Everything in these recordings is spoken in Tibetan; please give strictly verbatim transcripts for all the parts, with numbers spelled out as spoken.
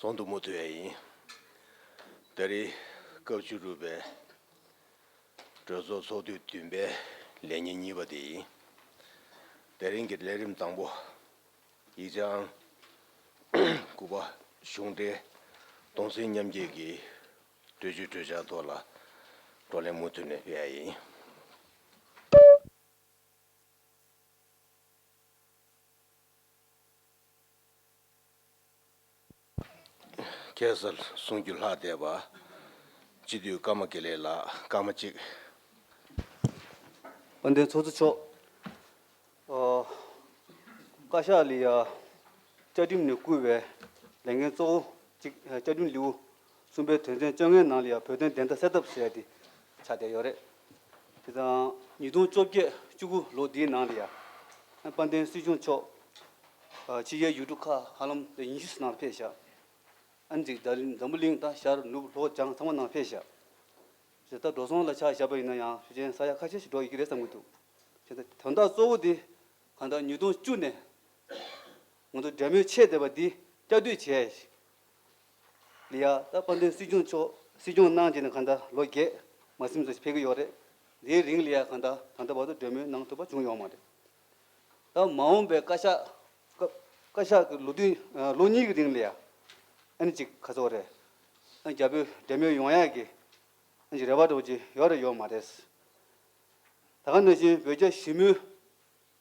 དོན་དུ་མུ་མཐུད་ཡིན། དེ་རིང་སྐབས་བཅུ་དྲུག་པའི་གྲོས་ཚོགས་ཚོགས་དུས་བདུན་པའི་ལས་ཉིན་གཉིས་པ་དེ་ཡིན། དེ་རིང་གི་ལས་རིམ་དང་པོ། ཡིག་ཆའམ་སྐུ་པར་གཞུང་འབྲེལ་གདུང་སེམས་མཉམ་སྐྱེད་ཀྱི་གྲོས་ཆོད་གྲོས་འཆར་ཐོག་ལ་བགྲོ་གླེང་མུ་མཐུད་ནས་སྤེལ་ཡ་ཡིན། ཁ་སང་གསུང་རྒྱུ་ལྷག་བསྡད་པ། སྤྱི་འཐུས་ཀརྨ་དགེ་ལེགས་ལགས། སྐར་མ་གཅིག་དཔལ་ལྡན་ཚོགས་གཙོ་མཆོག་ཨོ། བཀའ་ཤག་ལ་ཡ་བཅའ་ཁྲིམས་ནས་བསྐུར་བའི་ལས་འགན་གཙོ་བོ་གཅིག་བཅའ་ཁྲིམས་ལེའུ་གསུམ་པའི་དོན་ཚན་བཅོ་ལྔའི་ནང་ལ་ཡ་བོད་དོན་བདེན་མཐའ་གསལ་ཐབས་ཟེར་ཡ་དེ་ཆགས་བསྡད་ཡོད་རེད། དེ་དང་ཉིས་སྟོང་བཅོ་བརྒྱད་བཅུ་དགུ་ལོ་འདིའི་ནང་ལ་ཡ་དཔལ་ལྡན་སྲིད་སྐྱོང་མཆོག་ཕྱི་རྒྱལ་ཡུལ་གྲུ་ཁག་ཧ་ལམ་ཉི་ཤུ་ཙམ་ནང་ཕེབས་ཤག་ཨ་ནི་ཅིག་འཛམ་བུ་གླིང་དང་ཤར་ནུབ་ལྷོ་བྱང་ཚང་མ་ནང་ཕེབས་ཤག་ད་འགྲོ་སོང་ལ་ཆ་བཞག་པ་ཡིན་ན་ཡང་ཕལ་ཆེར་ས་ཡ་ཁ་ཤས་ཤིག་འགྲོ་ཡི་གི་རེད་བསམ་གྱི་འདུག་དོན་དག་གཙོ་བོ་དེ་གང་ལྟར་ཉིས་སྟོང་བཅུ་ནས་ང་ཚོ་འབྲེལ་མོལ་ཆད་བསྡད་པ་འདི་བསྐྱར་ཟློས་བྱས་ལ་ཡ། ད་དཔལ་ལྡན་སྲིད་སྐྱོང་མཆོག་སྲིད་སྐྱོང་གནང་རྗེས་ནས་གང་ལྟར་ལོ་བརྒྱད་མ་ཟིན་ཙམ་ཞིག་ཕེབས་ཀྱི་ཡོད་རེད། དེའི་རིང་ལ་ཡ་གང་ལྟར་ད་ལྟ་བར་དུ་འབྲེལ་མོལ་གནང་ཐུབ་པ་བྱུང་ཡོད་མ་རེད། ད་མ་འོངས་པའི་བཀའ་ཤག་བཀའ་བཀའ་ཤག་གི་ལོ་དུས་ལོ་གཉིས་ཀྱི་རིང་ལ་ཡ་ཨ་ནི་ཅིག་ག་ཚོད་རེད། ཨ་ནི་རྒྱ་བོད་འབྲེལ་མོལ་ཡོང་ཡ་གི་ཨ་ནི་རེ་བ་འདྲ་བོ་ཅིག་ཡོད་རེད་ཡོད་མ་རེད། ད་ག་ནང་བཞིན་བོད་རྒྱ་ཞི་མོལ་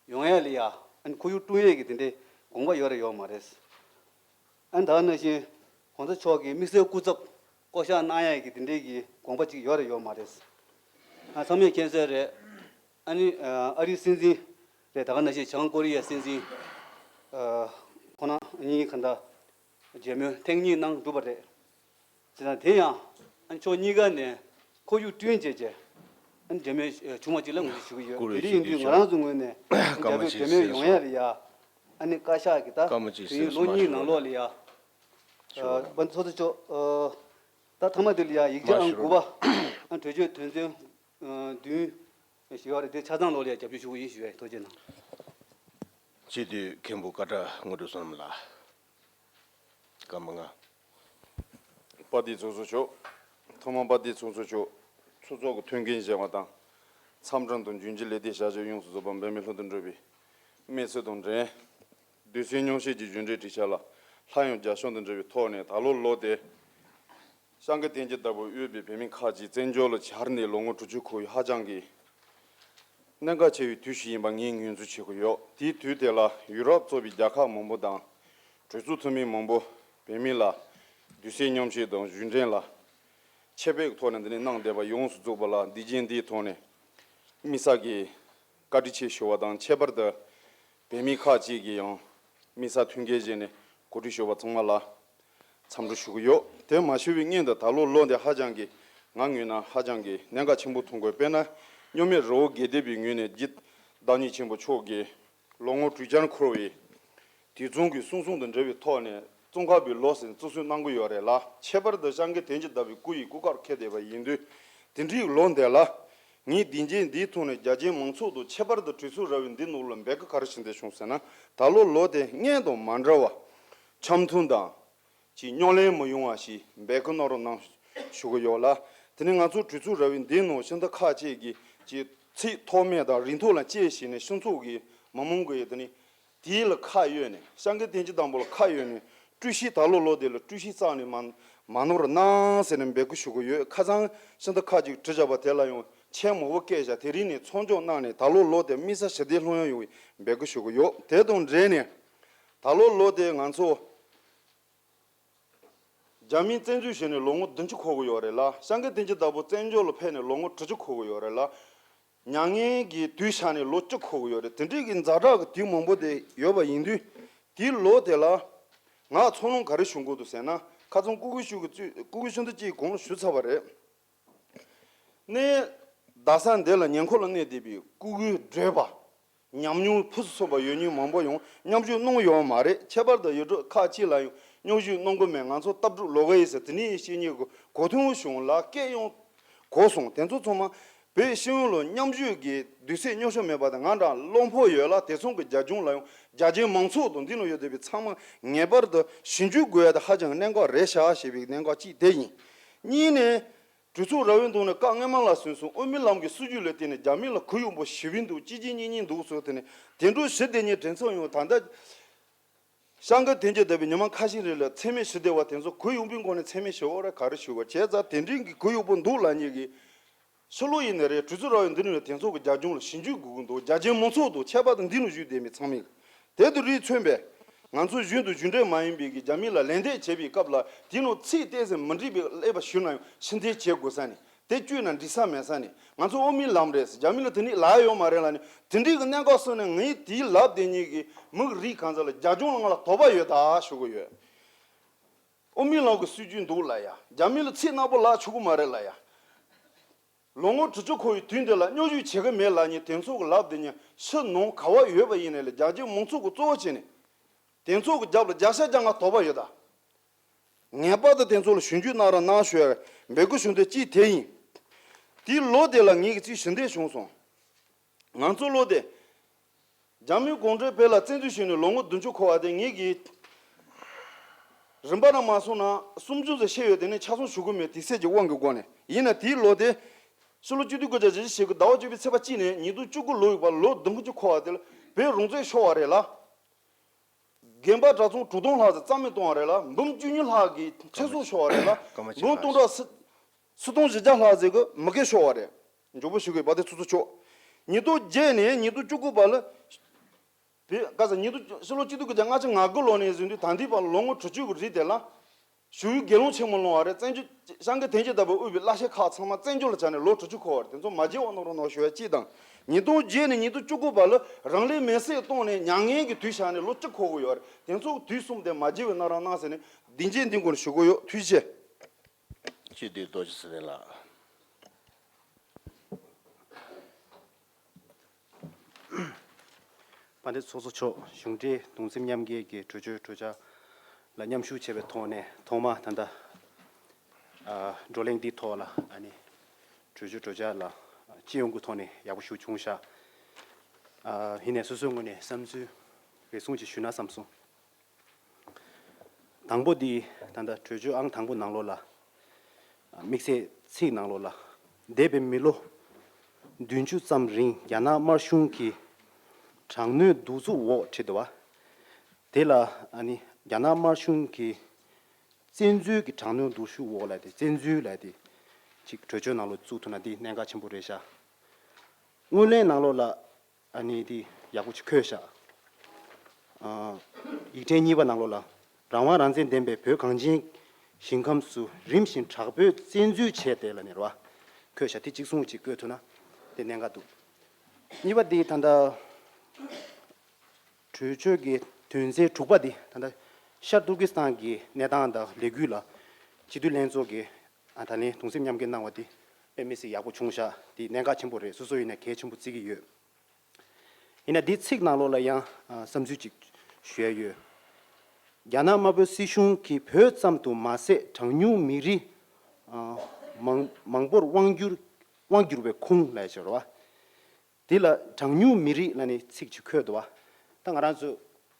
ཡོང་ཡ་ལ་ཡ་ཨ་ནི་ཁོར་ཡུག་བསྐྲུན་ཡས་ཀྱི་དེ་འདྲའི་དགོངས་པ་ཡོད་རེད་ཡོད་མ་རེད། ཨ་ནི་ད་ག་ནང་བཞིན་༸གོང་ས་མཆོག་གི་དམིགས་བསལ་སྐུ་ཚབ་བསྐོ་གཞག་གནང་ཡ་གི་དེ་འདྲའི་གི་དགོངས་པ་ཅིག་ཡོད་རེད་ཡོད་མ་རེད། ཨ་ཚང་མས་མཁྱེན་གསལ་རེད། ཨ་ནི་ཨ་རིའི་སྲིད་འཛིན་རེད། ད་ག་ནང་བཞིན་བྱང་ཀོ་རི་ཡའི་སྲིད་འཛིན་ཁོང་རྣམ་གཉིས་གང་ལྟར་མཇལ་མོལ་ཐེངས་གཉིས་གནང་གྲུབ་པ་རེད། བྱས་ཙང་དེ་ཡང་ཨ་ནི་ཕྱོགས་གཉིས་ཀ་ནས་ཁོར་ཡུག་བསྐྲུན་བྱས་རྗེས་ཨ་ནི་འབྲེལ་མོལ་བྱུང་བ་ཅིག་ལ་ངོས་འཛིན་ཞུ་གི་ཡོད། བཀུར་འོས་དེ་འདྲ་ཡིན་དུས་ཆེ་ང་རང་ཚོའི་ངོས་ནས་སྐར་མ་རྒྱ་བོད་གཅིག་འབྲེལ་མོལ་ཡོང་ཡ་ལ་ཡ་ཨ་ནི་བཀའ་ཤག་གི་ད་སྐར་མ་གཅིག་དུས་ཡུན་ལོ་གཉིས་ནང་ལོགས་ལ་ཡ་ཨ་པ་ཚོ་ཚོ་ཆོག་ཨ་ད་ཐ་མ་དེ་ལ་ཡ་ཡིག་ཆ་ཨང་དགུ་པ་ཨ་གྲོས་ཆོད་དོན་ཚན་ཨ་བདུན་ཞུ་བ་རེད། དེ་ཆ་ཚང་ལོགས་ལ་ཡ་རྒྱབ་སྐྱོར་ཞུ་གི་ཡིན་ཞུ་བའི་ཐུགས་རྗེ་གནང་། སྤྱི་འཐུས་མཁན་པོ་ཀ་ཊ་དངོས་གྲུབ་བསོད་ནམས་ལགས། སྐར་མ་ལྔ། པ་ཏི་ཚོགས་གཙོ་མཆོག་ཐོག་མར་པ་ཏི་ཚོགས་གཙོ་མཆོག་ཚོགས་གཙོ་གི་ཐུགས་འགན་བཞེས་པ་དང་། མཚམས་དྲུང་དུ་རྒྱུན་གཅིག་ལས་དེ་བྱ་བཞག་ཡོངས་སུ་རྫོགས་པ་འབད་མེད་ལྷུན་དུ་འགྲུབ་པའི་དམིགས་ཚད་དང་འབྲེལ། དུས་ཚོད་སྙོམས་བཤད་ཀྱི་རྒྱུན་འབྲེལ་དྲི་བྱ་ལ་སླར་ཡང་རྒྱ་ཤོག་ཏུ་འབྲི་བའི་ཐོག་ནས་ད་ལོ་ལོ་དེ། ཤང་གི་དེང་གི་ལྟ་བུ་དབུས་པའི་བོད་མི་ཁག་ཅིག་བཙན་བྱོལ་ལ་གྱར་ནས་ལོ་ངོ་དྲུག་ཅུ་འཁོར་བའི་ཧ་ཅང་གི་གནད་འགག་ཆེ་བའི་དུས་ཤིག་ཡིན་པ་ངས་ངོས་འཛིན་བྱེད་ཀྱི་ཡོད། དེའི་དུས་དེ་ལ་ཡུ་རོབ་གཙོས་པའི་རྒྱལ་ཁབ་མང་པོ་དང་གྲོས་ཚོགས་འཐུས་མི་མང་པོ་བོད་མི་ལ་དུས་ཚོད་སྙོམས་བཤད་དང་རྒྱུན་འབྲེལ་ལ་ཆེད་ཕེབས་ཐོག་ནས་འདི་ནས་གནང་བསྡད་པ་ཡོངས་སུ་རྫོགས་པ་ལ་འདི་རྗེས་འདིའི་ཐོག་ནས་དམིགས་བསལ་གྱི་བཀའ་དྲིན་ཆེ་ཞུ་བ་དང་། ཁྱད་པར་དུ་བོད་མི་ཁག་ཅིག་གིས་ཡང་དམིགས་བསལ་ཐུགས་འགན་བཞེས་ནས་གོ་སྒྲིག་ཞུ་བ་ཚང་མ་ལ་འཚམས་འདྲི་ཞུ་གི་ཡོད། དེ་མ་ཞུ་བའི་སྔོན་དུ་ད་ལོ་ལོ་འདི་ཧ་ཅང་གི་ང་ངོས་ན་ཧ་ཅང་གི་གནད་འགག་ཆེན་པོ་མཐོང་དགོས། དཔེར་ན་སྨྱོ་མེད་རི་བོ་དགེ་ལྡན་པའི་ངོས་ནས་རྗེ་བདག་ཉིད་ཆེན་པོ་མཆོག་གིས་ལོ་ངོ་དྲུག་བརྒྱ་འཁོར་བའི་དུས་མཚུངས་ཀྱི་གསུང་རྩོམ་དང་འབྲེལ་བའི་ཐོག་ནས་ཙོང་ཁ་པའི་ལོ་ཟེར་བརྩི་སྲུང་གནང་གི་ཡོད་རེད་ལ། ཁྱད་པར་དུ་ཤང་གི་དེང་གི་ལྟ་བུའི་སྐུ་ཡི་སྐུ་མཁར་འཁེལ་བསྡད་པ་ཡིན་དུས། དེ་འདྲའི་ལོ་འདི་ལ་ངས་དེང་རྗེས་འདིའི་ཐོག་ནས་རྒྱ་ཆེའི་མང་ཚོགས་དང་ཁྱད་པར་དུ་གྲོས་ཚོགས་ར་བའི་འདི་ནང་ལ་འབོད་སྐུལ་ག་རེ་ཞུ་འདོད་བྱུང་ཟེར་ན། ད་ལོ་ལོ་དེ་སྔོན་དང་མ་འདྲ་བ་འཆམ་མཐུན་དང་ཅིག་རྙོག་གླེང་མི་ཡོང་བ་ཞིག་འབོད་སྐུལ་གནང་རོགས་གནང་ཞུ་གི་ཡོད་ལ། དེ་ནས་ང་ཚོ་གྲོས་ཚོགས་ར་བའི་འདི་ནང་ཤིན་ཏུ་ཁག་ཅིག་གིས་ཅིག་ཚིག་ཐོགས་མེད་དང་རིང་ཐུང་ལ་དཔྱད་བྱས་ནས་སྤྱི་ཚོགས་ཀྱི་མི་མང་གི་དེ་ནས་དེ་ལ་ཁ་གཡོགས་ནས་ཤང་གི་དེང་གི་ལྟ་བུ་ལ་ཁ་གཡོགས་ནས་དཀྲུག་ཤིང་ད་ལོ་ལོ་དེ་ལ་དཀྲུག་ཤིང་བསགས་ནས་མ་མ་ནོར་གནང་ཟེར་ནས་འབོད་སྐུལ་ཞུ་གི་ཡོད། ཁ་སང་ཤིན་ཏུ་ཁག་ཅིག་བྲིས་བཞག་པ་དེ་ལ་ཡང་མཆན་མང་པོ་བཀོད་བཞག་དེ་རིང་ནས་ཚོགས་འཇོག་གནང་ནས་ད་ལོ་ལོ་དེ་དམིགས་བསལ་ཞི་བདེ་ལྷོད་ཡངས་ཡོང་བའི་འབོད་སྐུལ་ཞུ་གི་ཡོད། དེ་དང་འབྲེལ་ནས་ད་ལོ་ལོ་དེ་ང་ཚོ་རྒྱ་མིས་བཙན་འཛུལ་བྱས་ནས་ལོ་ངོ་བདུན་ཅུ་འཁོར་གི་ཡོད་རེད་ལ། ཤང་གི་དེང་གི་ལྟ་བུ་བཙན་བྱོལ་ལ་ཕེབས་ནས་ལོ་ངོ་དྲུག་ཅུ་འཁོར་གི་ཡོད་རེད་ལ། མྱ་ངན་གྱི་དུས་ཆ་ནས་ལོ་བཅུ་འཁོར་གི་ཡོད་རེད། དེ་འདྲའི་གི་ཛ་དྲག་གི་དུས་མང་པོ་དེ་ཡོད་པ་ཡིན་དུས། དེའི་ལོ་དེ་ལ་ང་ཚོར་སྣང་ག་རེ་བྱུང་གི་འདུག་ཟེར་ན། ཁ་སང་སྐུ་སྒེར་ཞུ་གི་བཙུད་སྐུ་སྒེར་ཞུ་འདི་གཅིག་གོང་ཞུ་ཚར་བ་རེད། གནས་རྡ་ས་འདི་ལ་ཉེ་འཁོར་ལ་གནས་བསྡད་པའི་སྐུ་སྒེར་བགྲེས་པ་ཉམས་མྱོང་ཕུན་སུམ་ཚོགས་པ་ཡོད་མཁན་མང་པོ་ཡང་མཉམ་ཞུགས་གནང་ཡོད་མ་རེད། ཁྱད་པར་དུ་ཡུལ་གྲུ་ཁག་ཅིག་ལ་ཡང་མཉམ་ཞུགས་གནང་གི་མེད། ང་ཚོ་ལྟ་གྲུབ་ལོག་གི་ཡིན་ཟེར་དེ་ནས་བཤད་མཁན་གྱི་གོ་ཐོས་བྱུང་ལ། སྐད་ཡང་གོ་སོང་། དེ་ཚོ་ཚང་མ་ བོད་ཤེས་ཡོན་ལ་མཉམ་ཞུགས་ཀྱི་དུས་ཚོད་ཉུང་ཤོས་མེད་པ་དང་། ང་འདྲ་བློ་ཕམ་ཡོད་ལ། དེ་ཚོ་གི་རྒྱབ་ལྗོངས་ལ་ཡང་རྒྱ་ཆེའི་མང་ཚོགས་དང་འདི་ནང་ཡོད་བསྡད་པའི་ཚང་མ་ངེས་པར་དུ་ཞིབ་འཇུག་དགོས་ཡ་དེ་ཧ་ཅང་གནད་འགག་རེད་ཤག་ཞེས་པའི་གནད་འགག་གཅིག་དེ་ཡིན། གཉིས་ནས། གྲོས་ཚོགས་ར་བའི་ཐོག་ནས་སྐབས་སྔོན་མ་ལ་སོན་སོང་དབུ་མའི་ལམ་གྱི་སྲིད་བྱུས་ལ་བརྟེན་ནས་རྒྱ་མི་ལ་གུ་ཡངས་པོ་ཞུ་གི་འདུག་སྐྱིད་སྐྱིད་སྙིང་སྙིང་འདུག་ཟེར། དེ་ནས་དེ་འདྲ་ཞུ་བསྡད་མཁན་དེ་ཚོ་ཡང་ད་ལྟ་ཤར་འགག་དོན་གཅོད་བསྡད་པའི་ཉི་མ་ཁ་ཤས་རིང་ལ་མཚན་སྨད་ཞུ་བསྡད་པ་དེ་ཚོ་གུ་ཡངས་པོའི་སྒོ་ནས་མཚན་སྨད་ཞུ་བ་རེད། ག་རེ་ཞུ་བ་བྱས་ཙང་དེ་འདྲའི་གི་གུ་ཡངས་པོ་འདུག་ལབ་མཁན་གྱི་ཕྱི་ལོགས་ཡིན་ནའི་རེད། གྲོས་ཚོགས་ར་བའི་འདི་ནང་ལ་དེ་ཚོ་གི་རྒྱབ་ལྗོངས་ལ་ཞིབ་འཇུག་དགོས་ཀྱི་འདུག་རྒྱ་ཆེའི་མང་ཚོགས་དང་ཁྱད་པར་དུ་འདི་ནང་བཞུགས་བསྡད་མི་ཚང་མས། དེ་དང་རིགས་མཚོན་པའི་ང་ཚོ་གཞུང་དང་གཞུང་འབྲེལ་མ་ཡིན་པའི་གི་རྒྱ་མི་ལ་ལན་འདེབས་བྱེད་པའི་སྐབས་ལ་དེའི་ནང་ཚིག་ཏོག་ཙམ་མི་འགྲིག་པའི་ཀླད་པ་ཞུ་ན་ཡང་ཕྱིར་འཐེན་བྱེད་དགོས་ས་ནས། དེ་བཅོས་ན་འགྲིག་ས་མེད་ས་ནས། ང་ཚོ་དབུ་མའི་ལམ་རེད་ཟེར། རྒྱ་མི་ལ་དེ་འདྲ་ལབ་ཡོད་མ་རེད་ལབ་ནས་དེ་འདྲའི་གི་གནད་འགག་སོང་ནས་ངས་དེའི་ལབ་བསྡད་མཁན་གྱི་མི་གི་རིགས་གང་ཟག་ལ་རྒྱབ་ལྗོངས་ལ་ང་ལ་དོགས་པ་ཡོད་ད་ཞུ་གི་ཡོད། དབུ་མའི་ལམ་གྱི་སྲིད་བྱུས་འདུག་ལབ་ཡ། རྒྱ་མི་ལ་ཚིག་ནག་པོ་ལབ་ཆོག་གི་མ་རེད་ལབ་ཡ། ལོ་ངོ་དྲུག་ཅུ་འཁོར་བའི་དུས་འདི་ལ་མཉམ་ཞུགས་བྱེད་ཀྱི་མེད་ལབ་མཁན་དེ་ཚོ་གི་ལབ་བསྡད་མཁན་ཕྱི་ནང་ག་བ་ཡོད་པ་ཡིན་ནའི་ལས། རྒྱ་ཆེའི་མང་ཚོགས་ཀྱི་གཙོ་བོ་བྱས་ནས་དེ་ཚོ་གི་རྒྱབ་ལ་བརྒྱ་ཆ་བརྒྱ་ང་དོགས་པ་ཡོད་ད། ངེས་པར་དུ་དེ་ཚོ་ལ་ཞིབ་འཇུག་གནང་རོགས་གནང་ཞུ་ཡ་འབོད་སྐུལ་ཞུ་འདོད་གཅིག་དེ་ཡིན། དེའི་ལོ་དེ་ལ་ངེད་ཀྱི་ཅིག་ཞུ་འདོད་བྱུང་སོང་། ང་ཚོ་ལོ་དེ། རྒྱ་མིའི་གུང་ཁྲན་བོད་ལ་བཙན་འཛུལ་བྱས་ནས་ལོ་ངོ་བདུན་ཅུ་འཁོར་བ་དེ་ངེད་ཀྱིས་རིམ་པ་རང་མ་སོང་ན་སུམ་ཅུ་ཙམ་བཤད་ཡོད། དེ་ནས་ཆ་ཚང་ཞུ་གི་མེད། དུས་ཚོད་ཀྱི་དབང་གི་སྒོ་ནས། ཡིན་ན་དེའི་ལོ་དེ་ཕྱི་ལོ་ཆིག་སྟོང་དགུ་བརྒྱ་བཞི་བཅུ་ཞེ་དགུ་ཟླ་བ་བཅུ་པའི་ཚེས་པ་གཅིག་ནས་ཉིས་སྟོང་བཅུ་དགུ་ལོ་ཡི་བར་ལོ་བདུན་ཅུ་འཁོར་བ་དེ་ལ་བོད་རང་བཙན་ཤོར་བ་རེད་ལ། དགོན་པ་གྲྭ་ཚང་དྲུག་སྟོང་ལྷག་ཙམ་རྩ་མེད་བཏང་བ་རེད་ལ། འབུམ་བཅུ་གཉིས་ལྷག་གི་ཚེ་སྲོག་ཤོར་བ་རེད་ལ། སྐར་མ་གཅིག་འབུམ་སྟོང་ཕར་ཕྲག་ཕྱེད་སྟོང་བཞི་བརྒྱ་ལྷག་ཙམ་གྱི་མི་སྐྱ་ཤོར་བ་རེད། མགྱོགས་པོ་ཞུ་གི་ཡོད་པ་དེ་ཚོ་ཚོ་ཆོག་ཉིས་སྟོང་བརྒྱད་ནས་ཉིས་སྟོང་བཅུ་དགུ་བར་ལ། བོད་ག་ས་ཉིས་སྟོང་ཕྱི་ལོ་ཆིག་སྟོང་དགུ་བརྒྱ་ལྔ་བཅུ་ང་དགུ་ལོ་ནས་བཟུང་སྟེ་ད་ལྟའི་བར་ལོ་ངོ་དྲུག་ཅུ་གི་རིང་དེ་ལ། ཞུ་ཡིག་དགེ་སློང་ཆེན་མོ་སློང་བ་རེད། བཙན་བྱོལ་ཤར་འགག་དོན་གཅོད་བསྡད་པའི་དབུས་པའི་བླ་ཆེན་ཁག་ཚང་མ་བཙན་བྱོལ་ལ་བྱ་ནས་ལོ་དྲུག་ཅུ་འཁོར་བ་རེད། དེ་ཚོ་མ་བརྗེད་པ་གནང་རོགས་གནང་ཞུ་ཡ་གཅིག་དང་། ཉིས་སྟོང་བརྒྱད་ནས་ཉིས་སྟོང་བཅུ་དགུ་བར་ལ་རང་ལུས་མེར་སྲེག་བཏང་ནས་མྱ་ངན་གྱི་དུས་བཞག་ནས་ལོ་གཅིག་འཁོར་གི་ཡོད་རེད། དེ་ཚོ་དུས་གསུམ་དེ་མ་བརྗེད་པ་གནང་རོགས་གནང་ཟེར་ནས་སྡིངས་ཆའི་སྟེང་སྒོ་ནས་ཞུ་གི་ཡོད། ཐུགས་རྗེ་ཆེ། སྤྱི་འཐུས་རྡོ་རྗེ་ཚེ་རིང་ལགས། དཔལ་ལྡན་ཚོགས་གཙོ་མཆོག་གཞུང་འབྲེལ་གདུང་སེམས་མཉམ་སྐྱེད་ཀྱི་གྲོས་ཆོད་གྲོས་འཆར་ལ་མཉམ་ཞུགས་བྱས་པའི་ཐོག་ནས་ཐོག་མ་ད་ལྟ་ཨ་བགྲོ་གླེང་འདིའི་ཐོག་ལ་ཨ་ནི་གྲོས་ཆོད་གྲོས་འཆར་ལ་སྤྱི་ཡོངས་ཀྱི་ཐོག་ནས་ཡག་པོ་ཞིག་བྱུང་ཤག་ཨ་ཡིན་ནའི་སོ་སོའི་ངོས་ནས་བསམ་ཚུལ་རེ་ཟུང་ཅིག་ཞུས་ན་བསམ་སོང་། དང་པོ་འདི་ད་ལྟ་གྲོས་ཆོད་ཨང་དང་པོ་ནང་ལོགས་ལ། དམིགས་བསལ་ཚིག་ནང་ལོགས་ལ། འདས་པའི་མི་ལོ་བདུན་ཅུ་ཙམ་རིང་རྒྱ་ནག་དམར་གཞུང་གི་དྲག་གནོན་གདུག་རྩུབ་འོག་བྲིས་འདུག་བ། དེ་ལ་ཨ་ནི་རྒྱ་ནག་དམར་གཞུང་གི་བཙན་འཛུལ་གྱི་དྲག་གནོན་གདུག་རྩུབ་འོག་ལ་དེ་བཙན་འཛུལ་ལ་དེ་ཅིག་གྲོས་ཆོད་ནང་ལོགས་བཙུགས་ཐུབ་ན་དེ་གནད་འགག་ཆེན་པོ་རེད་ཤག་སྔོན་གླེང་ནང་ལོགས་ལ། ཨ་ནི་དེ་ཡག་པོ་ཅིག་བཀོད་བཞག་ཨ། ཡིག་ཕྲེང་གཉིས་པ་ནང་ལོགས་ལ། རང་དབང་རང་བཙན་ལྡན་པའི་བོད་གངས་ཅན་ཞིང་ཁམས་སུ་རིམ་བཞིན་དྲག་པོས་བཙན་འཛུལ་བྱས་ཏེ་ལབ་ནས་རེད་བ། བཀོད་བཞག་དེ་གཅིག་གསུང་གཅིག་བཀོད་ཐུབ་ན་དེ་གནད་འགག་འདུག་གཉིས་པ་དེ་ད་ལྟ་གྲོས་ཆོད་ཀྱི་དོན་ཚན་དྲུག་པ་དེ་ད་ལྟ་ཤར་ཏུར་ཀི་སི་ཐན་གྱི་གནས་སྟངས་དང་ལས་འགུལ་ལ་སྤྱི་འཐུས་ལྷན་ཚོགས་ཀྱིས་ཨ་ད་ལན་གདུང་སེམས་མཉམ་སྐྱེད་གནང་བ་དེ་དཔེ་མི་སྲིད་ཡག་པོ་བྱུང་བཞག་དེ་གནད་འགག་ཆེན་པོ་རེད། སོ་སོ་ཡིན་ན་གལ་ཆེན་པོ་བརྩི་གི་ཡོད། ཡིན་ན་འདིའི་ཚིག་ནང་ལོགས་ལ་ཡང་ཨ་བསམ་ཚུལ་ཅིག་ཞུ་ཡ་ཡོད། རྒྱ་ནག་དམར་པོའི་སྲིད་གཞུང་གིས་བོད་ཙམ་དུ་མ་ཟད་གྲངས་ཉུང་མི་རིགས་ཨ་མང་མང་པོར་དབང་བསྒྱུར་དབང་བསྒྱུར་བའི་ཁུངས་ལབ་ཡ་ཅིག་ཡོད་རེད་བ། འདི་ལ་གྲངས་ཉུང་མི་རིགས་ལབ་ནས་ཚིག་ཅིག་འཁོད་འདུག་བ། ད་ང་རང་ཚོ་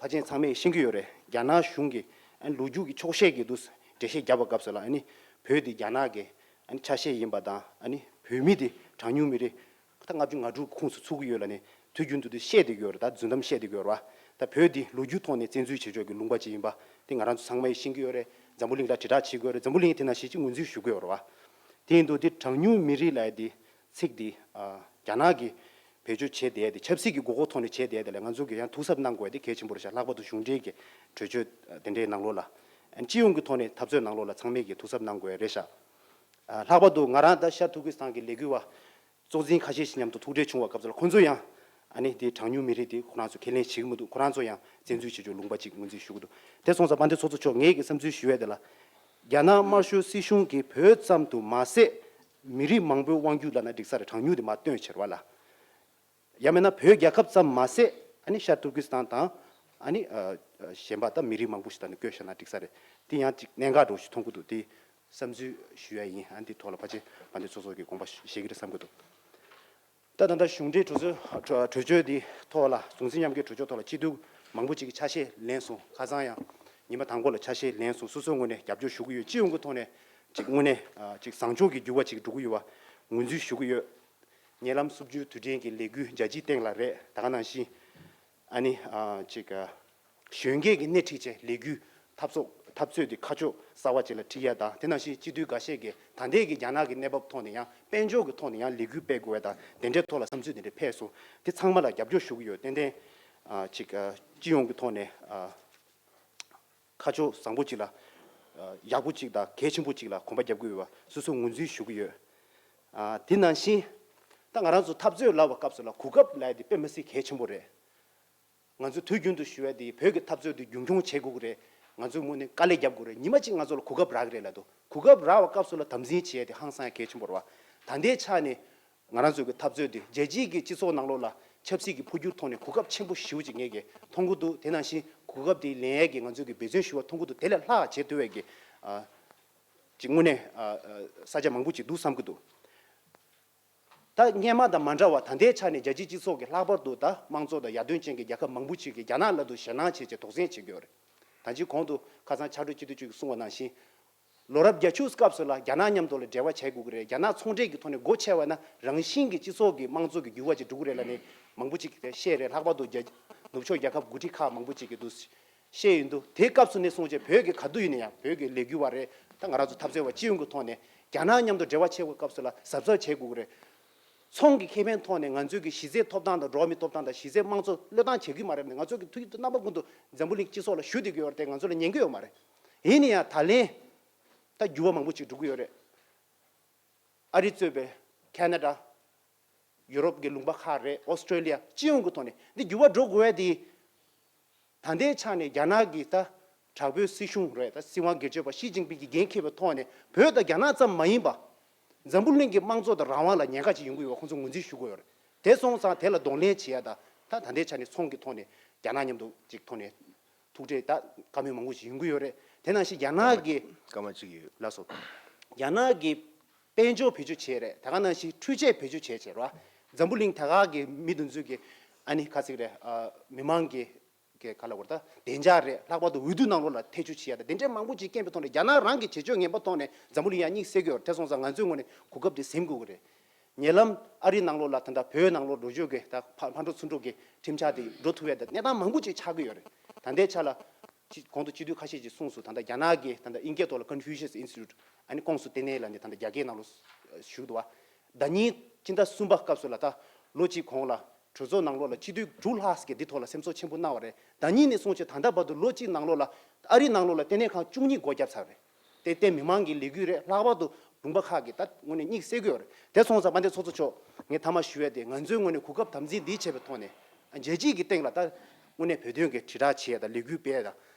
ཕལ་ཆེར་ཚང་མས་ཤེས་ཀྱི་ཡོད་རེད། རྒྱ་ནག་གཞུང་གིས་ཨ་ནི་ལོ་རྒྱུས་ཀྱི་འཁྱོག་བཤད་ཀྱི་འདུག་འགྲེལ་བཤད་བརྒྱབ་པའི་སྐབས་སུ་ལ་ཨ་ནི་བོད་འདི་རྒྱ་ནག་གི་ཨ་ནི་ཆ་ཤས་ཡིན་པ་དང་ཨ་ནི་བོད་མི་དེ་གྲངས་ཉུང་མི་རིགས་ད་ལྔ་བཅུ་ང་དྲུག་གི་ཁོངས་སུ་ཚུད་ཀྱི་ཡོད་ལབ་ནས་དུས་རྒྱུན་དུ་དེ་བཤད་བསྡད་ཀྱི་ཡོད་རེད། ད་རྫུན་གཏམ་བཤད་བསྡད་ཀྱི་ཡོད་རེད་བ། ད་བོད་འདི་ལོ་རྒྱུས་ཐོག་ནས་བཙན་འཛུལ་བྱེད་ཕྱོགས་ཀྱི་ལུང་པ་ཅིག་ཡིན་པ་དེ་ང་རང་ཚོ་ཚང་མས་ཤེས་ཀྱི་ཡོད་རེད། འཛམ་བུ་གླིང་ལ་དྲིལ་བསྒྲགས་བྱེད་ཀྱི་ཡོད་རེད། འཛམ་བུ་གླིང་དེ་ནང་བཞིན་ཅིག་ངོས་འཛིན་ཞུ་གི་ཡོད་རེད་བ། དེ་ཡིན་དུས་དེ་གྲངས་ཉུང་མི་རིགས་ལབ་ཡ་དེ་ཚིག་དེ་ཨ་རྒྱ་ནག་གིས་བེད་སྤྱོད་བྱས་བསྡད་དེ་ཆབ་སྲིད་ཀྱི་དགོས་མཁོ་ཐོག་ནས་བྱས་བསྡད་དེ་ལ་ང་ཚོ་གིས་ཡང་ཐུགས་གཟབ་གནང་དགོས་ཡ་དེ་གལ་ཆེན་པོ་རེད་ཤག་ལྷག་པར་དུ་གཞུང་འབྲེལ་གྱི་གྲོས་ཆོད་དེ་འདྲའི་ནང་ལོགས་ལ་སྤྱི་ཡོངས་ཀྱི་ཐོག་ནས་འཐབ་རྩོད་ནང་ལོགས་ལ་ཚང་མས་ཀྱི་ཐུགས་གཟབ་གནང་དགོས་ཡ་རེད་ཤག་ལྷག་པར་དུ་ང་རང་ད་ཤར་ཏུར་ཀི་སི་ཐན་གྱི་ལས་འགུལ་བ་གཙོ་འཛིན་ཁ་ཤས་ཤིག་མཉམ་དུ་ཐུག་འཕྲད་བྱུང་བ་སྐབས་སུ་ལ་ཁོང་ཚོ་ཡང་ཨ་ནི་དེ་གྲངས་ཉུང་མི་རིགས་དེ་ཁོ་རང་ཚོ་ཁས་ལེན་བྱེད་ཀྱི་མི་འདུག་ཁོ་རང་ཚོ་ཡང་བཙན་འཛུལ་བྱེད་ཕྱོགས་ལུང་པ་གཅིག་ངོས་འཛིན་ཞུ་གི་འདུག་དེ་སོང་ཙང་དཔལ་ལྡན་ཚོགས་གཙོ་མཆོག་ངེད་ཀྱི་བསམ་ཚུལ་ཞུ་ཡ་དེ་ལ་རྒྱ་ནག་དམར་ཤོག་སྲིད་གཞུང་གིས་བོད་ཙམ་དུ་མ་ཟད། མི་རིགས་མང་པོའི་དབང་སྒྱུར་ལབ་ན་འགྲིག་ས་རེད། གྲངས་ཉུང་དེ་མར་བཏོན་ཕྱིར་བ་ལ། ཡང་མིན་ན་བོད་རྒྱལ་ཁབ་ཙམ་མ་ཟད་ཨ་ནི་ཤར་ཏུར་ཀི་སི་ཐན་དང་ཨ་ནི་ཨ་ཨ་གཞན་པ་དང་མི་རིགས་མང་པོ་ཞིག་དང་ནི་བཀོད་བཞག་ན་འགྲིག་ས་རེད། དེ་ཡང་ཅིག་གནད་འགག་འདྲ་བོ་ཞིག་མཐོང་གི་འདུག་དེ་བསམ་ཚུལ་ཞུ་ཡ་ཡིན། ཨ་ནི་དེ་ཐོག་ལ་ཕལ་ཆེར་དཔལ་ལྡན་ཚོགས་གཙོ་གིས་དགོངས་པ་བཞེས་ཀྱི་རེད་བསམ་གྱི་འདུག་ད་ད་ལྟ་གཞུང་འབྲེལ་གྲོས་ཚོགས་གྲོས་གྲོས་ཆོད་འདི་ཐོག་ལ་གདུང་སེམས་མཉམ་སྐྱེད་གྲོས་ཆོད་ཐོག་ལ་སྤྱི་འཐུས་མང་པོ་ཅིག་གིས་ཆ་ཤས་ལེན་སོང་། ཁ་སང་ཡང་ཉི་མ་དང་པོ་ལ་ཆ་ཤས་ལེན་སོང་། སོ་སོའི་ངོས་ནས་རྒྱབ་སྐྱོར་ཞུ་གི་ཡོད། སྤྱི་ཡོངས་ཀྱི་ཐོག་ནས་ཅིག་དངོས་གནས་ཨ་ཅིག་བཟང་ཕྱོགས་ཀྱི་འགྱུར་བ་ཅིག་འགྲོ་གི་ཡོད་པ་ངོས་འཛིན་ཞུ་གི་ཡོད། ཉེ་ལམ་སུམ་ཅུ་དུས་དྲན་གྱི་ལས་འགུལ་རྒྱལ་སྤྱིའི་སྟེང་ལ་རེད། ད་ག་ནང་བཞིན་ཨ་ནི་ཨ་ཅིག་ཨ་གཞོན་སྐྱེས་ཀྱི་སྣེ་ཁྲིད་བྱས་ལས་འགུལ་འཐབ་རྩོད་འཐབ་རྩོད་དེ་ཁ་ཕྱོགས་གསར་བ་ཅིག་ལ་ཁྲིད་ཡ་དང་། དེ་ནང་བཞིན་སྤྱི་འཐུས་འགའ་ཤས་ཀྱིས་ད་ལྟའི་གི་རྒྱ་ནག་གི་གནས་བབ་ཐོག་ནས་ཡང་དཔལ་འབྱོར་གྱི་ཐོག་ནས་ཡང་ལས་འགུལ་སྤེལ་དགོས་པ་དང་། དེ་འདྲའི་ཐོག་ལ་བསམ་ཚུལ་དེ་འདྲ་ཕེབས་སོང་། དེ་ཚང་མ་ལ་རྒྱབ་སྐྱོར་ཞུ་གི་ཡོད། ཏན་ཏན་ཨ་ཅིག་ཨ་སྤྱི་ཡོངས་ཀྱི་ཐོག་ནས་ཨ་ཁ་ཕྱོགས་བཟང་པོ་ཅིག་ལ་ཨ་ཡག་པོ་ཅིག་དང་གལ་ཆེན་པོ་ཅིག་ལ་གོམ་པ་རྒྱབ་དགོས་པ་སོ་སོ་ངོས་འཛིན་ཞུ་གི་ཡོད། ཨ་དེ་ནང་བཞིན་ད་ང་རང་ཚོ་འཐབ་རྩོད་ལབ་པའི་སྐབས་སུ་ལ་གོ་སྐབས་ལབ་ཡ་དེ་དཔེ་མི་སྲིད་གལ་ཆེན་པོ་རེད། ང་ཚོས་དུས་རྒྱུན་དུ་ཞུ་བ་དེ་བོད་ཀྱི་འཐབ་རྩོད་དེ་རྒྱུན་འཁྱོངས་བྱེད་དགོས་ཀྱི་རེད། ང་ཚོའི་ངོས་ནས་དཀའ་ལས་རྒྱབ་དགོས་རེད། ཉི་མ་གཅིག་ང་ཚོ་ལ་གོ་སྐབས་རག་གི་རེད་ལབ་འདུག་གོ་སྐབས་རག་པའི་སྐབས་སུ་ལ་དམ་འཛིན་བྱེད་ཡ་དེ་ཧང་སང་ཡ་གལ་ཆེན་པོ་རེད་བ། ད་ལྟའི་ཆ་ནས་ང་རང་ཚོའི་གི་འཐབ་རྩོད་དེ་རྒྱལ་སྤྱིའི་གི་སྤྱི་ཚོགས་ནང་ལོགས་ལ་ཆབ་སྲིད་ཀྱི་འཕོ་འགྱུར་ཐོག་ནས་གོ་སྐབས་ཆེན་པོ་ཞེ་པོ་ཅིག་ངས་ཀྱི་མཐོང་གི་འདུག་དེ་ནང་བཞིན་གོ་སྐབས་དེ་ལེན་ཡ་གི་ང་ཚོའི་གི་འབད་བརྩོན་ཞུ་བ་མཐོང་གི་འདུག་དེ་ལས་ལྷག་བྱེད་ཐུབ་ཡ་གི་ཨ་ཅིག་དངོས་གནས་ཨ་ཨ་ས་ཆ་མང་པོ་ཅིག་འདུག་བསམ་གི་འདུག་ད་སྔོན་མ་དང་མ་འདྲ་བར་ད་ལྟའི་ཆ་ནས་རྒྱལ་སྤྱིའི་སྤྱི་ཚོགས་ཀྱི་ལྷག་པར་དུ་ད་དམངས་གཙོ་དང་ཡར་ཐོན་ཅན་གྱི་རྒྱལ་ཁབ་མང་པོ་ཅིག་གིས་རྒྱ་ནག་ལ་དུ་ཞེད་སྣང་བྱེད་ཅིང་དོགས་ཟོན་བྱེད་ཀྱི་ཡོད་རེད། ད་ཅི་གོང་དུ་ཁ་སང་ཕྱག་སྦྲེལ་སྤྱི་འཐུས་གཅིག་གིས་གསུངས་པ་ནང་བཞིན། ལོ་རབས་བརྒྱད་ཅུ་སྐབས་སུ་ལ་རྒྱ་ནག་མཉམ་དུ་ལ་འབྲེལ་བ་བྱེད་དགོས་ཀྱི་རེད། རྒྱ་ནག་ཚོང་འབྲེལ་གྱི་ཐོག་ནས་སྒོ་ཕྱེ་བ་ན་རང་བཞིན་གྱི་སྤྱི་ཚོགས་ཀྱི་དམངས་གཙོ་གི་འགྱུར་བ་ཅིག་འགྲོ་གི་རེད་ལབ་ནས་མང་པོ་ཅིག་གིས་བཤད་རེད། ལྷག་པར་དུ་རྒྱ་ནུབ་ཕྱོགས་རྒྱལ་ཁབ་འགོ་ཁྲིད་ཁག་མང་པོ་ཅིག་གིས་འདུག་བཤད་ཡོད་འདུག་དེའི་སྐབས་སུ་ནས་བཟུང་བྱས་བོད་ཀྱི་ག་དུས་ཡིན་ན་ཡང་བོད་ཀྱི་ལས་འགུལ་བ་རེད། ད་ང་རང་ཚོ་འཐབ་རྩོད་པ་སྤྱི་ཡོངས་ཀྱི་ཐོག་ནས་རྒྱ་ནག་མཉམ་དུ་འབྲེལ་བ་བྱེད་དགོས་སྐབས་སུ་ལ་གཟབ་གཟབ་བྱེད་དགོས་ཀྱི་རེད། ཚོང་གི་ཁེ་ཕན་ཐོག་ནས་ང་ཚོའི་གི་གཞི་རྩའི་ཐོབ་ཐང་དང་འགྲོ་བ་མིའི་ཐོབ་ཐང་དང་གཞི་རྩའི་དམངས་གཙོ་བློས་བཏང་བྱེད་ཀྱི་མ་རེད་ནས། ང་ཚོའི་གི་ཐུགས་ཡིད་དུ་རྣམ་པ་ཀུན་ཏུ་འཛམ་བུ་གླིང་སྤྱི་ཚོགས་ལ་ཞུ་བསྡད་ཀྱི་ཡོད་རེད་དེ། ང་ཚོ་ལ་ཉན་གྱི་ཡོད་མ་རེད། ཡིན་ན་ཡང་ད་ལན་ད་འགྱུར་བ་མང་པོ་ཅིག་འགྲོ་གི་ཡོད་རེད། ཨ་རི་གཙོས་པའི་ཁེ་ན་ཌ། ཡུ་རོབ་ཀྱི་ལུང་པ་ཁག་རེད། ཨོ་སི་ཀྲོ་ལི་ཡ། སྤྱི་ཡོངས་ཀྱི་ཐོག་ནས་འདི་འགྱུར་བ་འགྲོ་དགོས་ཡ་དེ། ད་ལྟའི་ཆ་ནས་རྒྱ་ནག་གི་ད་དྲག་པོའི་སྲིད་གཞུང་རེད། ད་སྲིད་དབང་སྒེར་གཅོད་པ་ཞི་ཅིན་ཕིང་གིས་འགན་འཁྱེར་བའི་ཐོག་ནས་བོད་དང་རྒྱ་ནག་ཙམ་མ་ཡིན་པ། འཛམ་བུ་གླིང་གི་དམངས་གཙོ་དང་རང་དབང་ལ་ཉེན་ཁ་ཅིག་ཡོང་གི་ཡོད་པ་ཁོང་ཚོ་ངོས་འཛིན་ཞུ་དགོས་ཡོད་རེད། དེ་སོང་ཙང་དེ་ལ་གདོང་ལེན་བྱེད་ཡ་ད་ད་ད་ལྟའི་ཆ་ནས་ཚོང་གི་ཐོག་ནས་རྒྱ་ནག་མཉམ་དུ་ཅིག་ཐོག་ནས་ཐུག་འཕྲད་ད་བཀའ་མོལ་མང་པོ་ཞིག་ཡོང་གི་ཡོད་རེད། དེ་ནང་བཞིན་རྒྱ་ནག་གི་སྐར་མ་གཅིག་ཡོད། ལགས་སོ། རྒྱ་ནག་གི་དཔལ་འབྱོར་བེད་སྤྱོད་བྱས་རེད། ད་ག་ནང་བཞིན་འཕྲུལ་ཆས་བེད་སྤྱོད་བྱས་བྱས་རེད་བ། འཛམ་བུ་གླིང་ད་ག་གི་མི་དེ་ཚོའི་གི་ཨ་ནི་ཁ་ཚིག་རེད། ཨ་མི་མང་གི་གི་ག་ལ་བར་ད་བདེ་འཇགས་རེད། ལྷག་པར་དུ་འོས་བསྡུ་ནང་ལོགས་ལ་ཐེ་བྱུས་བྱེད་ཡ་ད་དེ་འདྲའི་མང་པོ་ཅིག་རྐྱེན་པའི་ཐོག་ནས་རྒྱ་ནག་རང་གི་བྱེད་སྤྱོད་ངན་པ་ཐོག་ནས་འཛམ་བུ་གླིང་ཡ་གཉིད་སད་ཀྱི་ཡོད་རེད། དེ་སོང་ཙང་ང་ཚོའི་ངོས་ནས་གོ་སྐབས་དེ་ཟིན་དགོས་ཀྱི་རེད། ཉེ་ལམ་ཨ་རི་ནང་ལོགས་ལ་ད་ལྟ་བོད་ནང་ལོགས་འགྲོ་བསྐྱོད་ཀྱི་ད་ཕ་ཕར་འགྲོ་ཚུར་འགྲོ་གི་ཁྲིམས་འཆར་དེ་འགྲོ་ཐུབ་ཡ་ད་གནས་སྟངས་མང་པོ་ཅིག་ཆགས་ཀྱི་ཡོད་རེད། ད་ལྟའི་ཆ་ལ་ཅི་གོང་དུ་སྤྱི་འཐུས་ཁ་ཤས་ཀྱིས་གསུངས་སོང་། ད་ལྟ་རྒྱ་ནག་གི་ད་ལྟ་དབྱིན་སྐད་ཐོག་ལ་Confucius Institute ཨ་ནི་ཀོང་སུ་ལྟེ་གནས་ལབ་ནས་ད་ལྟ་རྒྱ་སྐད་ནང་ལོགས་ཞུགས་འདུག་བ། ཟླ་ཉིན་སྤྱི་ཟླ་གསུམ་པ་སྐབས་སུ་ལ་ད་ལོ་གཅིག་གོང་ལ་གྲོས་ཚོགས་ནང་ལོགས་ལ་སྤྱི་འཐུས་དྲུག་ལྷག་ཙམ་གྱིས་འདི་ཐོག་ལ་སེམས་གསོ་ཆེན་པོ་གནང་བ་རེད། ཟླ་ཉིན་ནས་བཟུང་སྟེ་ད་ལྟ་བར་དུ་ལོ་གཅིག་ནང་ལོགས་ལ་ཨ་རི་ནང་ལོགས་ལ་ལྟེ་གནས་ཁང་བཅུ་གཉིས་སྒོ་བརྒྱབ་ཚར་རེད། ཏན་ཏན་མི་མང་གི་ལས་འགུལ་རེད། ལྷག་པར་དུ་ལུང་པ་ཁག་གི་ད་དངོས་གནས་གཉིད་སད་ཀྱི་ཡོད་རེད། དེ་སོང་ཙང་དཔལ་ལྡན་ཚོགས་གཙོ་མཆོག་ངས་མཐའ་མ་ཞུ་ཡ་དེ་ང་ཚོའི་ངོས་ནས་གོ་སྐབས་དམ་འཛིན་འདི་བྱས་པའི་ཐོག་ནས་རྒྱལ་སྤྱིའི་གི་སྟེང་ལ་ད་དངོས་གནས་བོད་དོན་གྱི་དྲིལ་བསྒྲགས་བྱེད་ཡ་ད་ལས་འགུལ་སྤེལ་ཡ་ད་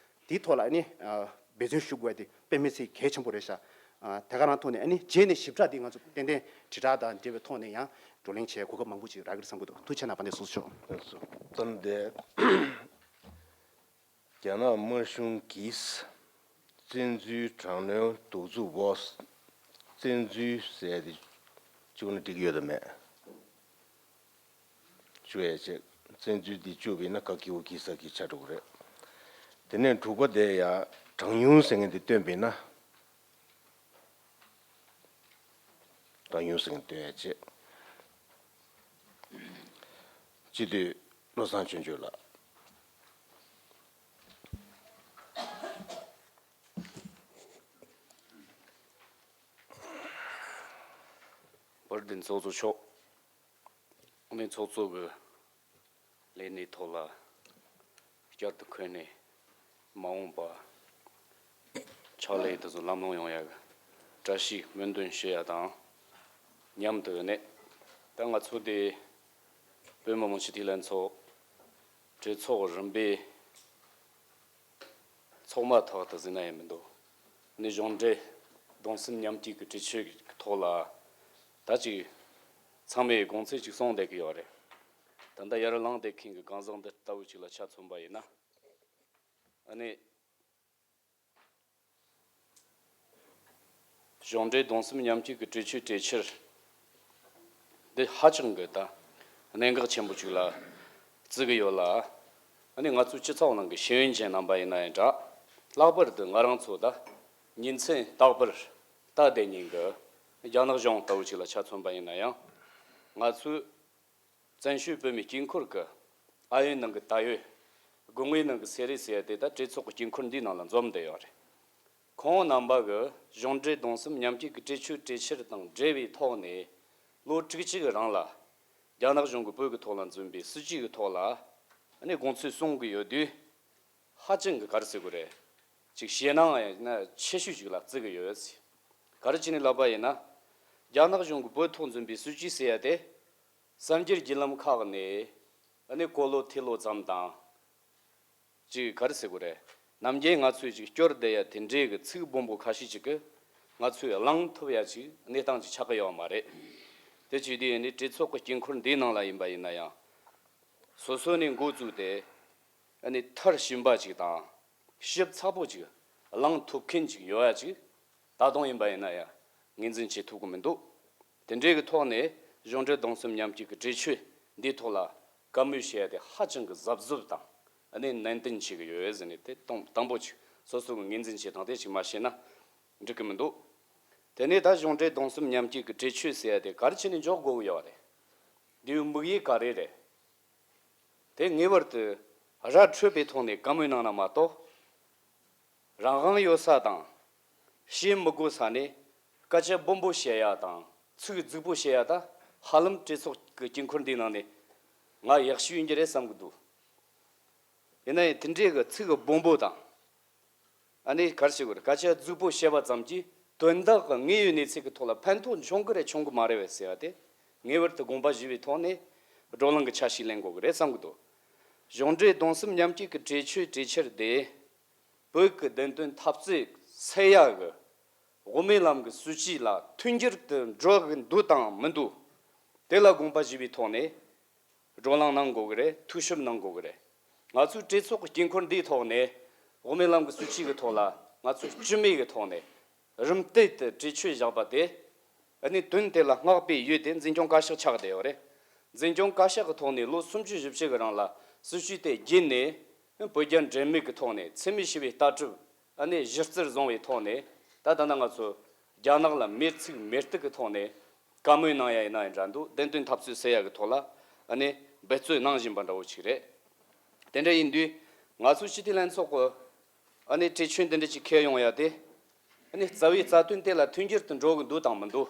དེའི་ཐོག་ལ་ཨ་ནི་འབད་བརྩོན་ཞུ་དགོས་ཡ་དེ་དཔེ་མི་སྲིད་གལ་ཆེན་པོ་རེད་ཤག་དེ་ག་རང་ཐོག་ནས་ཨ་ནི་རྗེས་ནས་ཞིབ་ཕྲ་དེ་ང་ཚོ་ཏན་ཏན་དྲིལ་བསྒྲགས་དང་འབྲེལ་བའི་ཐོག་ནས་ཡང་བགྲོ་གླེང་བྱེད་ཡ་གོ་སྐབས་མང་པོ་ཅིག་རག་གི་རེད་བསམ་གི་འདུག་ཐུགས་རྗེ་ཆེ་གནང་དཔལ་ལྡན་ཚོགས་གཙོ་མཆོག་ཙམ་དེ། རྒྱ་ནག་དམར་གཞུང་གིས་བཙན་འཛུལ་དྲག་གནོན་གདུག་རྩུབ་པོ། བཙན་འཛུལ་ཟེར་ཏེ་བཅུག་ན་འགྲིག་ཡོད་དམ་མེད། བཅུག་ཡ་བྱས། བཙན་འཛུལ་འདི་བཅུག་པ་ཡིན་ན་ག་གི་འོ་གི་ས་གི་ཆགས་འགྲོ་གི་རེད། དེ་ནས་དྲུག་པ་དེ་ཡ་གྲངས་ཉུང་ཟེར་མཁན་དེ་བཏོན་པ་ཡིན་ན། གྲངས་ཉུང་ཟེར་མཁན་བཏོན་ཡ་བྱས། སྤྱི་འཐུས་བློ་བཟང་ཆོས་འབྱོར་ལགས། དཔལ་ལྡན་ཚོགས་གཙོ་མཆོག་ཨ་ནི་ཚོགས་གཙོ་གི་ལས་གནས་ཐོག་ལ་བསྐྱར་དུ་འཁོད་ནས་མ་འོངས་པ་ཕྱག་ལས་དེ་ཚོ་ལམ་ལྷོང་ཡོང་ཡ་གི་བཀྲ་ཤིས་སྨོན་འདུན་ཞུ་ཡ་དང་མཉམ་དུ་ནས། ད་ང་ཚོ་དེ་བོད་མི་མང་སྤྱི་འཐུས་ལྷན་ཚོགས་གྲོས་ཚོགས་རིམ་པའི་ཚོགས་མ་ཐག་ཏུ་ཟིན་ན་ཡང་མི་འདུག་ནི་གཞུང་འབྲེལ་གདུང་སེམས་མཉམ་སྐྱེད་ཀྱི་གྲོས་ཆོད་ཀྱི་ཐོག་ལ་ད་ཅིག་ཚང་མས་དགོངས་ཚུལ་ཅིག་གསུངས་བསྡད་ཀྱི་ཡོད་རེད། ད་ལྟ་ཡར་ལངས་བསྡད་མཁན་གྱི་གང་ཟག་འདི་ལྟ་བུ་ཅིག་ལ་ཆ་མཚོན་པ་ཡིན་ན། ཨ་ནི། གཞུང་འབྲེལ་གདུང་སེམས་མཉམ་སྐྱེད་ཀྱི་གྲོས་ཆོད་གྲོས་འཆར་འདི་ཧ་ཅང་གི་ད་ གནད་འགག་ཆེན་པོ་ཅིག་ལ་བརྩི་གི་ཡོད་ལ། ཨ་ནི་ང་ཚོའི་སྤྱི་ཚོགས་ནང་གི་ཤེས་ཡོན་ཅན་རྣམ་པ་ཡིན་ན་ཡང་འདྲ། ལྷག་པར་དུ་ང་རང་ཚོ་ད་ཉིན་མཚན་རྟག་པར་ལྟ་བསྡད་མཁན་གྱི་རྒྱ་ནག་གཞུང་ལྟ་བུ་ཅིག་ལ་ཆ་མཚོན་པ་ཡིན་ན་ཡང་། ང་ཚོའི་བཙན་བྱོལ་བོད་མིའི་དཀྱིལ་འཁོར་གྱི་ཨ་ཡོད་ནང་གི་ད་ཡོད། སྒོ་ངའི་ནང་གི་སེ་རེད་ཟེར་ཡ་དེ་ད་གྲོས་ཚོགས་ཀྱི་དཀྱིལ་འཁོར་འདིའི་ནང་ལ་འཛོམས་བསྡད་ཡོད་རེད། ཁོང་རྣམ་པ་གིས་གཞུང་འབྲེལ་གདུང་སེམས་མཉམ་སྐྱེད་ཀྱི་གྲོས་ཆོད་གྲོས་འཆར་དང་འབྲེལ་བའི་ཐོག་ནས། ལོ་དྲུག་ཅུ་གི་རིང་ལ་རྒྱ་ནག་གཞུང་གིས་བོད་ཀྱི་ཐོག་ལ་འཛིན་པའི་སྲིད་བྱུས་ཀྱི་ཐོག་ལ་ཨ་ནི་དགོངས་ཚུལ་གསུང་གི་ཡོད་དུས། ཧ་ཅང་གི་ག་རེ་ཟེར་དགོས་རེད། ཅིག་ཞེད་སྣང་ཡང་ན་ཆེ་ཤོས་ཅིག་ལ་བརྩི་གི་ཡོད། ག་རེ་བྱས་ནས་ལབ་པ་ཡིན་ན། རྒྱ་ནག་གཞུང་གིས་བོད་ཐོག་འཛིན་པའི་སྲིད་བྱུས་ཟེར་ཡ་དེ། གསར་འགྱུར་བརྒྱུད་ལམ་ཁག་ནས་ཨ་ནི་གོ་ལོ་ཐོས་ལོ་ཙམ་དང་། ཅིག་ག་རེ་ཟེར་དགོས་རེད། ནམ་རྒྱུན་ང་ཚོས་ཅིག་སྐྱོར་བསྡད་ཡ་དེ་འདྲའི་གི་ཚིག་སྦོམ་པོ་ཁ་ཤས་ཅིག་གིས་ང་ཚོས་གླེང་ཐུབ་ཡ་ཅིག་གནས་སྟངས་ཅིག་ཆགས་ཀྱི་ཡོད་མ་རེད། དེ་བྱས་དུས་ཨ་ནི་གྲོས་ཚོགས་ཀྱི་དཀྱིལ་འཁོར་འདིའི་ནང་ལ་ཡིན་པ་ཡིན་ན་ཡང་། སོ་སོ་ནས་འགོ་བཙུགས་ཏེ་ཨ་ནི་མཐར་ཕྱིན་པ་ཅིག་དང་། ཞིབ་ཚགས་པོ་ཅིག་གླེང་ཐུབ་མཁན་ཅིག་ཡོད་ཡ་ཅིག་ད་དུང་ཡིན་པ་ཡིན་ན་ཡང་ངོས་འཛིན་བྱེད་ཐུབ་ཀྱི་མི་འདུག་དེ་འདྲའི་གི་ཐོག་ནས་གཞུང་འབྲེལ་གདུང་སེམས་མཉམ་སྐྱེད་ཀྱི་གྲོས་ཆོད་འདིའི་ཐོག་ལ་བཀའ་མོལ་བྱེད་ཡ་དེ་ཧ་ཅང་གི་གཟབ་གཟབ་དང་ཨ་ནི་ནན་ཏན་བྱེད་ཀྱི་ཡོད་ཟེར་ནས། དེ་དང་དང་པོ་ཅིག་སོ་སོ་གི་ངོས་འཛིན་བྱེད་སྟངས་དེ་ཅིག་མ་བྱས་ན་འགྲིག་གི་མི་འདུག་དེ་ནས་ད་གཞུང་འབྲེལ་གདུང་སེམས་མཉམ་སྐྱེད་ཀྱི་གྲོས་ཆོད་ཟེར་ཡ་དེ་ག་རེ་བྱས་ནས་འཇོག་དགོས་ཀྱི་ཡོད་རེད། འདིའི་དམིགས་ཡུལ་ག་རེ་རེད། དེ་ངེས་པར་དུ་ར་འཕྲོད་པའི་ཐོག་ནས་བཀའ་མོལ་གནང་ན་མ་གཏོགས། རང་དབང་ཡོད་ས་དང་བཤད་མི་དགོས་ས་ནས་སྐད་ཆ་སྦོམ་པོ་བཤད་ཡ་དང་ཚིག་རྫིག་པོ་བཤད་ཡ་ད་ཧ་ལམ་གྲོས་ཚོགས་ཀྱི་དཀྱིལ་འཁོར་འདིའི་ནང་ནས་ང་ཡག་ཤོས་ཡིན་གྱི་རེད་བསམ་གྱི་འདུག་ཡིན་ན་ཡང་དེ་འདྲའི་གི་ཚིག་སྦོམ་པོ་དང་། ཨ་ནི་ག་རེ་ཟེར་དགོས་རེད། སྐད་ཆ་རྫིག་པོ་བཤད་པ་ཙམ་གྱིས་དོན་དག་གི་དངོས་ཡོད་གནས་ཚུལ་གྱི་ཐོག་ལ་ཕན་ཐོགས་འབྱུང་གི་རེད་འབྱུང་གི་མ་རེད་པས་ཟེར་བ་དེ། ངེས་པར་དུ་དགོངས་པ་བཞེས་པའི་ཐོག་ནས་བགྲོ་གླེང་གི་ཆ་ཞིག་ལེན་དགོས་ཀྱི་རེད་བསམ་གྱི་འདུག་གཞུང་འབྲེལ་གདུང་སེམས་མཉམ་སྐྱེད་ཀྱི་གྲོས་ཆོད་གྲོས་འཆར་དེ་བོད་ཀྱི་བདེན་དོན་འཐབ་རྩོད་སེལ་ཡག་གི་དབུ་མའི་ལམ་གྱི་སྲིད་བྱུས་ལ་མཐུན་འགྱུར་དུ་འགྲོ་གི་འདུག་དང་མི་འདུག་དེ་ལ་དགོངས་པ་བཞེས་པའི་ཐོག་ནས། བགྲོ་གླེང་གནང་དགོས་ཀྱི་རེད། ཐུགས་ཞིབ་གནང་དགོས་ཀྱི་རེད། ང་ཚོའི་གྲོས་ཚོགས་ཀྱི་དཀྱིལ་འཁོར་འདིའི་ཐོག་ནས་དབུ་མའི་ལམ་གྱི་སྲིད་བྱུས་ཀྱི་ཐོག་ལ་ང་ཚོས་སྤྱི་མོས་ཀྱི་ཐོག་ནས་རིམ་བསྟུད་དུ་གྲོས་ཆོད་བཞག་པ་དེ། ཨ་ནི་དོན་དེ་ལ་བསྔགས་པའི་ཡུལ་དེ་འཛིན་སྐྱོང་བཀའ་ཤག་ཆགས་བསྡད་ཡོད་རེད། འཛིན་སྐྱོང་བཀའ་ཤག་གི་ཐོག་ནས་ལོ་སུམ་ཅུ་བཞི་བཅུ་གི་རིང་ལ་སྲིད་བྱུས་དེ་བརྒྱུད་ནས་བོད་རྒྱ་འབྲེལ་མོལ་གྱི་ཐོག་ནས་འཚེ་མེད་ཞི་བའི་ལྟ་གྲུབ། ཨ་ནི་གཞི་རྩར་བཟུང་བའི་ཐོག་ནས་ད་ལྟ་ན་ང་ཚོ་རྒྱ་ནག་ལ་མེར་ཚིག་མེར་གཏུག་གི་ཐོག་ནས་བཀའ་མོལ་གནང་ཡ་ཡིན་ན་ཡང་འདྲ་འདུག་བདེན་དོན་འཐབ་རྩོད་སེལ་ཡ་གི་ཐོག་ལ་ཨ་ནི་འབད་རྩོལ་གནང་བཞིན་པ་འདྲ་བོ་ཅིག་རེད། དེ་འདྲ་ཡིན་དུས་ང་ཚོའི་སྤྱི་འཐུས་ལྷན་ཚོགས་ཀྱི་ཨ་ནི་གྲོས་ཆོད་འདི་འདྲ་ཅིག་འཁྱེར་ཡོང་ཡ་དེ། ཨ་ནི་རྩ་བའི་རྩ་དོན་དེ་ལ་མཐུན་འགྱུར་དུ་འགྲོ་གི་འདུག་དང་མི་འདུག་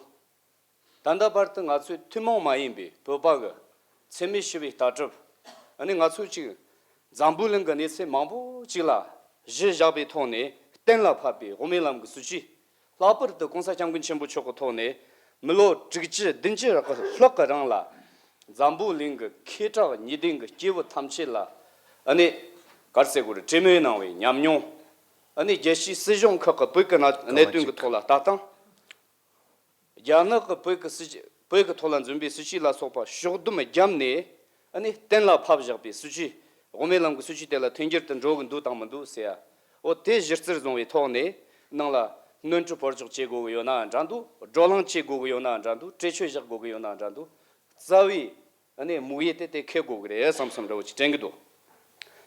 ད་ལྟ་བར་དུ་ང་ཚོའི་ཐུན་མོང་མ་ཡིན་པའི་བོད་པ་གི་འཚེ་མེད་ཞི་བའི་ལྟ་གྲུབ། ཨ་ནི་ང་ཚོས་ཅིག་འཛམ་བུ་གླིང་གི་གནས་ཚད་མང་པོ་ཅིག་ལ་གཞི་བཞག་པའི་ཐོག་ནས་གཏན་ལ་ཕབ་པའི་དབུ་མའི་ལམ་གྱི་སྲིད་བྱུས། ལྷག་པར་དུ་༸གོང་ས་༸སྐྱབས་མགོན་ཆེན་པོ་མཆོག་གི་ཐོག་ནས་མི་ལོ་དྲུག་ཅུ་བདུན་ཅུ་ལྷག་གི་རིང་ལ་འཛམ་བུ་གླིང་གི་ཁེ་གྲགས་གཉིས་ལྡན་གྱི་སྐྱེས་བུ་ཐམས་ཅད་ལ་ཨ་ནི་ག་རེ་ཟེར་དགོས་རེད། གྲོས་མོལ་གནང་བའི་ཉམས་མྱོང་། ཨ་ནི་རྒྱལ་སྤྱིའི་སྲིད་གཞུང་ཁག་གི་བོད་ཀྱི་གནད་གནད་དོན་གྱི་ཐོག་ལ་ལྟ་སྟངས། རྒྱ་ནག་གི་བོད་ཀྱི་སྲིད་བོད་ཀྱི་ཐོག་ལ་འཛིན་པའི་སྲིད་བྱུས་ལ་སོགས་པ་ཕྱོགས་བསྡོམས་བརྒྱབ་ནས་ཨ་ནི་གཏན་ལ་ཕབ་བཞག་པའི་སྲིད་བྱུས། དབུ་མའི་ལམ་གྱི་སྲིད་བྱུས་དེ་ལ་མཐུན་འགྱུར་དུ་འགྲོ་གི་འདུག་དང་མི་འདུག་ཟེར་ཡ། འོ་དེ་གཞི་རྩར་བཟུང་བའི་ཐོག་ནས་ནང་ལ་སྣོན་འཕྲི་སྤོར་གཅོག་བྱེད་དགོས་ཀྱི་ཡོད་ན་འདྲ་འདུག་བགྲོ་གླེང་བྱེད་དགོས་ཀྱི་ཡོད་ན་འདྲ་འདུག་གྲོས་ཆོད་བཞག་དགོས་ཀྱི་ཡོད་ན་འདྲ་འདུག་རྩ་བའི་ཨ་ནི་དམིགས་ཡུལ་དེ་དེ་འཁྱེར་དགོས་ཀྱི་རེད་བསམ་བསམ་འདྲ་བོ་ཅིག་དྲན་གྱི་འདུག་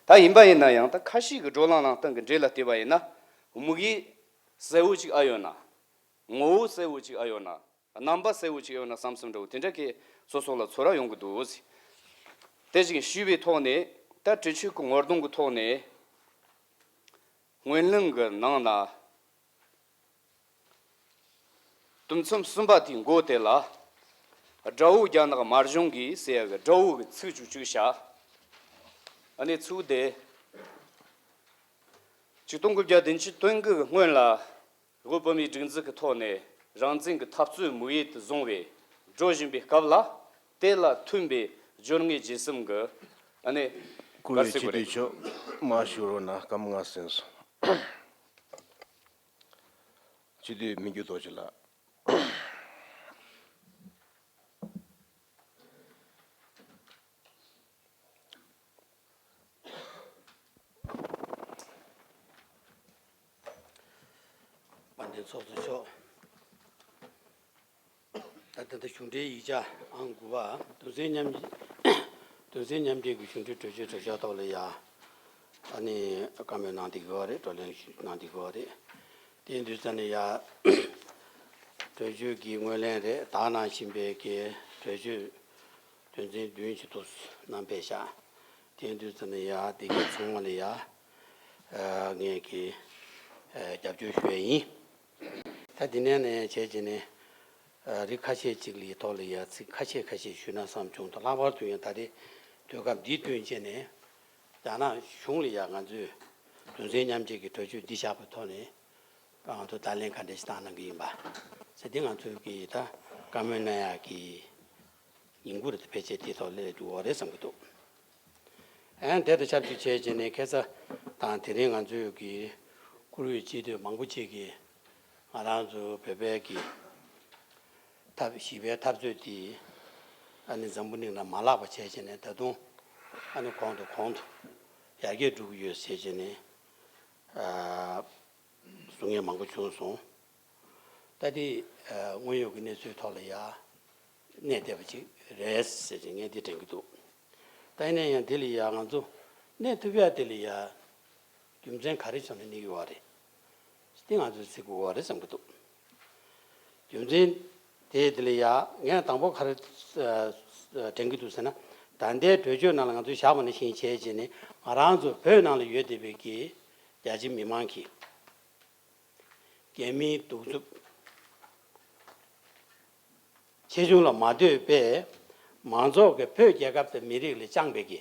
ད་ཡིན་པ་ཡིན་ན་ཡང་ད་ཁ་ཤས་ཀྱི་བགྲོ་གླེང་གནང་སྟངས་ཀྱི་འགྲེལ་ལ་བལྟས་པ་ཡིན་ན། དམིགས་ཡུལ་གསལ་བོ་ཅིག་ཨ་ཡོད་ན། ངོ་བོ་གསལ་བོ་ཅིག་ཨ་ཡོད་ན། རྣམ་པ་གསལ་བོ་ཅིག་ཡོད་ན་བསམ་བསམ་འདྲ་བོ་དེ་འདྲ་གི་སོ་སོ་ལ་ཚོར་བ་ཡོང་གི་འདུག་དེ་ཅིག་ཞུས་པའི་ཐོག་ནས་ད་གྲོས་ཆོད་ཀྱི་ངོ་གདོང་གི་ཐོག་ནས་སྔོན་གླེང་གི་ནང་ན་དུམ་མཚམས་གསུམ་པ་དེའི་མགོ་དེ་ལ་དགྲ་བོ་རྒྱ་ནག་དམར་གཞུང་གིས་ཟེར་ཡ་གི་དགྲ་བོ་གི་ཚིག་བཅུག་བཅུག་བྱ། ཨ་ནི་ཚིག་དེ་ཆིག་སྟོང་དགུ་བརྒྱ་བདུན་ཅུ་དོན་དགུ་གི་སྔོན་ལ། བོད་བོད་མིའི་སྒྲིག་འཛུགས་ཀྱི་ཐོག་ནས་རང་བཙན་གྱི་འཐབ་རྩོད་དམིགས་ཡུལ་དུ་བཟུང་བའི་འགྲོ་བཞིན་པའི་སྐབས་ལ་དེ་ལ་མཐུན་པའི་སྦྱོར་དངོས་བརྗེ་གསུམ་གྱི་ཨ་ནི་བཀུར་འོས་ག་རེ་ཟེར་དགོས་རེད། སྤྱི་འཐུས་མཆོག་མར་བཞུགས་རོགས་གནང་། སྐར་མ་ལྔ་ཟིན་སོང་། སྤྱི་འཐུས་མི་འགྱུར་རྡོ་རྗེ་ལགས། དཔལ་ལྡན་ཚོགས་གཙོ་མཆོག་ད་ལྟ་ད་གཞུང་འབྲེལ་ཡིག་ཆ་ཨང་དགུ་པ་དོན་ཚན་མཉམ་གཞི་ དོན་ཚན་མཉམ་འབྲེལ་གྱི་གཞུང་འབྲེལ་གྲོས་ཆོད་གྲོས་འཆར་ཐོག་ལ་ཡ། ཨ་ནི་བཀའ་མོལ་གནང་བསྡད་ཡོད་རེད། བགྲོ་གླེང་གནང་བསྡད་ཡོད་རེད། དེ་དུས་ཙམ་ནས་ཡ། གྲོས་ཆོད་ཀྱི་ངོས་ལེན་རེད། ད་ག་ནང་བཞིན་པའི་གི་གྲོས་ཆོད་དོན་ཚན་བདུན་ཅིག་འདུག་གནང་ཕེབས་ཤག་དེ་དུས་ཙམ་ནས་ཡ་དེ་གའི་ཚང་མ་ལ་ཡ། ཨ་ངས་ཀྱི་ཨ་རྒྱབ་སྐྱོར་ཞུ་ཡ་ཡིན། ད་དེ་ནས་ནས་བྱས་བྱས་ནས་ཨ་རིགས་ཁ་ཤས་ཅིག་ལ་ཐོག་ལ་ཡ་ཚིག་ཁ་ཤས་ཁ་ཤས་ཞུས་ན་བསམ་བྱུང་། ད་ལྷག་པར་དུ་ཡང་ད་རེས་དུས་སྐབས་འདིའི་བསྟུན་བྱས་ནས་རྒྱ་ནག་གཞུང་ལ་ཡ་ང་ཚོས་དོན་ཚན་མཉམ་འབྲེལ་གྱི་གྲོས་ཆོད་འདི་བཞག་པའི་ཐོག་ནས་ང་ཚོ་བརྡ་ལན་ག་འདྲ་ཞིག་བཏང་གནང་གི་ཡིན་པ་ཟེར་འདི་ང་ཚོས་ཀྱི་ད་བཀའ་མོལ་གནང་ཡག་གི་ཡིན་དགོས་རེད། ཕལ་ཆེར་དེའི་ཐོག་སླེབས་འགྲོ་བ་རེད་བསམ་གྱི་འདུག་ཨན་དེ་དང་ཆབས་ཅིག་བྱས་བྱས་ནས་ཁ་སང་དང་དེ་རིང་ང་ཚོའི་གི་བཀུར་འོས་སྤྱི་འཐུས་མང་པོ་ཅིག་གིས་ང་རང་ཚོ་བོད་པའི་གི་འཐབ་ཞི་བའི་འཐབ་རྩོད་དེ་ཨ་ནི་འཛམ་བུ་གླིང་ལ་མ་བརླག་པ་བྱས་བྱས་ནས་ད་དུང་ཨ་ནི་གོང་དུ་གོང་དུ་ཡར་རྒྱས་འགྲོ་གི་ཡོད་ཟེར་བྱས་ནས་ཨ་གསུང་མཁན་མང་པོ་བྱུང་སོང་། ད་དེ་ཨ་དངོས་ཡོད་ཀྱི་གནས་ཚུལ་ཐོག་ལ་ཡ་གནས་བསྡད་པ་ཅིག་རེད་ཟེར་ཅིག་ངས་འདི་དྲན་གྱི་འདུག་ད་ཡིན་ན་ཡང་དེ་ལ་ཡ་ང་ཚོ་གནས་ཐུབ་ཡ་དེ་ལ་ཡ་རྒྱུ་མཚན་ག་རེ་བྱུང་ནས་གནས་ཀྱི་ཡོད་རེད། དེ་ང་ཚོས་ཚིག་དགོས་པ་རེད་བསམ་གྱི་འདུག་རྒྱུ་མཚན་དེ་དེ་ལ་ཡ་ངས་དང་པོ་ག་རེ་ཨ་དྲན་གྱི་འདུག་ཟེར་ན། ད་ལྟའི་གྲོས་ཆོད་ནང་ལ་ང་ཚོས་བཞག་པ་ནང་བཞིན་བྱས་བྱས་ནས་ང་རང་ཚོ་བོད་ནང་ལ་ཡོད་བསྡད་པའི་གི་རྒྱ་ཆེ་མི་མང་གི་རྒྱ་མིའི་གདུག་རྩུབ་ཆེ་ཆུང་ལ་མ་ལྟོས་པའི་མང་ཚོགས་ཀྱིས་བོད་རྒྱལ་ཁབ་དང་མི་རིགས་ལ་བཅངས་པའི་གི་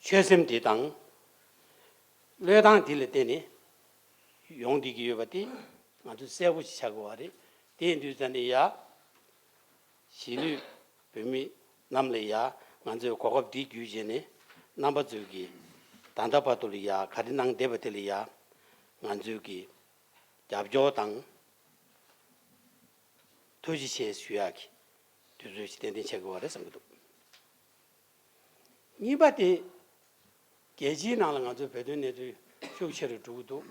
ཆོད་སེམས་འདི་དང་བློས་བཏང་འདི་ལ་བརྟེན་ནས་ཡོང་བསྡད་ཀྱི་ཡོད་པ་དེ་ང་ཚོ་གསལ་པོ་ཞིག་ཆགས་དགོས་པ་རེད། དེ་ཡིན་དུས་ཙམ་ནས་ཡ་གཞིས་ལུས་བོད་མི་རྣམས་ལ་ཡ་ང་ཚོས་གོ་སྐབས་འདི་བརྒྱུད་བྱས་ནས་རྣམ་པ་ཚོས་ཀྱིས་ད་ལྟ་བར་དུ་ལ་ཡ་ག་རེ་གནང་བསྡད་པ་དེ་ལ་ཡ་ང་ཚོས་ཀྱིས་རྒྱབ་སྐྱོར་དང་ཐུགས་རྗེ་ཆེ་ཞུ་ཡག་གི་དུས་ཚོད་ཅིག་ཏན་ཏན་ཆགས་ཀྱི་ཡོད་རེད་བསམ་གྱི་འདུག་གཉིས་པ་དེ། རྒྱལ་སྤྱིའི་ནང་ལ་ང་ཚོའི་བོད་དོན་གནས་ཚུལ་ཤུགས་ཆེ་རུ་འགྲོ་གི་འདུག་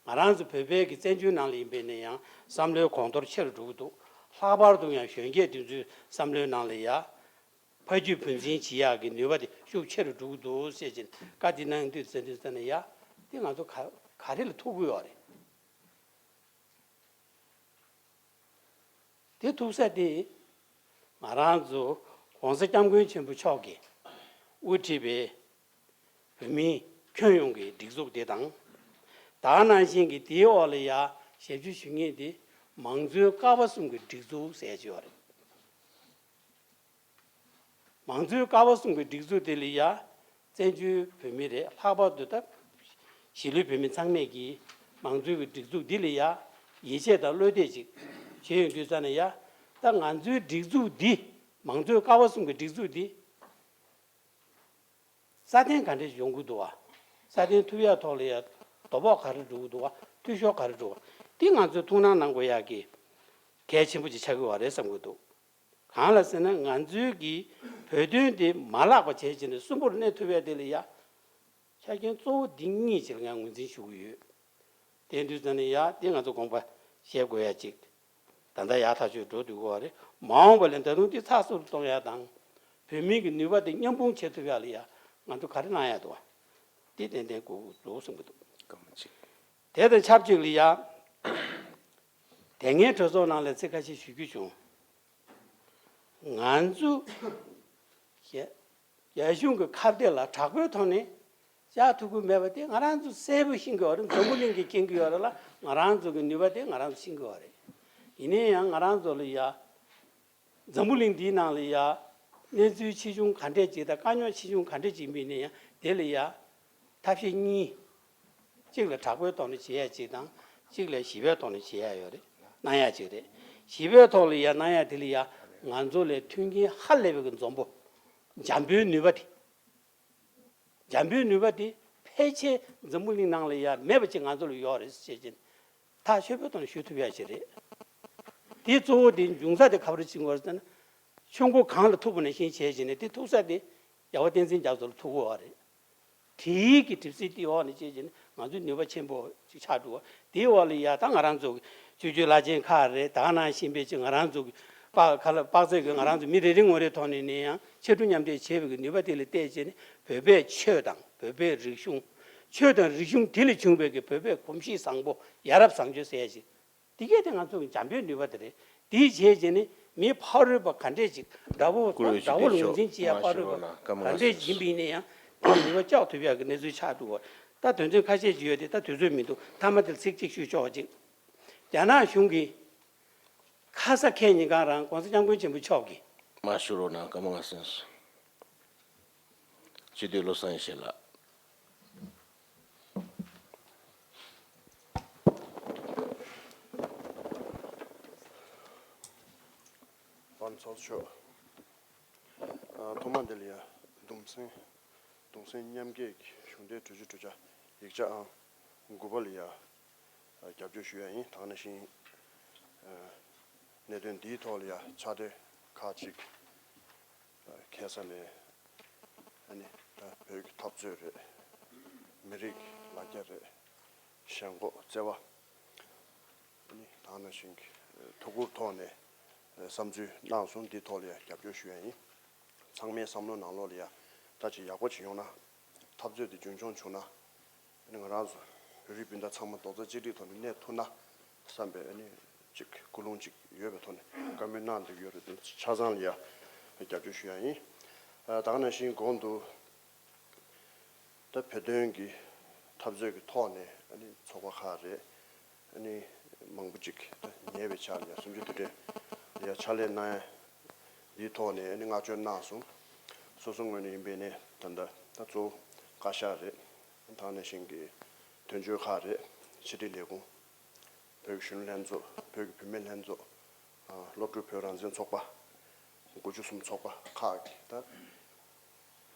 ང་རང་ཚོ་བོད་པའི་གི་བཙན་བྱོལ་ནང་ལ་ཡིན་པའི་ནས་ཡང་བསམ་བློའི་གོང་མཐོར་ཆེ་རུ་འགྲོ་གི་འདུག་ལྷག་པར་དུ་ཡང་གཞོན་སྐྱེས་དེ་ཚོའི་བསམ་བློའི་ནང་ལ་ཡ་ཕ་རྒྱུད་བུ་འཛིན་བྱེད་ཡག་གི་ནུས་པ་དེ་ཤུགས་ཆེ་རུ་འགྲོ་གི་འདུག་ཟེར་བྱས་བཀའ་དེ་གནང་དུས་ཟེར་དུས་ཟེར་ན་ཡ་དེ་ང་ཚོ་ག་ག་རེ་ལ་ཐུག་གི་ཡོད་རེད། དེ་ཐུག་ས་དེ་ང་རང་ཚོ་༸གོང་ས་༸སྐྱབས་མགོན་ཆེན་པོ་མཆོག་གིས་དབུ་ཁྲིད་པའི་བོད་མིའི་ཁྱོན་ཡོངས་ཀྱི་སྒྲིག་འཛུགས་དེ་དང་། ད་ག་ནང་བཞིན་གྱི་དེའི་འོག་ལ་ཡ་ཞབས་ཞུ་ཞུ་མཁན་དེ་མང་གཙོའི་ཀ་བ་གསུམ་གྱི་སྒྲིག་འཛུགས་ཟེར་གྱི་ཡོད་རེད། མང་གཙོའི་ཀ་བ་གསུམ་གྱི་སྒྲིག་འཛུགས་དེ་ལ་ཡ་བཙན་བྱོལ་བོད་མི་རེད། ལྷག་པར་དུ་ད་གཞིས་ལུས་བོད་མི་ཚང་མས་ཀྱིས་མང་གཙོའི་གི་སྒྲིག་འཛུགས་འདི་ལ་ཡ་ཡིད་ཆེས་དང་བློ་གཏད་ཅིག་བྱས་ཡོང་དུས་ཙ་ན་ཡ་ད་ང་ཚོའི་སྒྲིག་འཛུགས་འདི་མང་གཙོའི་ཀ་བ་གསུམ་གྱི་སྒྲིག་འཛུགས་འདི་སྲ་བརྟན་ག་འདྲས་ཡོང་གི་འདུག་བ། སྲ་བརྟན་ཐུབ་ཡ་ཐོག་ལ་ཡ་དོ་ཕོག་ག་རེ་འགྲོ་གི་འདུག་བ། འཐུས་ཤོར་ག་རེ་འགྲོ་བ། འདི་ང་ཚོས་ཐུགས་སྣང་གནང་དགོས་ཡ་གི་གལ་ཆེན་པོ་ཅིག་ཆགས་ཀྱི་ཡོད་རེད་བསམ་གྱི་འདུག་གང་ལ་ཟེར་ན་ང་ཚོའི་གི་བོད་དོན་དེ་མ་བརླག་པ་བྱས་བྱས་ནས་གསོན་པོར་གནས་ཐུབ་ཡ་དེ་ལ་ཡ། ཆ་རྐྱེན་གཙོ་བོ་འདི་གཉིས་ཅིག་ལ་ང་ངོས་འཛིན་ཞུ་གི་ཡོད། དེ་དུས་ཙམ་ནས་ཡ་དེ་ང་ཚོ་དགོངས་པ་བཞེས་དགོས་ཡ་ཅིག་ད་ལྟ་ཡག་ཐག་ཆོད་འགྲོ་འདུག་གོ་རེད། མ་འོངས་པ་ལ་ད་དུང་དེ་ཚགས་ཚུད་དུ་གཏོང་ཡ་དང་། བོད་མིའི་གི་ནུས་པ་དེ་མཉམ་སྤུངས་བྱེད་ཐུབ་ཡ་ལ་ཡ་ང་ཚོ་ག་རེ་གནང་ཡ་འདུག་བ། དེ་ཏན་ཏན་དགོས་འདུག་བསམ་གྱི་འདུག་དཀའ་མོ་ཆེ། དེ་དང་ཆབས་ཅིག་ལ་ཡ། དེ་སྔའི་གྲོས་ཚོགས་ནང་ལ་ཚིག་ཁ་ཤས་ཞུ་རྒྱུ་བྱུང་། ང་ཚོ་རྒྱ་རྒྱ་གཞུང་གི་ཁ་གཏད་ལ་དྲག་པོའི་ཐོག་ནས་བཅར་ཐུབ་ཀྱི་མེད་པ་དེ་ང་རང་ཚོ་གསལ་པོ་ཤེས་ཀྱི་ཡོད་རེད། འཛམ་བུ་གླིང་གིས་མཁྱེན་གྱི་ཡོད་རེད་ལ་ང་རང་ཚོ་གི་ནུས་པ་དེ་ང་རང་ཚོ་ཤེས་ཀྱི་ཡོད་རེད། ཡིན་ན་ཡང་ང་རང་ཚོ་ལ་ཡ། འཛམ་བུ་གླིང་འདིའི་ནང་ལ་ཡ། གནས་ཚུལ་ཆེ་ཆུང་ག་འདྲས་ཅིག་དང་དཀའ་རྙོག་ཆེ་ཆུང་ག་འདྲས་ཅིག་ཡིན་པ་ཡིན་ན་ཡང་དེ་ལ་ཡ། ཐབས་ཤེས་གཉིས། གཅིག་ལ་དྲག་པོའི་ཐོག་ནས་བྱེད་ཡ་གཅིག་དང་། གཅིག་ལ་ཞི་བའི་ཐོག་ནས་བྱེད་ཡ་ཡོད་རེད། གནང་ཡ་གཅིག་རེད། ཞི་བའི་ཐོག་ལ་ཡ་གནང་ཡ་དེ་ལ་ཡ། ང་ཚོ་ལ་མཐུན་རྐྱེན་ཧ་ལས་པའི་གི་འཛོམས་པོ། འཇམ་པོའི་ནུས་པ་དེ། འཇམ་པོའི་ནུས་པ་དེ་ཕལ་ཆེར་འཛམ་བུ་གླིང་ནང་ལ་ཡ་མེད་པ་ཅིག་ང་ཚོ་ལ་ཡོད་རེད་ཟེར་བྱས་ནས་ཐག་ཆོད་པོའི་ཐོག་ནས་ཞུ་ཐུབ་ཡ་ཞིག་རེད། དེ་གཙོ་བོ་དེ་འབྱུང་ས་དེ་ག་པར་ཕྱིན་དགོས་རེད་ཟེར་ན། ཆུ་མགོ་གངས་ལ་ཐུག་པ་ནང་བཞིན་བྱས་བྱས་ནས་དེ་ཐུག་ས་དེ་རྒྱལ་བ་བསྟན་འཛིན་རྒྱ་མཚོ་ལ་ཐུག་དགོས་པ་རེད། དེའི་གི་གྲིབ་བསིལ་དེའི་འོག་ནས་བྱས་བྱས་ནས་ང་ཚོའི་ནུས་པ་ཆེན་པོ་ཅིག་ཆགས་འགྲོ་བ། དེའི་འོག་ལ་ཡ་ད་ང་རང་ཚོ་གི་ཆོས་བརྒྱུད་བླ་ཆེན་ཁག་རེད། ད་ག་ནང་བཞིན་པའི་ཅིག་ང་རང་ཚོ་གི་ དཔག་ཁ་ལ་དཔག་ཚད་ཀྱི་ང་རང་ཚོ་མི་རེ་རེ་ངོ་རེའི་ཐོག་ནས་ནས་ཡང་ཕྱར་གྲུ་མཉམ་འདེགས་བྱེད་པའི་གི་ནུས་པ་དེ་ལ་བལྟས་བྱས་ནས་བོད་པའི་ཆོས་དང་བོད་པའི་རིག་གཞུང་། ཆོས་དང་རིག་གཞུང་དེ་ལས་བྱུང་བའི་གི་བོད་པའི་གོམས་གཤིས་བཟང་པོ་ཡ་རབས་བཟང་སྤྱོད་ཟེར་ཡ་ཞིག་དེ་གས་དེ་ང་ཚོ་གི་འཇམ་པོའི་ནུས་པ་དེ་རེད། དེའི་རྗེས་བྱས་ནས་མི་ཕ་རོལ་པ་ག་འདྲས་ཅིག་དགྲ་བོ་བཀུར་འོས་དགྲ་བོ་ལ་ངོས་འཛིན་བྱེད་ཡ་ཕ་རོལ་པ་ག་འདྲས་ཅིག་ཡིན་པ་ཡིན་ན་ཡང་དེའི་ནུས་པ་གཅོག་ཐུབ་ཡ་གི་གནས་ཚུལ་ཆགས་འདུག་གོ། ད་དོན་ཚན་ཁ་ཤས་ཅིག་ཡོད་དེ་ད་དུས་ཚོད་མི་འདུག་མཐའ་མ་དེར་ཚིག་གཅིག་ཞུས་ཆོག་ཅིག་རྒྱ་ནག་གཞུང་གིས་ཁ་ས་ཁེ་ཉིན་གང་རང་༸གོང་ས་༸སྐྱབས་མགོན་ཆེན་པོ་མཆོག་གིས། མ་ཞུ་རོགས་གནང་། སྐར་མ་ལྔ་ཟིན་སོང་། སྤྱི་འཐུས་བློ་བཟང་ཡེ་ཤེས་ལགས། པང་ཚོགས་ཆོས། ཨ། ཐོག་མ་འདི་ལ་ཡ་གདུང་སེམས། གདུང་སེམས་མཉམ་སྐྱེད་ཀྱི་གཞུང་འབྲེལ་གྲོས་ཆོད་གྲོས་འཆར་ཡིག་ཆ་ཨང་དགུ་པ་ལ་ཡ་རྒྱབ་སྐྱོར་ཞུ་ཡ་ཡིན། དེ་ནང་བཞིན་གནད་དོན་འདིའི་ཐོག་ལ་ཡ་ཕྱག་དེབ་ཁག་ཅིག་ཁ་ས་ནས་ཨ་ནི་ད་བོད་ཀྱི་འཐབ་རྩོད་རེད། མི་རིགས་ལ་རྒྱ་རེད། ཞེན་ཁོག་བརྩེ་བ། ཨ་ནི་དེ་ནང་བཞིན་གྱི་ཐུགས་ཁུར་ཐོག་ནས་བསམ་ཚུལ་གནང་སོང་། འདིའི་ཐོག་ལ་ཡ་རྒྱབ་སྐྱོར་ཞུ་ཡ་ཡིན། ཚང་མའི་བསམ་བློ་ནང་ལོགས་ལ་ཡ་ད་ཅིག་ཡག་པོ་ཅིག་ཡོང་ན། འཐབ་རྩོད་དེ་རྒྱུན་འཁྱོངས་བྱུང་ན། ཨ་ནི་ང་རང་ཚོ་བོད་རིགས་སྤུན་ཟླ་ཚང་མ་རྡོག་རྩ་གཅིག་སྒྲིལ་ཐོག་ནས་གནས་ཐུབ་ན་བསམ་པའི་ཨ་ནི་ཅིག་ཀུན་སློང་ཅིག་ཡོད་པའི་ཐོག་ནས་བཀའ་མོལ་གནང་བསྡད་ཀྱི་ཡོད་རེད། དེ་ཆ་ཚང་ལ་ཡ་རྒྱབ་སྐྱོར་ཞུ་ཡ་ཡིན། ཨ། དེ་ནང་བཞིན་གོང་དུ་ད་བོད་དོན་གྱི་འཐབ་རྩོད་ཀྱི་ཐོག་ནས་ཨ་ནི་ཚོགས་པ་ཁག་རེད། ཨ་ནི་མང་པོ་ཅིག་ད་ཉེ་བའི་ཆར་ལ་ཡ་གསུམ་བཅུ་དུས་དྲན་ལ་ཡ་ཕྱག་ལས་གནང་ཡ་འདིའི་ཐོག་ནས་ཨ་ནི་བསྔགས་བརྗོད་གནང་སོང་། སོ་སོ་ངོས་ནས་ཡིན་པས་ནས་ད་ལྟ་ད་གཙོ་བོ་བཀའ་ཤག་རེད། དེ་ནང་བཞིན་གྱི་དོན་གཅོད་ཁག་རེད། ཕྱི་དྲིལ་ལས་ཁུངས། བོད་ཀྱི་གཞོན་ནུ་ལྷན་ཚོགས། བོད་ཀྱི་བུད་མེད་ལྷན་ཚོགས། ཨ། སློབ་ཕྲུག་བོད་རང་བཙན་ཚོགས་པ། དགུ་བཅུ་གསུམ་ཚོགས་པ་ཁག་གིས་ད་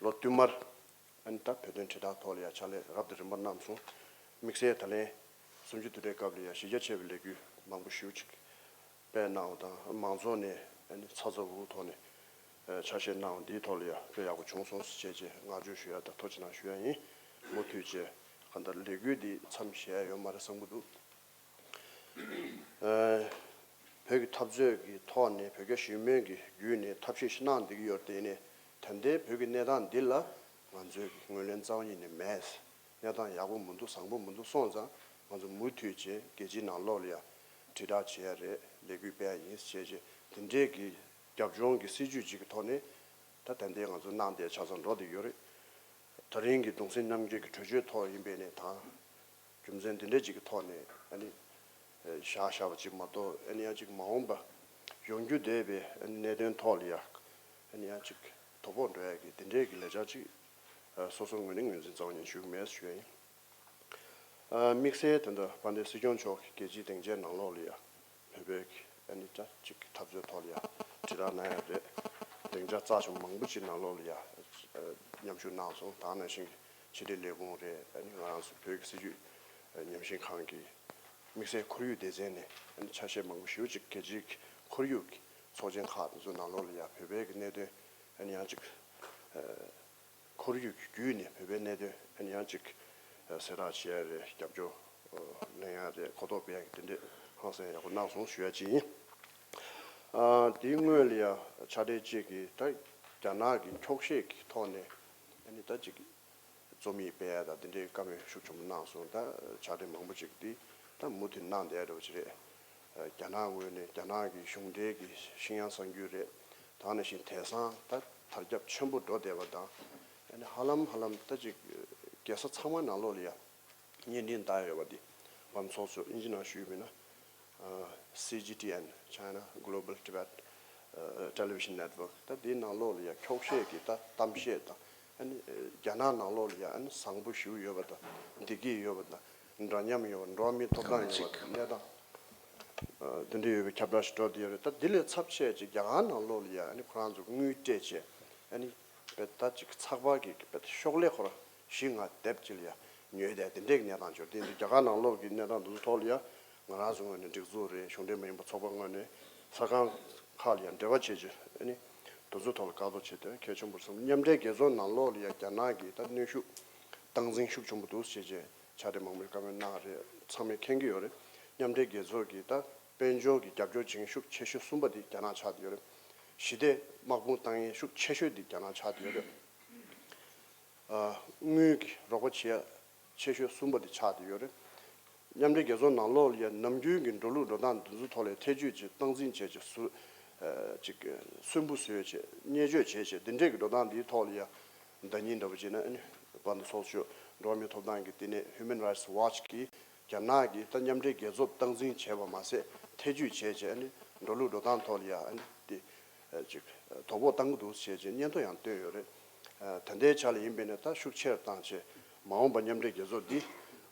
ལོ་བསྟུད་མར་ཨ་ནི་ད་བོད་དོན་དྲིལ་བསྒྲགས་ཐོག་ལ་ཡ་ཕྱག་ལས་རབ་དང་རིམ་པ་གནང་སོང་། དམིགས་བསལ་ད་ལན་གསུམ་བཅུ་དུས་དྲན་སྐབས་ལ་ཡ་གཞི་རྒྱ་ཆེ་བའི་ལས་འགུལ་མང་པོ་ཞེ་པོ་ཅིག་སྤེལ་གནང་བ་དང་། མང་ཚོགས་ནས་ཨ་ནི་ཚ་ཚ་འུར་འུར་ཐོག་ནས་ཨ་ཆ་ཤས་གནང་བ་འདིའི་ཐོག་ལ་ཡ་དཔེ་ཡག་པོ་བྱུང་སོང་ཞེས་བྱས་བསྔགས་བརྗོད་ཞུ་ཡ་དང་ཐུགས་རྗེ་གནང་ཞུ་ཡ་ཡིན། མུ་མཐུད་བྱས་གང་ལྟར་ལས་འགུལ་འདི་མཚམས་བཞག་ཡ་ཡོད་མ་རེད་བསམ་གྱི་འདུག་ཨ། བོད་ཀྱི་འཐབ་རྩོད་ཀྱི་ཐོག་ནས་བོད་རྒྱ་ཞི་མོལ་གྱི་བརྒྱུད་ནས་ཐབས་ཤེས་ཤིག་གནང་བསྡད་ཀྱི་ཡོད་རེད། དེ་ནས་ད་ལྟའི་བོད་ཀྱི་གནས་སྟངས་འདི་ལ་ང་ཚོའི་ངོས་ལེན་རྩ་བ་ཉིད་ནས་མེད། གནས་སྟངས་ཡག་པོ་མི་འདུག་བཟང་པོ་མི་འདུག་སོང་ཙང་ང་ཚོ་མུ་མཐུད་བྱས་རྒྱལ་སྤྱིའི་ནང་ལོགས་ལ་ཡ་དྲིལ་བསྒྲགས་བྱེད་ཡ་རེད། ལས་འགུལ་སྤེལ་ཡ་ཡིན་ཞེས་བྱས་དེ་འདྲའི་གི་རྒྱབ་ལྗོངས་ཀྱི་སྲིད་ཇུས་ཅིག་གི་ཐོག་ནས་ད་ད་ལྟའི་ང་ཚོ་གནང་བསྡད་ཆ་ཚང་འགྲོ་བསྡད་ཀྱི་ཡོད་རེད། ད་རིང་གི་གདུང་སེམས་མཉམ་སྐྱེད་ཀྱི་གྲོས་ཆོད་ཐོག་ཡིན་པས་ནས་ད་རྒྱུ་མཚན་འདི་འདྲ་ཅིག་གི་ཐོག་ནས་ཨ་ནི་བཞག་བཞག་པ་ཅིག་མ་གཏོགས། ཨ་ནི་ཡང་ཅིག་མ་འོངས་པ་ཡོང་རྒྱུ་བསྡད་པའི་ཨ་ནི་གནད་དོན་ཐོག་ལ་ཡ་ཨ་ནི་ཡང་ཅིག་དོ་ཕོག་འགྲོ་ཡ་གི་དེ་འདྲའི་གི་ལས་འཆར་ཅིག་སོ་སོ་ངོས་ནས་ངོས་འཛིན་རྩ་བ་ཉིད་ཞུ་གི་མེད་ཞུ་ཡ་ཡིན། ཨ། དམིགས་བསལ་ད་ལྟ་དཔལ་ལྡན་སྲིད་སྐྱོང་མཆོག་གིས་རྒྱལ་སྤྱིའི་སྡིངས་ཆའི་ནང་ལོགས་ལ་ཡ་བོད་པའི་ཨ་ནི་ད་ཅིག་འཐབ་རྩོད་ཐོག་ལ་ཡ་དྲིལ་བསྒྲགས་གནང་ཡ་རེད། སྡིངས་ཆ་རྩ་ཆེན་མང་པོ་ཅིག་ནང་ལོགས་ལ་ཡ་ཨ་མཉམ་ཞུགས་གནང་སོང་། དེ་ནང་བཞིན་གྱི་ཕྱི་དྲིལ་ལས་ཁུངས་རེད། ཨ་ནི་ང་རང་ཚོ་བོད་ཀྱི་སྲིད་བྱུས་ཨ་ཉམས་ཞིབ་ཁང་གི་དམིགས་བསལ་ཁོར་ཡུག་སྡེ་ཚན་ནས་ཨ་ནི་ཆ་ཤས་མང་པོ་ཞེ་པོ་ཅིག་རྒྱལ་སྤྱིའི་ཁོར་ཡུག་གི་ཚོགས་ཆེན་ཁག་དེ་ཚོ་ནང་ལོགས་ལ་ཡ་བོད་པའི་གི་གནད་དོན་ཨ་ནི་ཡང་ཅིག་ཨ། ཁོར་ཡུག་གི་བརྒྱུད་ནས་བོད་པའི་གནད་དོན་ཨ་ནི་ཡང་ཅིག་གསལ་བསྒྲགས་བྱེད་ཡ་རེད། རྒྱབ་སྐྱོར་ལེན་ཡ་རེད། གོ་རྟོགས་སྤེལ་ཡ་གི་དེ་འདྲས་ཧང་སང་ཡག་པོ་གནང་སོང་ཞུ་ཡ་ཅིག་ཡིན། ཨ། དེའི་སྔོན་ལ་ཡ་ཕྱག་སྦྲེལ་གཅིག་གིས་ད་རྒྱ་ནག་གི་འཁྱོག་བཤད་ཀྱི་ཐོག་ནས་ཨ་ནི་ད་ཅིག་རྩོམ་ཡིག་སྤེལ་ཡ་དང་དེ་འདྲའི་བཀའ་མོལ་ཤུགས་ཆེན་པོ་གནང་སོང་། ད་ཕྱག་སྦྲེལ་མང་པོ་ཅིག་དེ་ད་མུ་མཐུད་གནང་བསྡད་ཡ་འདྲ་བོ་ཅིག་རེད། རྒྱ་ནག་ངོས་ནས་རྒྱ་ནག་གི་གཞུང་འབྲེལ་གྱི་ཤིང་ཡང་གསར་འགྱུར་རེད། དེ་ནང་བཞིན་དེང་སང་ད་དར་ཁྱབ་ཆེན་པོ་འགྲོ་བསྡད་པ་དང་། ཨ་ནི་ཧ་ལམ་ཧ་ལམ་ད་ཅིག་རྒྱལ་ས་ཚང་མ་ནང་ལོགས་ལ་ཡ་བརྙན་འཕྲིན་བཏང་ཡོད་པ་འདི་ང་ཚོ་ཚོ་དབྱིན་ཇི་ནང་ཞུས་པ་ཡིན་ན། ཨ། སི་ཇི་ཊི་ཨེན། China Global Tibet Television Network། ད་འདིའི་ནང་ལོགས་ལ་ཡ་འཁྱོག་བཤད་ཀྱི་ད་གཏམ་བཤད་དང་། ཨ་ནི་རྒྱ་ནག་ནང་ལོགས་ལ་ཡ་ཨ་ནི་བཟང་པོ་ཞེ་པོ་ཡོད་པ་དང་། བདེ་སྐྱིད་ཡོད་པ་དང་། འདྲ་མཉམ་ཡོད་པ། འགྲོ་བ་མིའི་ཐོབ་ཐང་ཡོད་པ་དང་། གནས་སྟངས་འདི་འདྲ་ཡོད་པའི་ཁྱབ་བསྒྲགས་ཤིག་འགྲོ་བསྡད་ཡོད་རེད། ད་འདི་ལས་ཚབས་ཆེ་ཅིག་རྒྱ་གར་ནང་ལོགས་ལ་ཡ་ཨ་ནི་ཁོ་རང་ཚོ་དངུལ་སྤྲད་བྱས། ཨ་ནི་བེད་ད་ཅིག་ཚགས་པར་གྱི་བེད་ཤོག་ལྷེ་ཁོ་རང་བཞི་ལྔ་དེབ་ཅིག་ལ་ཡ་ཉོས་བསྡད། དེ་འདྲའི་གནས་སྟངས་འབྱོར། དེ་འདི་རྒྱ་གར་ནང་ལོགས་ཀྱི་གནས་སྟངས་འདི་ཚོ་ཐོག་ལ་ཡ་ང་རང་ཚོ་ངོས་ནས་སྒྲིག་འཛུགས་རེད། གཞུང་འབྲེལ་མ་ཡིན་པ་ཚོགས་པ་ངོས་ནས་ས་ཁང་ཁག་ལ་ཡ་འབྲེལ་བ་བྱེད་ཆེད། ཨ་ནི་དེ་ཚོ་ཐོག་ལ་བཀག་སྡོམ་བྱེད་དེ་གལ་ཆེན་པོ་བསམ། མཉམ་འབྲེལ་རྒྱལ་ཚོགས་ནང་ལོགས་ལ་ཡ་རྒྱ་ནག་གི་ད་གནོན་ཤུགས་སྟངས་འཛིན་ཤུགས་ཆེན་པོ་འདུག་ཟེར་བྱས་ཕྱག་སྦྲེལ་མང་པོའི་བཀའ་མོལ་གནང་རེད། ཚང་མས་མཁྱེན་གྱི་ཡོད་རེད། མཉམ་འབྲེལ་རྒྱལ་ཚོགས་ཀྱི་ད་ དཔལ་འབྱོར་གྱི་རྒྱབ་སྐྱོར་བྱེད་མཁན་ཤུགས་ཆེ་ཤོས་གསུམ་པ་དེ་རྒྱ་ནག་ཆགས་བསྡད་ཡོད་རེད། ཞི་བདེ་དམག་དཔུང་བཏང་མཁན་ཤུགས་ཆེ་ཤོས་དེ་རྒྱ་ནག་ཆགས་བསྡད་ཡོད་རེད། ཨ། དངུལ་གྱི་རོགས་པ་བྱེད་ཡ་ཆེ་ཤོས་གསུམ་པ་དེ་ཆགས་བསྡད་ཡོད་རེད། མཉམ་འབྲེལ་རྒྱལ་ཚོགས་ནང་ལོགས་ལ་ཡ་ནམ་རྒྱུན་གྱི་འགྲོ་ལུགས་འགྲོ་སྟངས་འདི་ཚོ་ཐོག་ལ་ཡ་ཐེ་བྱུས་བྱེད། སྟངས་འཛིན་བྱས་བྱས་སུ། ཨ། ཅིག་སུན་པོ་བཟོས་བྱས། བརྙས་བཅོས་བྱས་བྱས། འདི་འདྲས་ཀྱི་འགྲོ་སྟངས་འདིའི་ཐོག་ལ་ཡ་ཟླ་ཉིན་འདྲ་པོ་བྱས་ན། ཨ་ནི་དཔལ་ལྡན་ཚོགས་གཙོ་མཆོག་འགྲོ་བ་མིའི་ཐོབ་ཐང་གི་ལྟེ་གནས་Human Rights Watch གིས་རྒྱ་ནག་གིས་ད་མཉམ་འབྲེལ་རྒྱལ་ཚོགས་སྟངས་འཛིན་བྱས་པ་མ་ཟད། ཐེ་བྱུས་བྱས་བྱས། ཨ་ནི་འགྲོ་ལུགས་འགྲོ་སྟངས་ཐོག་ལ་ཡ། ཨ་ནི་དེ་ཅིག་དོ་ཕོག་བཏང་གི་འདུག་ཟེར་བྱས་སྙན་ཐོ་ཡང་བཏོན་ཡོད་རེད། ཨ། ད་ལྟའི་ཆ་ལ་ཡིན་པས་ན་ད་ཤུགས་ཆེར་བཏང་བྱས། མ་འོངས་པ་མཉམ་འབྲེལ་རྒྱལ་ཚོགས་འདི་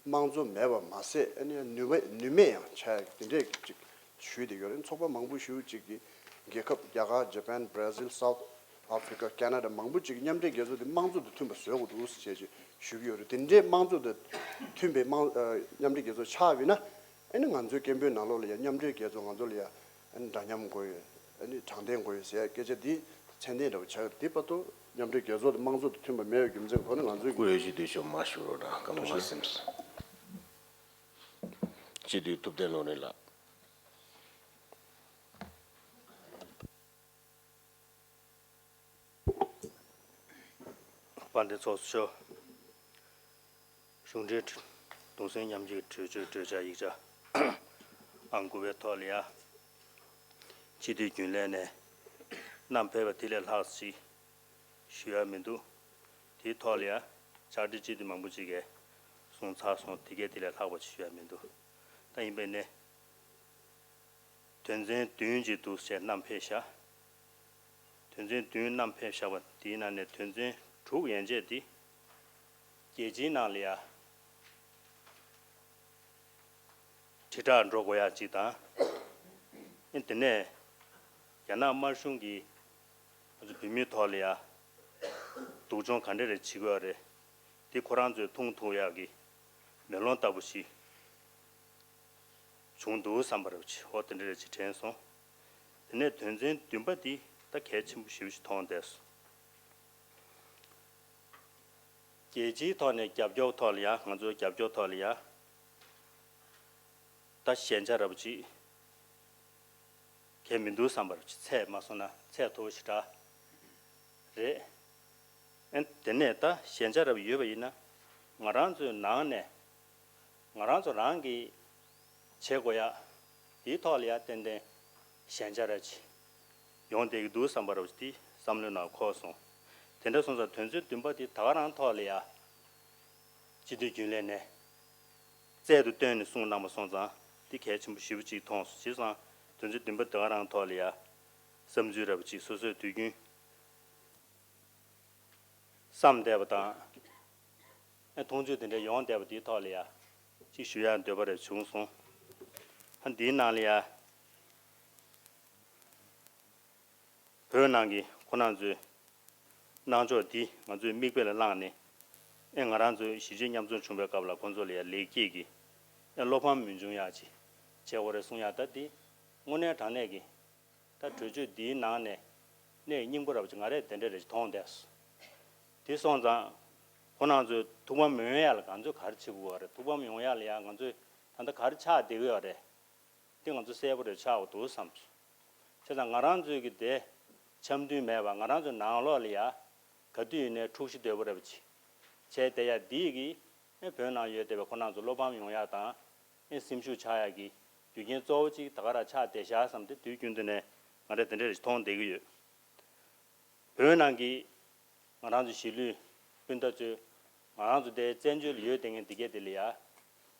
དམངས་གཙོ་མེད་པ་མ་ཟད། ཨ་ནི་ནུས་པ་ནུས་མེད་ཡང་ཆགས་ཡ་དེ་འདྲས་ཅིག་ཞུས་བསྡད་ཡོད་རེད། ཚོགས་པ་མང་པོ་ཞེ་པོ་ཅིག་གིས་རྒྱལ་ཁབ་རྒྱ་གར། ཇ་པན། Brazil། South Africa། Canada། མང་པོ་ཅིག་གིས་མཉམ་འབྲེལ་རྒྱལ་ཚོགས་འདི་དམངས་གཙོ་དང་མཐུན་པ་བཟོ་དགོས་འདུག་ཟེར་བྱས་ཞུ་གི་ཡོད་རེད། དེ་འདྲའི་དམངས་གཙོ་དང་མཐུན་པའི་དམངས། ཨ། མཉམ་འབྲེལ་རྒྱལ་ཚོགས་ཆགས་པ་ཡིན་ན། ཨ་ནི་ང་ཚོའི་སྐད་འབོད་ནང་ལོགས་ལ་ཡ་མཉམ་འབྲེལ་རྒྱལ་ཚོགས་ང་ཚོ་ལ་ཡ། ཨ་ནི་འདྲ་མཉམ་དགོས་ཡོད། ཨ་ནི་དྲང་བདེན་དགོས་ཡོད་ཟེར་ཡ་སྐད་ཆ་འདི་མཚན་ལྡན་འདྲ་པོ་ཆགས། འདི་བར་དུ་མཉམ་འབྲེལ་རྒྱལ་ཚོགས་དང་དམངས་གཙོ་དང་མཐུན་པ་མེད་པའི་རྒྱུ་མཚན་གྱི་ཐོག་ནས་ང་ཚོས། བཀུར་འོས་ཞུ་འདོད་ཆོག་མ་ཞུ་རོགས་དང་། སྐུ་ངོ་མ་སེམས། སྤྱི་འཐུས་ཐུབ་བསྟན་ལུང་རིགས་ལགས། དཔལ་ལྡན་ཚོགས་གཙོ་མཆོག་གཞུང་འབྲེལ་གདུང་སེམས་མཉམ་སྐྱེད་གྲོས་ཆོད་གྲོས་འཆར་ཡིག་ཆ་ཨང་དགུ་པའི་ཐོག་ལ་ཡ། སྤྱི་འཐུས་རྒྱུན་ལས་ནས་བསྣམས་ཕེབས་པ་དེ་ལས་ལྷག་ཅིག་ཞུ་ཡ་མི་འདུག་དེའི་ཐོག་ལ་ཡ་ཕྱག་སྦྲེལ་སྤྱི་འཐུས་མང་པོ་ཅིག་གིས་གསུངས་ཚར་སོང་། དེ་གས་དེ་ལས་ལྷག་པ་ཅིག་ཞུ་ཡ་མི་འདུག་ད་ཡིན་པས་ནས། དོན་ཚན་བདུན་ཅིག་འདུག་ཟེར་བསྣམས་ཕེབས་ཤག་དོན་ཚན་བདུན་བསྣམས་ཕེབས་བཞག་པ་དེའི་ནང་ནས་དོན་ཚན་དྲུག་ཡན་ཆད་དེ་རྒྱལ་སྤྱིའི་ནང་ལ་ཡ་དྲིལ་བསྒྲགས་འགྲོ་དགོས་ཡ་གཅིག་དང་། ཨེ། དེ་ནས་རྒྱ་ནག་དམར་གཞུང་གིས་ང་ཚོ་བོད་མིའི་ཐོག་ལ་ཡ་སྡུག་སྦྱོང་ག་འདྲ་རེ་བྱེད་ཀྱི་ཡོད་རེད། དེ་ཁོ་རང་ཚོས་མཐོང་ཐུབ་ཡག་གི་མེ་ལོང་ལྟ་བུ་ཞིག་བྱུང་འདུག་བསམ་པ་རེ་བྱས། འོ་དེ་འདྲ་རེ་ཅིག་དྲན་སོང་། དེ་ནས་དོན་ཚན་བདུན་པ་འདི་ད་གལ་ཆེན་པོ་ཞེ་པོ་ཞིག་མཐོང་བསྡད་སོང་། རྒྱལ་སྤྱིའི་ཐོག་ནས་རྒྱབ་སྐྱོར་ཐོག་ལ་ཡ། ང་ཚོའི་རྒྱབ་སྐྱོར་ཐོག་ལ་ཡ། ད་ཞན་ཆ་ར་བ་ཅིག་གལ་མི་འདུག་བསམ་པ་ར་བ་ཅིག་ཚད་མ་སོང་ན་ཚད་མཐོ་བོ་ཞེ་དྲག་རེད། ཨེ། དེ་ནས་ད་ཞན་ཆ་ར་བ་ཡོད་པ་ཡིན་ན། ང་རང་ཚོའི་ནང་ནས་ང་རང་ཚོ་རང་གིས་བྱེད་དགོས་ཡ་དེའི་ཐོག་ལ་ཡ་ཏན་ཏན་ཞན་ཆ་ར་བ་ཅིག་ཡོང་བསྡད་ཀྱི་འདུག་བསམ་པ་ར་བ་ཅིག་དེ་བསམ་བློའི་ནང་འཁོར་སོང་། དེ་འདྲ་སོང་ཙང་དོན་ཚན་བདུན་པ་དེ་ད་ག་རང་ཐོག་ལ་ཡ། སྤྱི་འཐུས་རྒྱུན་ལས་ནས་རྩལ་དུ་བཏོན་ནས་གསུངས་གནང་བ་སོང་ཙང་། འདི་གལ་ཆེན་པོ་ཞེ་པོ་ཅིག་མཐོང་སོང་། བྱས་ཙང་དོན་ཚན་བདུན་པ་དེ་ག་རང་ཐོག་ལ་ཡ་བསམ་ཚུལ་ར་བ་ཅིག་སོ་སོས་དུས་རྒྱུན་བསམ་བསྡད་པ་དང་། ཨེ། མཐོང་ཚུལ་དེ་འདྲ་ཡོང་བསྡད་པ་དེའི་ཐོག་ལ་ཡ་ཅིག་ཞུ་ཡ་འདོད་པ་རེ་བྱུང་སོང་། ཨ། འདིའི་ནང་ལ་ཡ། བོད་ནང་གི་ཁོ་རང་ཚོའི་གནང་ཕྱོགས་འདི་ང་ཚོས་མིག་དཔེ་ལ་བླངས་ནས། ཨེ། ང་རང་ཚོའི་གཞིས་བྱེས་མཉམ་འཛོམས་བྱུང་བའི་སྐབས་ལ་ཁོང་ཚོ་ལ་ཡ་ལེགས་སྐྱེས་ཀྱི། ཨེ། བློ་ཕམ་མི་འབྱུང་ཡག་ཅིག་བྱེད་དགོས་རེད་གསུང་ཡག་ད་འདི་དངོས་གནས་དྲང་གནས་ཀྱི། ད་གྲོས་ཆོད་འདིའི་ནང་ནས་གནད་སྙིང་པོ་ར་བ་ཅིག་ང་རས་དེ་འདྲ་རེ་ཞིག་མཐོང་བསྡད་སོང་། དེ་སོང་ཙང་ཁོ་རང་ཚོའི་ཐུགས་ཕམ་མི་ཡོང་ཡག་ལ་ང་ཚོས་ག་རེ་བྱེད་དགོས་པ་རེད། ཐུགས་ཕམ་ཡོང་ཡག་ལ་ཡ་ང་ཚོས་ད་ལྟ་ག་རེ་ཆགས་བསྡད་ཀྱི་ཡོད་རེད། འདི་ང་ཚོ་གསལ་པོ་རེ་ཆགས་དགོས་འདུག་བསམ་སོང་། བྱས་ཙང་ང་རང་ཚོའི་གི་དེ་འཆམ་མཐུན་མེད་པ། ང་རང་ཚོའི་ནང་ལོགས་ལ་ཡ་ག་དུས་ཡིན་ནའི་འཁྲུག་གཞི་དོད་པོ་རེ་བ་ཅིག་བྱས་བསྡད་ཡ་འདི་གིས་ཨེ་བོད་ནང་ཡོད་བསྡད་པའི་ཁོ་རང་ཚོ་བློ་ཕམ་ཡོང་ཡ་དང་། ཨེ་སེམས་ཤུགས་ཆག་ཡ་གི་རྒྱུ་རྐྱེན་གཙོ་བོ་གཅིག་ད་ག་རང་ཆགས་བསྡད་ཤག་བསམ་སྟེ་དུས་རྒྱུན་དུ་ནས་ང་རས་དེ་འདྲ་རེ་ཞིག་མཐོང་བསྡད་ཀྱི་ཡོད། བོད་ནང་གི་ང་རང་ཚོ་གཞིས་ལུས་སྤུན་ཟླ་ཚོས་ང་རང་ཚོ་དེ་བཙན་བྱོལ་ལ་ཡོད་བསྡད་མཁན་འདི་གས་དེ་ལ་ཡ་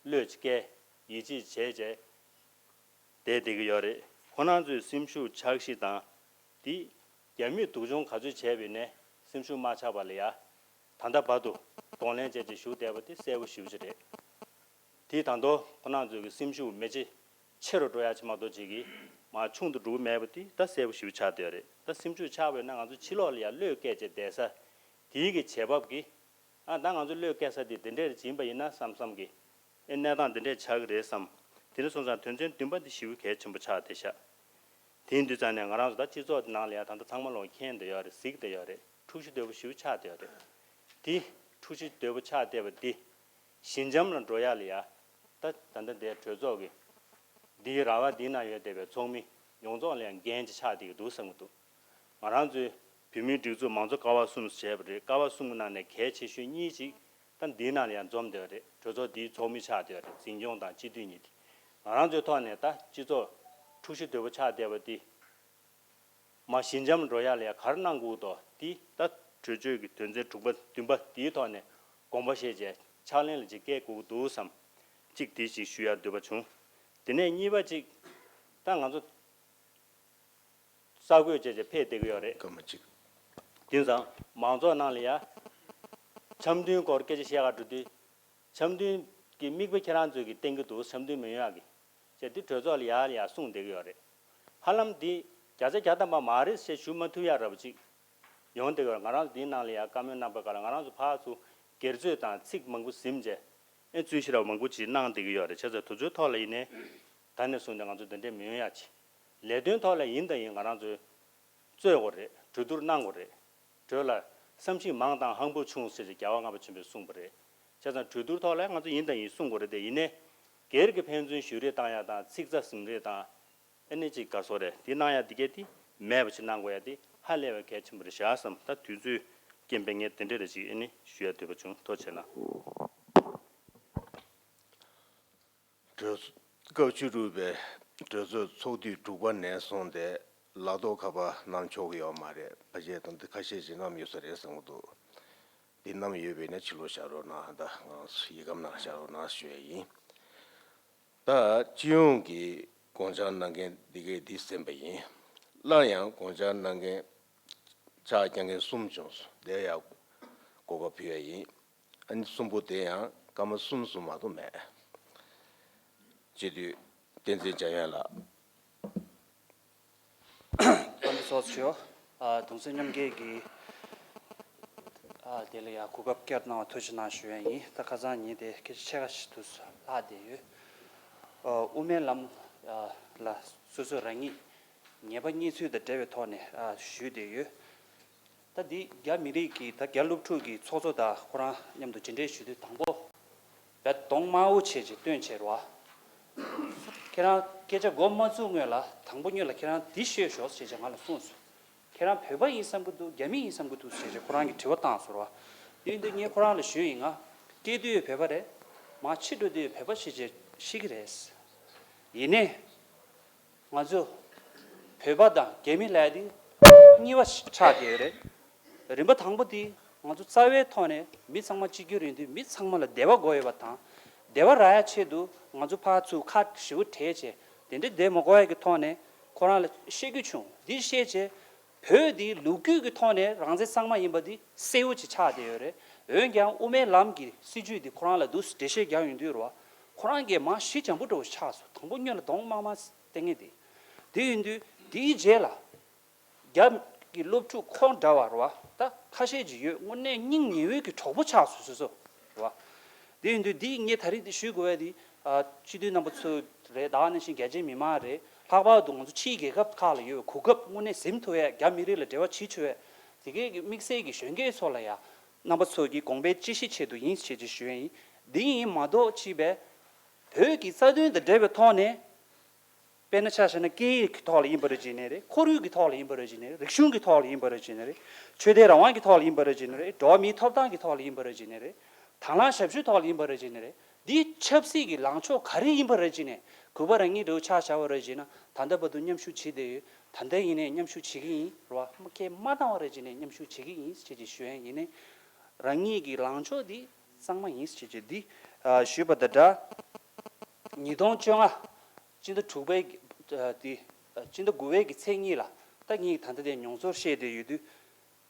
བློས་ཅིག་བཀལ། ཡིད་ཆེས་བྱས་བྱས་བསྡད་བསྡད་ཀྱི་ཡོད་རེད། ཁོ་རང་ཚོའི་སེམས་ཤུགས་ཆག་གཞི་དང་། དེ་རྒྱ་མིས་སྡུག་སྦྱོང་ག་ཚོད་བྱས་པ་ཡིན་ནའི་སེམས་ཤུགས་མ་ཆག་པ་ལ་ཡ། ད་ལྟ་བར་དུ་གདོང་ལེན་བྱས་བྱས་བཞུགས་བསྡད་པ་དེ་གསལ་པོ་ཞེ་པོ་ཅིག་རེད། དེ་ད་དུང་ཁོ་རང་ཚོའི་གི་སེམས་ཤུགས་མེ་ལྕེ་ཆེ་རུ་འགྲོ་ཡ་ཅིག་མ་གཏོགས་ཅིག་གི་མར་ཆུང་དུ་འགྲོ་གི་མེད་པ་དེ་ད་གསལ་པོ་ཞེ་པོ་ཆགས་བསྡད་ཡོད་རེད། ད་སེམས་ཤུགས་ཆག་པ་ཡིན་ན་ང་ཚོ་ཕྱི་ལོགས་ལ་ཡ་བློས་བཀལ་བྱས་བསྡད་ས་དེའི་གི་བྱེད་བབ་ཀྱིས། ཨ། ད་ང་ཚོ་བློས་བཀལ་ས་དེ་དེ་འདྲས་རེ་བྱིན་པ་ཡིན་ན་བསམ་བསམ་གི། ཨེ། གནས་སྟངས་འདི་འདྲས་ཆགས་ཀྱི་རེད་བསམ། དེ་འདྲ་སོང་ཙང་དོན་ཚན་བདུན་པ་འདི་ཞེ་པོ་གལ་ཆེན་པོ་ཆགས་བསྡད་ཤག་དེ་ཡིན་དུས་ཙང་ནས་ང་རང་ཚོ་ད་སྤྱི་ཚོགས་འདི་ནང་ལ་ཡ་ད་ལྟ་ཚང་མ་ལོག་མཁྱེན་བསྡད་ཡོད་རེད། གཟིགས་བསྡད་ཡོད་རེད། འཁྲུག་གཞི་དོད་པོ་ཞེ་པོ་ཆགས་བསྡད་ཡོད་རེད། དེ་འཁྲུག་གཞི་དོད་པོ་ཆགས་བསྡད་པ་འདི་ཞི་འཇམ་ལ་འགྲོ་ཡ་ལ་ཡ། ད་ད་ལྟ་འདིའི་གྲོས་ཚོགས་ཀྱི་ འདིའི་ར་བ་འདི་ན་ཡོད་བསྡད་པའི་ཚོགས་མི་ཡོངས་རྫོགས་ལ་ཡང་འགན་ཅིག་ཆགས་བསྡད་ཀྱི་འདུག་བསམ་གྱི་འདུག་ང་རང་ཚོའི་བོད་མིའི་སྒྲིག་འཛུགས་མང་གཙོ་ཀ་བ་གསུམ་བྱས་པ་རེད། ཀ་བ་གསུམ་གྱི་ནང་ནས་གལ་ཆེ་ཤོས་གཉིས་ཅིག་ད་འདིའི་ནང་ལ་ཡང་འཛོམས་བསྡད་པ་རེད། གྲོས་ཚོགས་འདིའི་ཚོགས་མི་ཆགས་བསྡད་པ་རེད། འཛིན་སྐྱོང་དང་སྤྱི་འཐུས་གཉིས་དེ། ང་རང་ཚོའི་ཐོག་ནས་ད་སྤྱི་ཚོགས་འཁྲུག་གཞི་དོད་པོ་ཆགས་བསྡད་པ་འདི་མར་ཞི་འཇམ་འགྲོ་ཡ་ལ་ཡ་ག་རེ་གནང་དགོས་འདུག་འདི་ད་གྲོས་ཆོད་ཀྱི་དོན་ཚན་དྲུག་པ་བདུན་པ་འདིའི་ཐོག་ནས་དགོངས་པ་བཞེས་བྱས་ཕྱག་ལེན་ལ་ཅིག་བསྐྱལ་དགོས་ཀྱི་འདུག་བསམ། གཅིག་འདི་ཅིག་ཞུ་ཡ་འདོད་པ་བྱུང་། དེ་ནས་གཉིས་པ་ཅིག་ད་ང་ཚོ་གསར་འགོད་བྱས་བྱས་ཕེབས་བསྡད་ཀྱི་ཡོད་རེད། སྐར་མ་གཅིག་དེང་སང་མང་ཚོགས་ནང་ལ་ཡ་འཆམ་མཐུན་སྐོར་སྐད་ཆ་བཤད་ག་འགྲོ་དུས། འཆམ་མཐུན་གྱི་མིག་དཔེ་ཁྱེད་རང་ཚོས་ཀྱིས་བསྟན་གྱི་འདུག་འཆམ་མཐུན་མི་ཡོང་ཡག་གི། ཅེས་འདི་གྲོས་ཚོགས་ལ་ཡར་ལ་ཡར་གསུངས་བསྡད་ཀྱི་ཡོད་རེད། ཧ་ལམ་འདི་བརྒྱ་ཆ་བརྒྱ་ཐམ་པ་མ་རེད་ཞེས་ཞུ་མ་ཐུབ་ཡག་འདྲ་པོ་ཅིག་ཡོང་བསྡད་ཀྱི་ཡོད་རེད། ང་རང་ཚོ་འདིའི་ནང་ལ་ཡར་བཀའ་མོལ་གནང་པའི་སྐབས་ལ་ང་རང་ཚོ་ཕར་ཚུར་སྒེར་རྩོད་དང་ཚིག་མང་པོ་ཟིན་བྱས་ཨེ་རྩོད་གཞི་འདྲ་པོ་མང་པོ་ཅིག་གནང་བསྡད་ཀྱི་ཡོད་རེད། བྱས་ཙང་དེ་ཚོའི་ཐོག་ལ་ཡིན་ནའི་ད་ནས་བཟུང་སྟེ་ང་ཚོ་འདི་འདྲས་མི་ཡོང་ཡག་ཅིག་ལས་དོན་ཐོག་ལ་ཡིན་དང་ཡིན་ང་རང་ཚོས་རྩོད་དགོས་རེད། གྲོས་བསྡུར་གནང་དགོས་རེད། གྲོས་ལ་བསམ་གཞིག་མང་དང་ཧམ་པ་ཆུང་ཟེར་ཏེ་རྒྱལ་བ་ལྔ་པ་ཆེན་པོས་གསུངས་པ་རེད། བྱས་ཙང་གྲོས་བསྡུར་ཐོག་ལ་ང་ཚོ་ཡིན་དང་ཡིན་གསུང་དགོས་རེད་དེ། ཡིན་ནའི་སྒེར་གྱི་ཕན་ཚུན་ཞུ་རེས་བཏང་ཡ་དང་ཚིག་རྩ་ཟིན་རེས་དང་ཨེ་ནི་ཅིག་ག་སོ་རེད་དེ་གནང་ཡ་དེ་གས་དེ་མེད་པ་ཅིག་གནང་དགོས་ཡ་དེ་ཧ་ལས་པའི་གལ་ཆེན་པོ་རེད་བཞག་བསམ། ད་དུས་ཚོད་རྐྱེན་པས་ངས་དེ་འདྲ་རེ་ཅིག་ཨེ་ནི་ཞུ་ཡ་འདོད་པ་བྱུང་། ཐུགས་རྗེ་གནང་། གྲོས་སྐབས་བཅུ་དྲུག་པའི་གྲོས་ཚོགས་ཚོགས་དུས་དྲུག་པ་ནས་བཟུང་སྟེ་ལག་ཐོག་ཁ་པར་བསྣམས་ཆོག་གི་ཡོད་མ་རེད། ཕལ་ཆེར་དང་འདི་ཁ་ཤས་ཤིག་བསྣམས་ཡོད་ས་རེད་བསམ་གྱི་འདུག་འདི་བསྣམས་ཡོད་པས་ན་ཕྱི་ལོགས་བཞག་རོགས་གནང་། ད་ང་ཚོ་ཡི་གམ་ནང་བཞག་རོགས་གནང་ཞུ་ཡ་ཡིན། ད་སྤྱི་ཡོངས་ཀྱི་དགོངས་འཆར་གནང་མཁན་འདི་གས་འདི་ཟིན་པ་ཡིན། སླར་ཡང་དགོངས་འཆར་གནང་མཁན་ཕྱག་རྒྱ་མཁན་གསུམ་བྱུང་སོང་། དེ་ཡང་གོ་སྐབས་ཕུལ་ཡ་ཡིན། ཨ་ནི་གསུམ་པོ་དེ་ཡང་སྐར་མ་གསུམ་གསུམ་མ་གཏོགས་མེད། སྤྱི་འཐུས་བསྟན་འཛིན་འཇམ་དབྱངས་ལགས། དཔལ་འབྱོར་ཚོགས་གཙོ། ཨ་གདུང་སེམས་མཉམ་སྐྱེད་ཀྱི་ཨ་དེ་ལ་ཡང་གོ་སྐབས་བསྐྱར་གནང་བ་ཐུགས་རྗེ་གནང་ཞུ་ཡ་ཡིན། ད་ཁ་སང་ཉིན་དེ་སྐད་ཆ་ཕྱེད་ཀ་ཞིག་ཏུ་ལྷག་བསྡད་ཡོད། ཨ་དབུ་མའི་ལམ་ཨ་ལ་སོ་སོ་རང་ཉིད་ཉེས་པ་རྙེད་ཚུལ་དང་འབྲེལ་བའི་ཐོག་ནས་ཨ་ཞུས་བསྡད་ཡོད། ད་འདི་རྒྱ་མི་རིགས་ཀྱི་ད་རྒྱ་སློབ་ཕྲུག་གི་ཚོགས་གཙོ་དང་ཁོ་རང་མཉམ་དུ་མཇལ་འཕྲད་ཞུ་དུས་དང་པོ་བས་གདོང་དམར་པོ་བྱས་ཅིག་སྟོན་བྱས་རོ། ཁྱེད་རང་སྐད་ཆ་འགོ་མ་བཙུགས་སྔོན་ལ་དང་པོ་ཉིད་ལ་ཁྱེད་རང་འདི་ཤོད་ཤོག་ཟེར་བྱས་ང་ལ་གསུངས་སོང་། ཁྱེད་རང་བོད་པ་ཡིན་བསམ་གྱི་འདུག་རྒྱ་མི་ཡིན་བསམ་གྱི་འདུག་ཟེར་བྱས་ཁོ་རང་གིས་དྲི་བ་བཏང་སོང་རོ། དེ་ཡིན་དུས་ངས་ཁོ་རང་ལ་ཞུས་ཡིན། ང་སྐྱེས་དུས་བོད་པ་རེད། མ་འཆི་འགྲོ་དུས་བོད་པ་ཞིག་བྱས་ཤི་གི་རེད། ཡིན་ནའི། ང་ཚོ་བོད་པ་དང་རྒྱ་མི་ལབ་ཡ་དེ་གཉིས་པ་ཆགས་བསྡད་ཡོད་རེད། རིམ་པ་དང་པོ་དེ་ང་ཚོ་རྩ་བའི་ཐོག་ནས་མི་ཚང་མ་གཅིག་གྱུར་ཡིན་དུས་མི་ཚང་མ་ལ་བདེ་བ་དགོས་ཡོད་པ་དང་། བདེ་བ་རག་ཡ་ཆེད་དུ་ང་ཚོ་ཕར་ཚུར་ཁ་ཞེ་པོ་བྲལ་བྱས་དེ་འདྲའི་བསྡད་མ་དགོས་ཡ་གི་ཐོག་ནས་ཁོ་རང་ལ་བཤད་རྒྱུ་བྱུང་། འདི་བཤད་བྱས་བོད་འདི་ལོ་རྒྱུས་ཀྱི་ཐོག་ནས་རང་བཙན་གཙང་མ་ཡིན་པ་འདི་གསལ་བོ་ཅིག་ཆགས་བསྡད་ཡོད་རེད། འོན་ཀྱང་དབུ་མའི་ལམ་གྱི་སྲིད་བྱུས་འདི་ཁོ་རང་ལ་འདུག་འགྲེལ་བཤད་རྒྱག་ཡོང་དུས་རོ། ཁོ་རང་གིས་མར་ཞི་འཇམ་པོ་འདྲ་བོ་ཆགས་སོང་། དང་པོ་སྔོན་ལ་གདོང་དམར་དམར་བསྟན་མཁན་དེ། དེ་ཡིན་དུས་དེའི་རྗེས་ལ་རྒྱ་གི་སློབ་ཕྲུག་ཁོང་འདྲ་བ་རོ། ད་ཁ་ཤས་ཅིག་ཡོད། དངོས་གནས་སྙིང་ཉེ་བོའི་གི་གྲོགས་པོ་ཆགས་སོང་སོ་སོ་རོ། དེ་ཡིན་དུས་འདི་ངས་ད་རེས་འདི་ཞུ་དགོས་པ་འདི་ཨ་སྤྱི་འཐུས་རྣམ་པ་ཚོ་རེད། ད་ནང་བཞིན་རྒྱ་ཆེའི་མི་མང་རེད། ལྷག་པར་དུ་ང་ཚོ་ཕྱིའི་རྒྱལ་ཁབ་ཁག་ལ་ཡོད་པའི་གོ་སྐབས་དངོས་གནས་ཟིན་ཐུབ་ཡ། རྒྱ་མི་རིགས་ལ་འབྲེལ་བ་བྱེད་ཆོག་ཡ་དེ་གའི་གི་དམིགས་བསལ་གྱི་གཞོན་སྐྱེས་ཚོ་ལ་ཡ་རྣམ་པ་ཚོ་གི་དགོངས་པའི་དཔྱད་གཞི་ཆེད་དུ་ཡིན་ཞེས་ཅིག་ཞུ་ཡ་ཡིན། འདི་ཡིན་མ་གཏོགས་ཅིག་བས་བོད་ཀྱི་རྩ་དོན་དང་འབྲེལ་བའི་ཐོག་ནས། དཔེར་ན་ཆ་བཞག་ན་སྐད་ཡིག་གི་ཐོག་ལ་ཡིན་པ་རེད་ཅེས་ནས་རེད། ཁོར་ཡུག་གི་ཐོག་ལ་ཡིན་པ་རེད་ཅེས་ནས་རེད། རིག་གཞུང་གི་ཐོག་ལ་ཡིན་པ་རེད་ཅེས་ནས་རེད། ཆོས་དད་རང་དབང་གི་ཐོག་ལ་ཡིན་པ་རེད་ཅེས་ནས་རེད། འགྲོ་བ་མིའི་ཐོབ་ཐང་གི་ཐོག་ལ་ཡིན་པ་རེད་ཅེས་ནས་རེད། དང་བླངས་ཞབས་ཞུའི་ཐོག་ལ་ཡིན་པ་རེད་ཅེས་ནས་རེད། འདིའི་ཆབ་སྲིད་ཀྱི་ལངས་ཕྱོགས་ག་རེ་ཡིན་པ་རེད་ཅེས་ནས་གུས་པ་རང་ཉིད་འདྲ་བོ་ཆ་བཞག་པ་རེད་ཅེ་ན། ད་ལྟ་བར་དུ་མཉམ་ཞུགས་བྱེད་བསྡད་ཡོད། ད་ལྟ་ཡིན་ནའི་མཉམ་ཞུགས་བྱེད་ཀྱི་ཡིན་རེད་བ། སྐད་མ་བཏང་བ་རེད་ཅེ་ནས་མཉམ་ཞུགས་བྱེད་ཀྱི་ཡིན་ཅེས་ཅིག་ཞུ་ཡ་ཡིན་ནའི། རང་ཉིད་ཀྱི་ལངས་ཕྱོགས་འདི་གཙང་མ་ཡིན་ཅེས་ཅིག་འདི་ཞུས་པ་དང་སྦྲགས། ཉིས་སྟོང་བཅོ་ལྔ། སྤྱི་ཟླ་དྲུག་པའི་གི་ཨ་དེ་ཨ་སྤྱི་ཟླ་དགུ་པའི་གི་ཚེས་གཉིས་ལ་ད་ངས་ད་ལྟ་དེ་མྱོང་ཚོར་བཤད་བསྡད་ཡོད་དུས།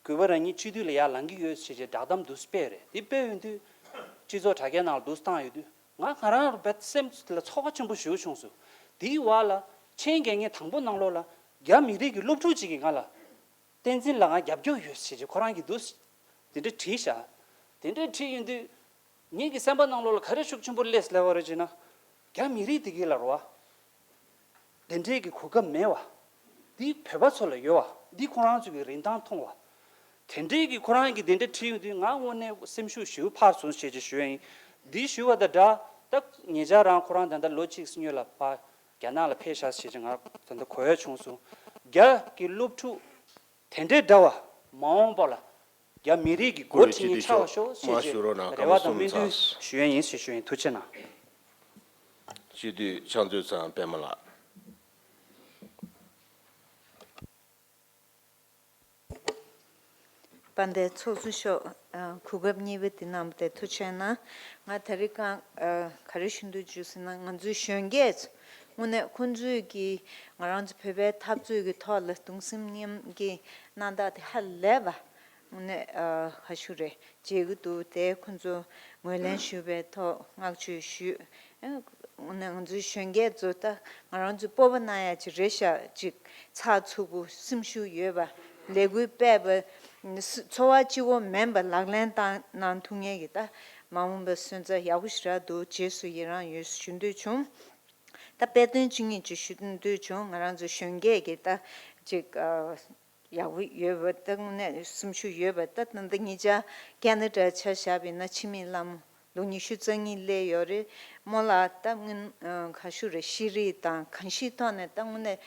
གུས་པ་རང་ཉིད་སྤྱི་འཐུས་ལ་ཡར་ལངས་ཀྱི་ཡོད་ཅེས་བྱས་བསྒྲགས་གཏམ་འདུག་སྤེལ་རེད། དེ་སྤེལ་ཡོང་དུས་སྤྱི་ཚོགས་དྲ་རྒྱའི་ནང་ལ་འདུག་བཏང་ཡོད་དུས། ང་ང་རང་རྦད་སེམས་ལ་ཚོར་བ་ཆེན་པོ་ཞེ་པོ་བྱུང་སོང་། དེའི་བར་ལ་ཆེད་མཁས་ངས་དང་པོ་ནང་ལོགས་ལ་རྒྱ་མི་རིགས་ཀྱི་སློབ་ཕྲུག་ཅིག་གིས་ང་ལ། བསྟན་འཛིན་ལགས་ང་རྒྱབ་སྐྱོར་ཡོད་ཟེར་གྱི་ཁོ་རང་གིས་འདུག་དེ་འདྲ་བྲིས་ཤག་དེ་འདྲ་བྲིས་ཡོང་དུས། ངེད་ཀྱི་སེམས་པ་ནང་ལོགས་ལ་ག་རེ་ཤུགས་ཆེན་པོ་སླེབས་སླེབས་པ་རེད་ཅེ་ན། རྒྱ་མི་རིགས་དེ་གའི་ལ་རོ་བ། དེ་འདྲའི་གི་གོ་སྐབས་མེད་བ། འདི་བོད་པ་ཚོ་ལ་ཡོད་བ། འདི་ཁོ་རང་ཚོ་གི་རིན་ཐང་མཐོང་བ། དེ་འདྲའི་གི་ཁོ་རང་གིས་དེ་འདྲ་བྲིས་ཡོང་དུས་ང་དངོས་གནས་སེམས་ཤུགས་ཞེ་པོ་འཕར་སོང་ཞེས་ཅིག་ཞུ་ཡ་ཡིན། འདི་ཞུ་བ་དང་སྦྲགས་ད་ཉེ་ཆར་རང་ཁོ་རང་ད་ལྟ་ལོ་གཅིག་སྔོན་ལ་ཕར། རྒྱ་ནག་ལ་ཕེབས་ཤག་ཟེར་གྱི་ང་ད་ལྟ་གོ་ཡ་བྱུང་སོང་། རྒྱ་གི་སློབ་ཕྲུག་དེ་འདྲའི་འདྲ་བ་མ་འོངས་པ་ལ་རྒྱ་མི་རིགས་ཀྱི་འགོ་ཁྲིད་མཁན་ཆགས་པ་ཤོག་ཟེར་གྱི་རེ་བ་དང་སྨོན་འདུན་ཞུ་ཡ་ཡིན་ཟེར་ཞུ་ཡ་ཡིན། ཐུགས་རྗེ་གནང་། སྤྱི་འཐུས་ཕྱག་མཛོད་ཚང་པད་མ་ལགས། དཔལ་ལྡན་ཚོགས་གཙོ་མཆོག་ཨ། གོ་སྐབས་གཉིས་པ་འདི་གནང་བ་དེ་ཐུགས་རྗེ་གནང་། ང་ད་རེས་ཀྱང་ཨ། ག་རེ་ཞུ་འདོད་བྱུང་ཟེར་ན། ང་ཚོའི་གཞོན་སྐྱེས་ཚོ་དངོས་གནས་ཁོང་ཚོས་ཀྱིས་ང་རང་ཚོ་བོད་པའི་འཐབ་རྩོད་ཀྱི་ཐོག་ལ་གདུང་སེམས་མཉམ་སྐྱེད་གནང་སྟངས་དེ་ཧ་ལས་པ་དངོས་གནས་ཨ། ག་ཞུ་རེད། མཇལ་གྱི་འདུག་དེ་ཁོང་ཚོ་ངོས་ལེན་ཞུ་བའི་ཐོག་བསྔགས་བརྗོད་ཞུས། ཨ། ང་ཚོའི་གཞོན་སྐྱེས་ཚོ་ད་ང་རང་ཚོའི་སྤོབས་པ་གནང་ཡ་ཅིག་རེད་ཤག་ཅིག་ཚགས་ཚུད་པོ་སེམས་ཤུགས་ཡོད་པ། ལས་འགུལ་སྤེལ་བ། འཚོ་བ་གཅིག་པོ་མིན་པ་ལག་ལེན་བསྟར་གནང་ཐུབ་མཁན་གྱི་ད་མ་འོངས་པ་སོན་རྩ་ཡག་པོ་ཞེ་དྲག་འདུག་རྗེས་སུ་ཡི་རང་ཡོད་ཞུ་འདོད་བྱུང་། ད་དཔེ་སྟོན་གཅིག་གཉིས་ཅིག་ཞུ་འདོད་བྱུང་། ང་རང་ཚོ་གཞོན་སྐྱེས་ཀྱི་ད་ཅིག་ཨ། ཡག་པོ་ཡོད་པ་ད་དངོས་གནས་སེམས་ཤུགས་ཡོད་པ། ད་ད་ལྟ་ཉེ་ཆར་ཁེ་ན་ཌ་ཆ་བཞག་པ་ཡིན་ན་འཆི་མེད་ལྷ་མོ་ལོ་ཉི་ཤུ་རྩ་གཉིས་སླེབས་ཡོད་རེད། རྨོ་ལགས་ད་སྔོན་ཨ། ག་ཞུ་རེད། ཤེས་རིག་དང་གང་ཞིག་ཐོག་ནས་ད་དངོས་གནས་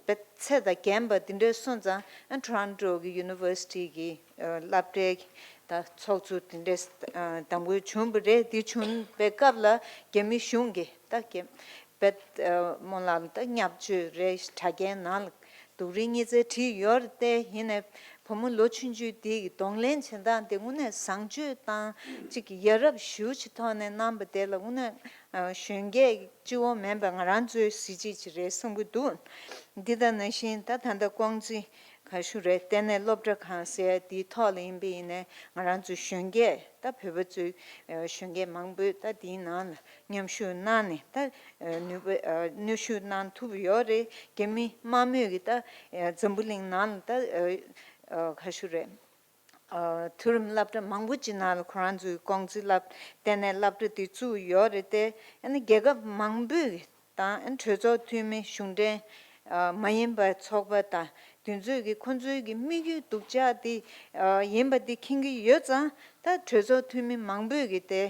དཔེ་ཚད་དང་རྒན་པ་འདི་འདྲའི་སོང་ཙང་ཨ། ཊོ་རོན་ཊོ་གི་ཡུ་ནི་ཝར་སི་ཊི་གི་ཨ། སློབ་གྲྭའི་ད་ཚོགས་གཙོ་དེ་འདྲས་ཨ། དམ་འབུལ་བྱུང་བ་རེད། དེ་བྱུང་བའི་སྐབས་ལ་རྒྱ་མི་གཞུང་གིས་ད་རྒྱ་བེད་ཨ། རྨོ་ལགས་ལ་ད་བརྙས་བཅོས་རེད། དྲ་རྒྱའི་ནང་ལ་སྡུག་རུས་བརྙས་བཅོས་བྲིས་ཡོད་རེད། དེ་ཡིན་ནའི་བུ་མོ་ལོ་ཆུང་ཆུང་དེ་གི་གདོང་ལེན་བྱེད་སྟངས་དེ་དངོས་གནས་བཟང་སྤྱོད་དང་ཅིག་ཡ་རབས་ཞེ་པོ་ཅིག་ཐོག་ནས་གནང་བ་དེ་ལ་དངོས་གནས་ཨ། གཞོན་སྐྱེས་གཅིག་པོ་མིན་པ་ང་རང་ཚོའི་གཟི་བརྗིད་ཅིག་རེད་བསམ་གྱི་འདུག་འདི་དང་ནང་བཞིན་ད་ད་ལྟ་ཀོང་ཙེ་ག་ཞུ་རེད། ལྟེ་གནས་སློབ་གྲྭ་ཁང་ཟེར་དེའི་ཐོག་ལ་ཡིན་པ་ཡིན་ནའི་ང་རང་ཚོའི་གཞོན་སྐྱེས་ད་བོད་པ་ཚོའི་ཨ། གཞོན་སྐྱེས་མང་པོས་ད་དེའི་ནང་ལ་མཉམ་ཞུགས་གནང་ནས་ད་ཨ། ནུས་པ་ཨ། ནུས་ཤུགས་གནང་ཐུབ་ཡོད་རེད། རྒྱ་མི་དམག་མིས་ཀྱིས་ད་ཨ། འཛམ་བུ་གླིང་ནང་ལ་ད་ཨ། ག་ཞུ་རེད། ཨ། མཐོ་རིམ་སློབ་གྲྭ་མང་པོ་ཅིག་ནང་ལ་ཁོ་རང་ཚོའི་ཀོང་ཙེ་སློབ་ལྟེ་གནས་སློབ་གྲྭ་དེ་བཙུགས་ཡོད་རེད་དེ། ཨ་ནི་རྒྱལ་ཁབ་མང་པོས་དང་ཨ་ནི་གྲོས་ཚོགས་འཐུས་མི། གཞུང་འབྲེལ་ཨ། མ་ཡིན་པའི་ཚོགས་པ་དང་དེ་ཚོས་ཀྱི་ཁོ་ཚོའི་གི་དམིགས་ཡུལ་སྡུག་ཅག་དེ་ཨ། ཡིན་པ་དེ་མཁྱེན་གྱི་ཡོད་ཙང་། ད་གྲོས་ཚོགས་འཐུས་མི་མང་པོས་ཀྱི་དེ་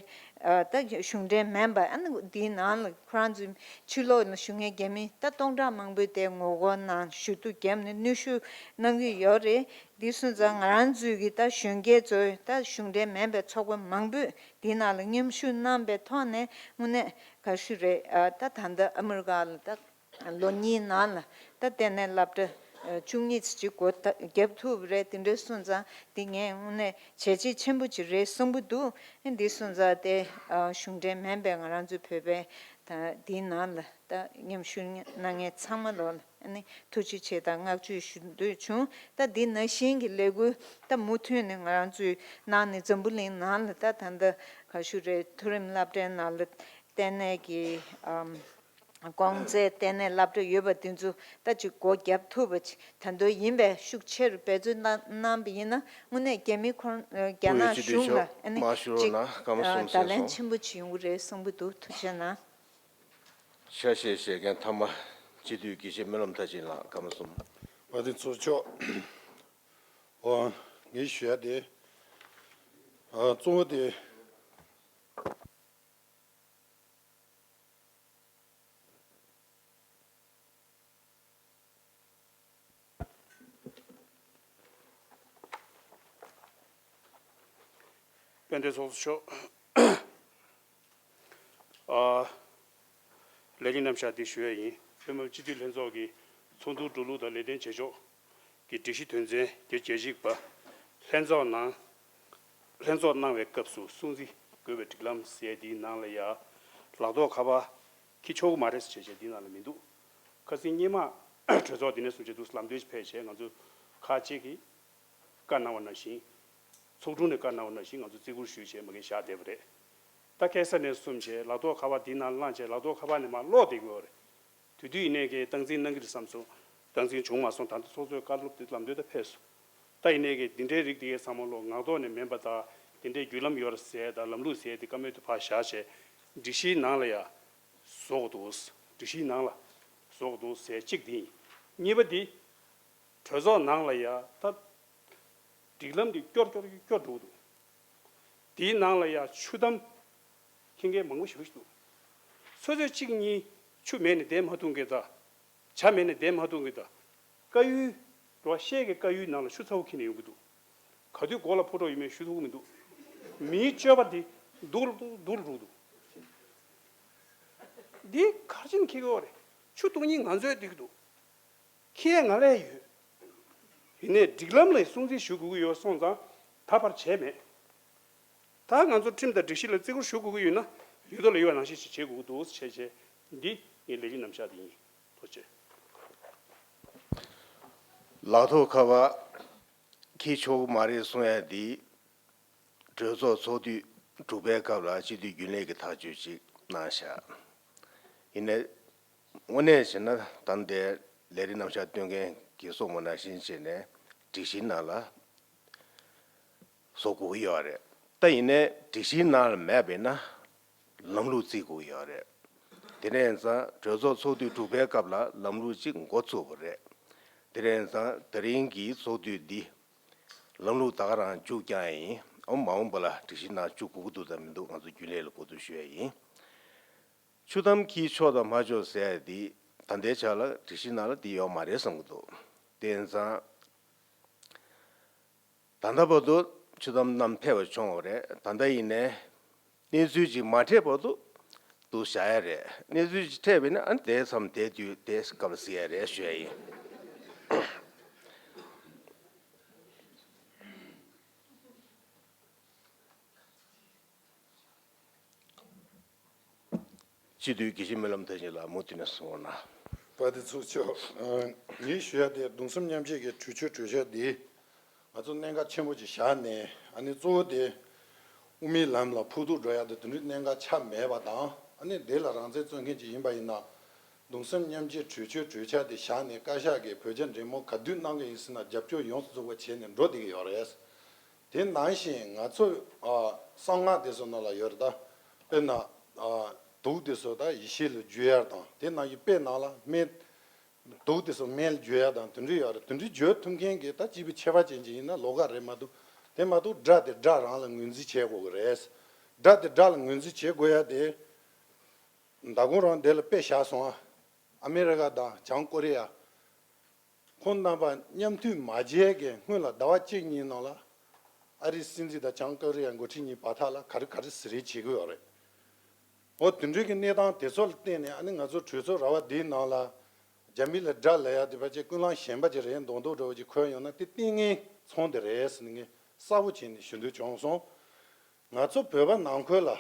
ཨ། ད་གཞུང་འབྲེལ་མིན་པ་ཨ་ནི་དེའི་ནང་ལ་ཁོ་རང་ཚོའི་ཕྱི་ལོགས་ལ་བཞུགས་མཁན་རྒྱ་མི་ད་སྟོང་ཕྲག་མང་པོས་དེ་ངོ་རྒོལ་གནང་། ཞུ་གཏུག་བརྒྱབ་ནས་གནོན་ཤུགས་གནང་གི་ཡོད་རེད། འདི་སོང་ཙང་ང་རང་ཚོའི་གི་ད་གཞོན་སྐྱེས་ཚོས་ད་གཞུང་འབྲེལ་མིན་པའི་ཚོགས་པ་མང་པོས་འདིའི་ནང་ལ་མཉམ་ཞུགས་གནང་པའི་ཐོག་ནས་དངོས་གནས་ག་ཞུ་རེད། ཨ། ད་ད་ལྟ་ཨ་མི་རི་ཀ་ལ་ད་ལོ་གཉིས་ནང་ལ་ད་ལྟེ་གནས་སློབ་གྲྭ་བཅུ་གཉིས་ཙམ་ཅིག་སྒོ་ད་བརྒྱབ་ཐུབ་པ་རེད། དེ་འདྲ་སོང་ཙང་འདི་ངས་དངོས་གནས་བྱས་རྗེས་ཆེན་པོ་ཅིག་རེད་བསམ་གྱི་འདུག་འདི་སོང་ཙང་དེ་ཨ། གཞུང་འབྲེལ་མིན་པའི་ང་རང་ཚོའི་བོད་པའི་ད་འདིའི་ནང་ལ་ད་མཉམ་ཞུགས་གནང་མཁན་ཚང་མ་ལོ་ལ་ཨ་ནི་ཐུགས་རྗེ་ཆེ་དང་བསྔགས་བརྗོད་ཞུ་འདོད་བྱུང་། ད་འདི་ནང་བཞིན་གྱི་ལས་འགུལ་ད་མུ་མཐུད་ནས་ང་རང་ཚོའི་ནང་ནས་འཛམ་བུ་གླིང་ནང་ལ་ད་ད་ལྟ་ག་ཞུ་རེད། མཐོ་རིམ་སློབ་གྲྭའི་ནང་ལ་ལྟེ་གནས་ཀྱི་ཨམ་ཀོང་ཙེ་ལྟེ་གནས་སློབ་གྲྭ་ཡོད་པ་དེ་ཚོ་ད་ཅིག་སྒོ་བརྒྱབ་ཐུབ་པ་ཅིག་ད་དུང་ཡིན་པས་ཤུགས་ཆེ་རུ་འབད་བརྩོན་གནང་གནང་བ་ཡིན་ན་དངོས་གནས་རྒྱ་མི་ཁོ་རང་རྒྱ་ནག་གཞུང་ལ་ཨ་ནི་ཅིག་བརྡ་ལན་ཆེན་པོ་ཅིག་ཡོང་གི་རེད་བསམ་གྱི་འདུག་ཐུགས་རྗེ་གནང་། ཆ་ཤས་བཞེས་མཁན་ཐ་མ་སྤྱི་འཐུས་དགེ་བཤེས་སྨོན་ལམ་མཐར་ཕྱིན་ལགས། སྐར་མ་གསུམ། དཔལ་ལྡན་ཚོགས་གཙོ་མཆོག་འོ། ངས་ཞུ་ཡ་དེ། ཨ། གཙོ་བོ་དེ། དཔལ་ལྡན་ཚོགས་གཙོ་མཆོག་ཨ། ལས་རིམ་རྣམ་གཞག་འདི་ཞུ་ཡ་ཡིན། བོད་མི་སྤྱི་འཐུས་ལྷན་ཚོགས་ཀྱི་ཚོགས་འདུ་འགྲོ་ལུགས་དང་ལས་དོན་བྱེད་ཕྱོགས་ཀྱི་སྒྲིག་གཞི་དོན་ཚན་བརྒྱད་ཅུ་གྱ་གཅིག་པ། ལྷན་ཚོགས་ནང་། ལྷན་ཚོགས་གནང་བའི་སྐབས་སུ་སྲུང་བརྩི་དགོས་པའི་སྒྲིག་ལམ་ཟེར་འདིའི་ནང་ལ་ཡ། ལག་ཐོགས་ཁ་པར་འཁྱེར་ཆོག་གི་མ་རེད་ཟེར་བྱས་བྱས་འདིའི་ནང་ལ་མི་འདུག་ཁ་སང་སྔོན་མ་གྲོས་ཚོགས་འདི་ནས་བཟུང་བྱས་འདུག་ལམ་སྟོན་ཞིག་ཕེབས་བྱས་ང་ཚོ་ཁག་ཅིག་གིས་བཀའ་གནང་བ་ནང་བཞིན། ཚོགས་དྲུང་ནས་བཀའ་གནང་བ་ནང་བཞིན་ང་ཚོ་བརྩི་བཀུར་ཞུས་བྱས་མ་གི་བཞག་བསྡད་པ་རེད། ད་ཁ་སང་ནས་བཟུང་བྱས་ལག་ཐོགས་ཁ་པར་འདི་ནང་བླངས་བྱས་ལག་ཐོགས་ཁ་པར་ནས་མར་སློག་བསྡད་ཀྱི་ཡོད་རེད། དེ་དུས་ཡིན་ནའི་གི་སྟངས་འཛིན་གནང་གི་རེད་བསམ་སོང་། སྟངས་འཛིན་བྱུང་མ་སོང་། ད་ལྟ་ཚོགས་གཙོའི་བཀའ་སློབ་དེ་ལམ་སྟོན་ད་ཕེབས་སོང་། ད་ཡིན་ནའི་གི་འདི་འདྲའི་རིགས་དེ་གའི་ཚང་མ་ལོ་ངག་ཐོག་ནས་མིན་པ་དང་དེ་འདྲའི་བརྒྱུད་ལམ་ཡོད་རེད་ཟེར་དང་ལམ་ལུགས་ཟེར་དེ་བཀའ་མོལ་དུ་ཕར་བཞག་བྱས་སྒྲིག་གཞིའི་ནང་ལ་ཡ་བཟོ་དགོས་འདུག་སྒྲིག་གཞིའི་ནང་ལ་བཟོ་དགོས་འདུག་ཟེར་གཅིག་དེ་ཡིན། གཉིས་པ་དེ་གྲོས་ཚོགས་ནང་ལ་ཡ་ད་སྒྲིག་ལམ་དེ་སྐྱོར་སྐྱོར་སྐྱོར་འགྲོ་གི་འདུག་དེའི་ནང་ལ་ཡ་ཆུ་དམ་འཁྱེར་མཁན་མང་པོ་ཞེ་པོ་ཞིག་འདུག་སོ་སོས་གཅིག་གཉིས་ ཆུ་མེད་ནས་འདེབས་མ་ཐུབ་མཁན་དང་། ཇ་མེད་ནས་འདེབས་མ་ཐུབ་མཁན་དང་། དཀར་ཡོལ། འགྲོ་བ་ཤེལ་གྱི་དཀར་ཡོལ་ནང་ལ་ཆུ་ཚ་པོ་འཁྱེར་ནས་ཡོང་གི་འདུག་ག་དུས་མགོ་ལ་ཕོ་གྲོགས་ཡོད་མེད་ཞུ་ཐུབ་ཀྱི་མི་འདུག་མིའི་སྤྱོད་པ་འདི་སྡུག་རུ་འགྲོ་གི་འདུག་འདི་ག་རེ་བྱས་ནས་འཁྱེར་གྱི་ཡོད་རེད། ཆུ་འཐུང་མཁན་ང་ཚོས་འདེབས་ཀྱི་འདུག་འཁྱེར་ཡས་ང་ལ་ཡོད། ཡིན་ནའི་སྒྲིག་ལམ་ལ་སྲུང་བརྩི་ཞུ་དགོས་ཀྱི་ཡོད་སོང་ཙང་ད་བར་བྱས་མེད། ད་ང་ཚོ་ཁྲིམས་དང་སྒྲིག་གཞི་ལ་བརྩི་བཀུར་ཞུ་དགོས་ཀྱི་ཡོད་ན་ཡོད་དོ་ལ་ཡོད་པ་ནང་བཞིན་ཞིག་བྱེད་དགོས་ཀྱི་འདུག་ཟེར་བྱས་བྱས་འདི་ངའི་ལས་རིམ་རྣམ་གཞག་འདི་ཡིན། ཐུགས་རྗེ་ཆེ། ལག་ཐོག་ཁ་པར་འཁྱེར་ཆོག་གི་མ་རེད་གསུང་ཡ་འདི། གྲོས་ཚོགས་ཚོགས་དུས་དྲུག་པའི་སྐབས་ལ་སྤྱི་འཐུས་རྒྱུན་ལས་ཀྱི་ཐག་གཅོད་ཅིག་གནང་བཞག་ཡིན་ནའི། དངོས་གནས་བྱས་ན་ད་ལྟའི་ལས་རིམ་རྣམ་གཞག་སྟོན་མཁན་གྱིས་གསུངས་པ་ནང་བཞིན་བྱས་ནས་སྒྲིག་གཞིའི་ནང་ལ་བཟོ་དགོས་ཀྱི་ཡོད་རེད། ད་ཡིན་ནའི་སྒྲིག་གཞིའི་ནང་ལ་མེད་པས་ན་ལམ་ལུགས་བརྩི་དགོས་ཀྱི་ཡོད་རེད། དེ་ནས་ཙང་གྲོས་ཚོགས་ཚོགས་དུས་དྲུག་པའི་སྐབས་ལ་ལམ་ལུགས་གཅིག་འགོ་བཙུགས་པ་རེད། དེ་ནས་ཙང་དེ་རིང་གི་ཚོགས་དུས་འདི་ལམ་ལུགས་ད་ག་རང་མཇུག་བསྐྱངས་ཡིན། ཨོ་མ་འོངས་པ་ལ་སྒྲིག་གཞིའི་ནང་བཅུག་དགོས་ཀྱི་འདུག་དང་མི་འདུག་ང་ཚོ་རྒྱུན་ལས་ལ་གོ་བསྡུར་ཞུ་ཡ་ཡིན། ཆུ་དམ་འཁྱེར་ཆོག་དང་མ་ཆོག་ཟེར་ཡ་འདི་ད་ལྟའི་ཆ་ལ་སྒྲིག་གཞིའི་ནང་ལ་འདི་ཡོད་མ་རེད་བསམ་གྱི་འདུག་དེ་ཙང་ད་ལྟ་བར་དུ་ཆུ་དམ་བསྣམས་ཕེབས་པ་བྱུང་བ་རེད། ད་ལྟ་ཡིན་ནའི་གནས་ཚུལ་ཅིག་མ་འཕྲད་བར་དུ་འདུག་བཞག་ཡ་རེད། གནས་ཚུལ་ཅིག་འཕྲད་པ་ཡིན་ན་ཨ་ནི་དེའི་མཚམས་དེ་དུས་དེའི་སྐབས་ལ་གཟིགས་ཡ་རེད་ཞུ་ཡ་ཡིན། སྤྱི་འཐུས་དགེ་བཤེས་སྨོན་ལམ་མཐར་ཕྱིན་ལགས་མུ་མཐུད་ནས་གསུང་རོགས་གནང་། དཔལ་ལྡན་ཚོགས་གཙོ། ངས་ཞུ་ཡ་དེ་གདུང་སེམས་མཉམ་སྐྱེད་ཀྱི་གྲོས་ཆོད་གྲོས་འཆར་འདི་ང་ཚོ་གནད་འགག་ཆེན་པོ་ཅིག་བཞག་ནས་ཨ་ནི་གཙོ་བོ་དེ་དབུ་མའི་ལམ་ལ་ཕོག་ཐུག་འགྲོ་ཡ་དེ་དེ་འདྲའི་གནད་འགག་ཆགས་མེད་པ་དང་། ཨ་ནི་དེ་ལ་རང་བཙན་རྩོད་མཁན་ཅིག་ཡིན་པ་ཡིན་ན་གདུང་སེམས་མཉམ་སྐྱེད་གྲོས་ཆོད་གྲོས་འཆར་དེ་བཞག་ནས་བཀའ་ཤག་གིས་བོད་རྒྱ་འབྲེལ་མོལ་ག་དུས་གནང་གི་ཡིན་ཟེར་ན་རྒྱབ་སྐྱོར་ཡོངས་སུ་རྫོགས་པ་བྱས་ནས་འགྲོ་བསྡད་ཀྱི་ཡོད་རེད། དེ་ནང་བཞིན་ང་ཚོ་ཨ་གསང་སྔགས་དེ་ཚོ་ནང་ལ་ཡོད་རེད་ད། དཔེར་ན་ཨ་དུག་དེ་ཚོ་ད་ཡེ་ཤེས་ལ་བསྒྱུར་ཡ་དང་དེ་ནང་བཞིན་དཔེ་ནང་ལ་སྨན་དུག་དེ་ཚོ་སྨན་ལ་བསྒྱུར་ཡ་དང་དེ་འདྲ་ཡོད་རེད། དེ་འདྲ་བསྒྱུར་ཐུབ་མཁན་གྱི་ད་སྐྱེས་བུ་ཁྱད་པར་ཅན་ཅིག་ཡིན་ན་ལོགས་ཀ་རེད་མ་གཏོགས། དེ་མ་གཏོགས་དགྲ་དེ་དགྲ་རང་ལ་ངོས་འཛིན་བྱེད་དགོས་ཀྱི་རེད། དགྲ་དེ་དགྲ་ལ་ངོས་འཛིན་བྱེད་དགོས་ཡ་དེ། མདང་དགོང་རང་དེ་ལ་དཔེ་བཞག་སོང་ཨ། ཨ་མེ་རི་ཀ་དང་བྱང་ཀོ་རི་ཡ། ཁོང་རྣམ་པ་མཉམ་མཐུད་མ་བྱས་ཀྱི་སྔོན་ལ་ཟླ་བ་གཅིག་གཉིས་ནང་ལ་ཨ་རིའི་སྲིད་འཛིན་དང་བྱང་ཀོ་རི་ཡའི་འགོ་ཁྲིད་གཉིས་བར་ཐག་ལ་ག་རེ་ག་རེ་ཟེར་རེས་བྱེད་ཀྱི་ཡོད་རེད། འོ་དེ་འདྲའི་གི་གནས་སྟངས་དེ་ཚོ་ལ་བརྟེན་ནས་ཨ་ནི་ང་ཚོ་གྲོས་ཚོགས་ར་བ་འདིའི་ནང་ལ་རྒྱ་མི་ལ་དགྲ་ལབ་ཡ་དེ་ཕལ་ཆེར་ཀུན་སློང་གཞན་པ་ཅིག་རེད་མདོག་མདོག་འདྲ་བོ་ཅིག་འཁོད་ཡོང་ན་དེ་ལྟས་ངན་ཚོང་དེ་རེད་ཟེར་ནས་ངས་གསལ་པོ་བྱས་ནས་ཞུ་འདོད་བྱུང་སོང་། ང་ཚོ་བོད་པ་ནང་ཁུལ་ལ་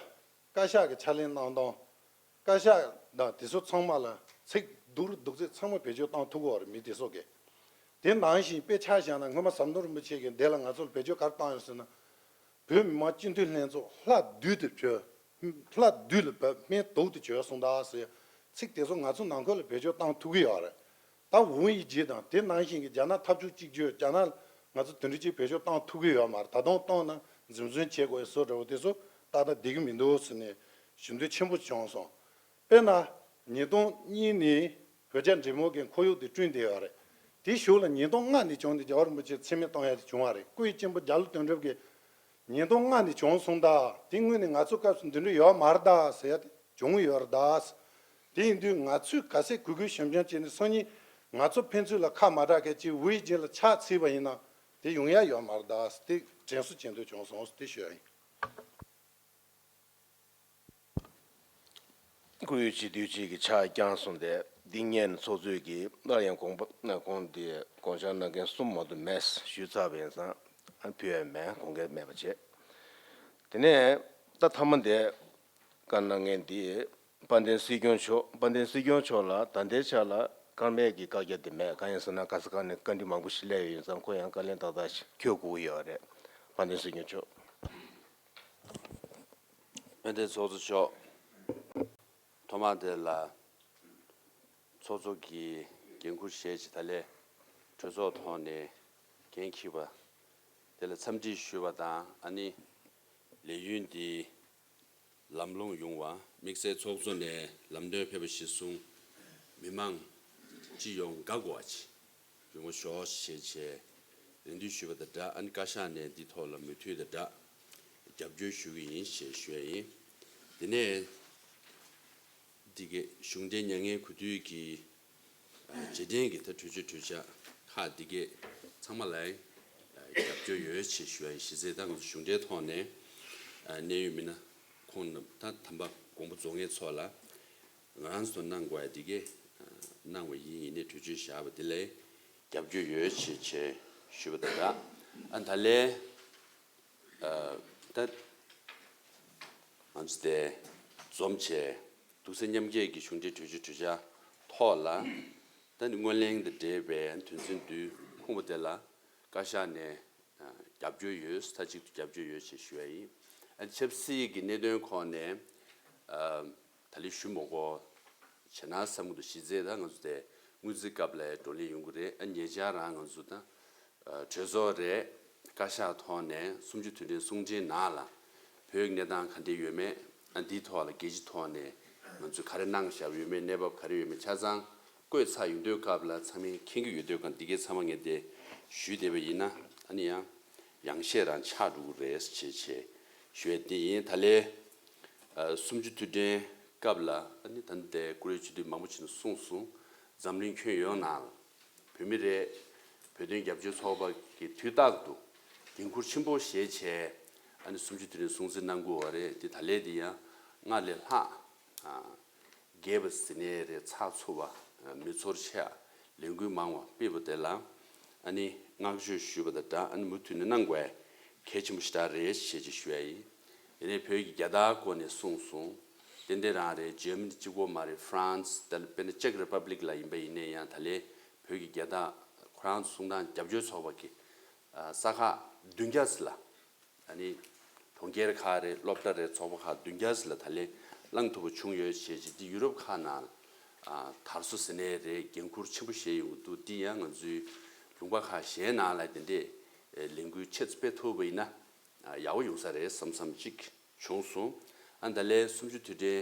བཀའ་ཤག་གི་ཕྱག་ལས་གནང་སྟངས། བཀའ་ཤག་དང་དེ་ཚོ་ཚང་མ་ལ་ཚིག་སྡུག་རུ་སྡུག་ཚིག་ཚང་མ་བེད་སྤྱོད་བཏང་ཐུབ་ཀྱི་ཡོད་རེད་མི་དེ་ཚོ་གིས། དེ་ནང་བཞིན་དཔེ་ཆ་བཞག་ན་སྔོན་མ་ཟམ་གདོང་རིན་པོ་ཆེ་གིས་འདི་ལ་ང་ཚོ་ལ་བེད་སྤྱོད་ག་རེ་བཏང་ཡོད་ཟེར་ན། བོད་མི་མང་སྤྱི་འཐུས་ལྷན་ཚོགས་ལྷ་བདུད་དུ་བྱོས། ལྷ་བདུད་ལ་བབས་སྨན་དུག་ཏུ་བྱོས་གསུངས་ད་ཟེར། ཚིག་དེ་ཚོ་ང་ཚོ་ནང་ཁུལ་ལ་བེད་སྤྱོད་བཏང་ཐུབ་ཀྱི་ཡོད་རེད། ད་ཝུའུ་དབྱི་ཇེ་དང་དེ་ནང་བཞིན་གྱི་རྒྱ་ནག་འཐབ་ཕྱོགས་གཅིག་གྱུར་རྒྱ་ནག་ང་ཚོ་དེ་འདྲ་ཅིག་བེད་སྤྱོད་བཏང་ཐུབ་ཀྱི་ཡོད་མ་རེད། ད་དུང་བཏང་ན་འཛེམ་ཟོན་བྱེད་དགོས་བཟོ་འདྲ་བོ་དེ་ཚོ་ཏག་ཏག་བསྡད་ཀྱི་མི་འདུག་ཟེར་ནས་ཞུ་འདོད་ཆེན་པོ་བྱུང་སོང་། དཔེར་ན་ཉིས་སྟོང་གཉིས་ནས་བོད་རྒྱ་འབྲེལ་མོལ་གྱི་ཁོར་ཡུག་དེ་བསྐྲུན་བསྡད་ཡོད་རེད། དེའི་གཞུག་ལ་ཉིས་སྟོང་ལྔ་ནས་བྱུང་སྟེ་རྒྱལ་བ་རིན་པོ་ཆེ་མཚན་སྨད་གཏོང་ཡ་དེ་བྱུང་བ་རེད། སྐུའི་གཅེན་པོ་རྒྱ་ལོ་དོན་གྲུབ་ཀྱིས་ཉིས་སྟོང་ལྔ་ནས་བྱུང་སོང་ད། དེ་སྔོན་ནས་ང་ཚོ་སྐབས་སུ་འདི་འདྲ་ཡོད་མ་རེད་ད་ཟེར་ཡ་དེ་བྱུང་ཡོད་རེད་ད། དེ་ཡིན་དུས་ང་ཚོས་ག་ཚད་གུས་གུས་ཞུམ་ཞུམ་བྱས་ནས་སང་ཉིན་ང་ཚོ་ཕན་ཚུན་ལ་ཁ་མ་གྲག་མཁན་གཅིག་ཝུའུ་དབྱི་ཇེ་ལ་ཕྱག་འཚལ་བ་ཡིན་ན་དེ་ཡོང་ཡ་ཡོད་མ་རེད་ད། དེ་དྲན་གསོ་བྱེད་འདོད་བྱུང་སོང་དེ་ཞུ་ཡ་ཡིན། སྐུ་ཡོད་སྤྱི་འཐུས་གཅིག་གིས་ཕྱག་བརྐྱངས་སོང་སྟེ་འདི་སྔོན་ཚོགས་གཙོས་ཀྱིས་སླར་ཡང་དགོངས་པ་དགོངས་ཏེ་དགོངས་འཆར་གནང་མཁན་གསུམ་མ་གཏོགས་མེད་ཞུས་ཚར་བ་ཡིན་ཙང་ཨ་ཕུལ་ཡ་མེད། དགོངས་འགལ་མེད་པ་བྱས། དེ་ནས་ད་མཐའ་མ་དེ་བཀའ་གནང་མཁན་འདི་དཔལ་ལྡན་སྲིད་སྐྱོང་མཆོག་དཔལ་ལྡན་སྲིད་སྐྱོང་མཆོག་ལ་ད་ལྟའི་ཆ་ལ་ཀརྨའི་གི་བཀའ་རྒྱ་དེ་མེད། གང་ཡིན་ཟེར་ན་ག་ས་ག་ནས་བཀའ་འདྲི་མང་པོ་ཞིག་སླེབས་ཡོད་ཙང་ཁོ་ཡང་བཀའ་ལན་ཏག་ཏག་ཞིག་འཁྱོལ་དགོས་ཀྱི་ཡོད་རེད། དཔལ་ལྡན་སྲིད་སྐྱོང་མཆོག་དཔལ་ལྡན་ཚོགས་གཙོ་མཆོག་ཐོག་མར་དེ་ལ་ཚོགས་གཙོ་གི་འགན་འཁུར་བཞེས་ཀྱི་ད་ལས་གྲོས་ཚོགས་ཐོག་ནས་འགན་འཁྱེར་བ་དེ་ལ་འཚམས་འདྲི་ཞུ་བ་དང་། ཨ་ནི་ལས་ཡུན་འདི་ལམ་ལྷོང་ཡོང་བ། དམིགས་བསལ་ཚོགས་གཙོ་ནས་ལམ་སྟོན་ཕེབས་པ་གཞིར་བཟུང་མི་མང་སྤྱི་ཡོངས་དགའ་དགོས་པ་ཅིག་ཡོང་བ་ཤོག་ཞེས་བྱས་རེ་འདུན་ཞུས་པ་དང་སྦྲགས། ཨ་ནི་བཀའ་ཤག་ནས་འདི་ཐོག་ལ་མོས་མཐུན་དང་སྦྲགས་རྒྱབ་སྐྱོར་ཞུ་གི་ཡིན་ཞེས་ཞུ་ཡ་ཡིན། དེ་ནས་ འདི་གའི་གཞུང་འབྲེལ་མྱ་ངན་གུས་འདུད་ཀྱི་ཨ་རྗེས་དྲན་གྱི་ད་གྲོས་ཆོད་གྲོས་འཆར་ཁག་འདི་གའི་ཚང་མ་ལ་ཨ་རྒྱབ་སྐྱོར་ཡོད་ཅེས་ཞུ་བ་ཡིན། གཞི་རྩའི་ད་ང་ཚོ་གཞུང་འབྲེལ་ཐོག་ནས་ཨ་གནད་ཡོད་མི་སྣ་ཁོང་རྣམས་ད་དམ་པ་དགོངས་པ་རྫོགས་མཁན་ཚོ་ལ་ང་རང་ཚོ་གནང་དགོས་ཡ་འདི་གའི་ཨ་གནང་བ་ཡིན། ཡིན་ནའི་གྲོས་ཆོད་བཞག་པ་འདི་ལ་རྒྱབ་སྐྱོར་ཡོད་ཅེས་ཞུས་པ་དང་སྦྲགས། ཨ་ད་ལན་ཨ་ད་ང་ཚོ་དེ་འཛོམས་བྱས་འདུག་སེ་མཉམ་འཁེལ་གྱི་གཞུང་འབྲེལ་གྲོས་ཆོད་གྲོས་འཆར་ཐོག་ལ་ད་ནི་སྔོན་གླེང་དང་འབྲེལ་བའི་དོན་ཚན་བདུན་ཁུངས་པ་དེ་ལ་བཀའ་ཤག་ནས་ཨ་རྒྱབ་སྐྱོར་ཡོད། མཐའ་གཅིག་ཏུ་རྒྱབ་སྐྱོར་ཡོད་ཅེས་ཞུ་བ་ཡིན། ཨ་ཆབ་སྲིད་ཀྱི་གནད་དོན་ཁོངས་ནས་ཨ་ད་ལན་ཞུ་མ་དགོས་བྱས་ན་བསམ་གྱི་འདུག་གཞི་རྩའི་ད་ང་ཚོ་དེ་སྔོན་རྩིས་སྐབས་ལ་བགྲོ་གླེང་ཡོང་གི་རེད། ཨ་ཉེ་ཆར་རང་ང་ཚོ་ད་ཨ་གྲོས་ཚོགས་རེད། བཀའ་ཤག་ཐོག་ནས་གསུམ་བཅུ་དུས་དྲན་གསུང་འཕྲིན་ནང་ལ་བོད་ཀྱི་གནས་སྟངས་ག་འདྲ་ཡོད་མེད། ཨ་འདིའི་ཐོག་ལ་རྒྱལ་སྤྱི་ཐོག་ནས་ང་ཚོས་ག་རེ་གནང་བཞག་ཡོད་མེད། གནས་བབ་ག་རེ་ཡོད་མེད་ཆ་ཚང་བཀོད་ཚར་ཡོང་དུས་སྐབས་ལ་ཚང་མས་མཁྱེན་གྱི་ཡོད་དུས་སྒང་འདི་གའི་ཚང་མ་ངས་དེ་ཞུས་བསྡད་པ་ཡིན་ན་ཨ་ནི་ཡང་ཡང་བཤད་རང་ཆགས་འགྲོ་གི་རེད་ཅེས་ཅེས་ཞུ་ཡས་འདི་ཡིན། ད་ལན་ཨ་གསུམ་བཅུ་དུས་དྲན་སྐབས་ལ་ཨ་ནི་ད་ལྟའི་བཀུར་འོས་སྤྱི་འཐུས་མང་པོ་ཅིག་ནས་གསུངས་སོང་། འཛམ་གླིང་ཁྱོན་ཡོངས་ནང་བོད་མི་རེད། བོད་དོན་རྒྱབ་སྐྱོར་ཚོགས་པ་གིས་དུས་རྟག་ཏུ་འགན་འཁུར་ཆེན་པོ་བཞེས་བྱས་ཨ་ནི་གསུམ་བཅུ་དུས་དྲན་སྲུང་བརྩི་གནང་དགོས་པ་རེད། དེ་ད་ལན་དེ་ཡང་སྔར་ལས་ལྷག་ཨ་རྒྱས་པ་ཟེར་ནའི་རེད། ཚགས་ཚུད་པ། མི་ཚོར་ཆེ་བ། ལས་འགུལ་མང་བ་སྤེལ་བ་དེ་ལ་ཨ་ནི་བསྔགས་བརྗོད་ཞུས་པ་དང་སྦྲགས། ཨ་ནི་མུ་མཐུད་ནས་གནང་དགོས་གལ་ཆེན་པོ་ཞེ་དྲག་རེད་ཞེས་ཅིག་ཞུ་ཡ་ཡིན། དེ་ནས་བོད་ཀྱི་རྒྱལ་དར་སྐོར་ནས་གསུངས་སོང་། ཏན་ཏན་རང་རེད། འཇར་མ་ནི་གཅིག་པོ་མ་རེད། ཧྥ་རན་སི། ད་དཔེར་ན་ཅེག་རི་པབ་ལིག་ལ་ཡིན་པ་ཡིན་ནའི་ཡང་ད་ལན་བོད་ཀྱི་རྒྱལ་དར་ཁོ་རང་ཚོ་གསུང་སྟངས་རྒྱབ་སྐྱོར་ཚོགས་པ་གི་ས་ཁག་བདུན་བརྒྱ་ཙམ་ལ། ཨ་ནི་གྲོང་ཁྱེར་ཁག་རེད། སློབ་གྲྭ་རེད། ཚོགས་པ་ཁག་བདུན་བརྒྱ་ཙམ་ལ་ད་ལན་བླངས་ཐུབ་པ་བྱུང་ཡོད་ཅེས་ཅིག་འདི་ཡུ་རོབ་ཁག་ནང་ཨ་དར་སྲོལ་ཟེར་ནའི་རེད། འགན་འཁུར་ཆེན་པོ་བཞེས་ཡོང་གི་འདུག་འདི་ཡང་ང་ཚོའི་ལུང་པ་ཁག་གཞན་ནང་ལ་དེ་འདྲས་ལས་འགུལ་ཆེ་ཙམ་སྤེལ་ཐུབ་པ་ཡིན་ན་ཨ་ཡག་པོ་ཡོང་ས་རེད་བསམ་བསམ་ཅིག་བྱུང་སོང་། ཨ་ད་ལན་གསུམ་བཅུ་དུས་དྲན་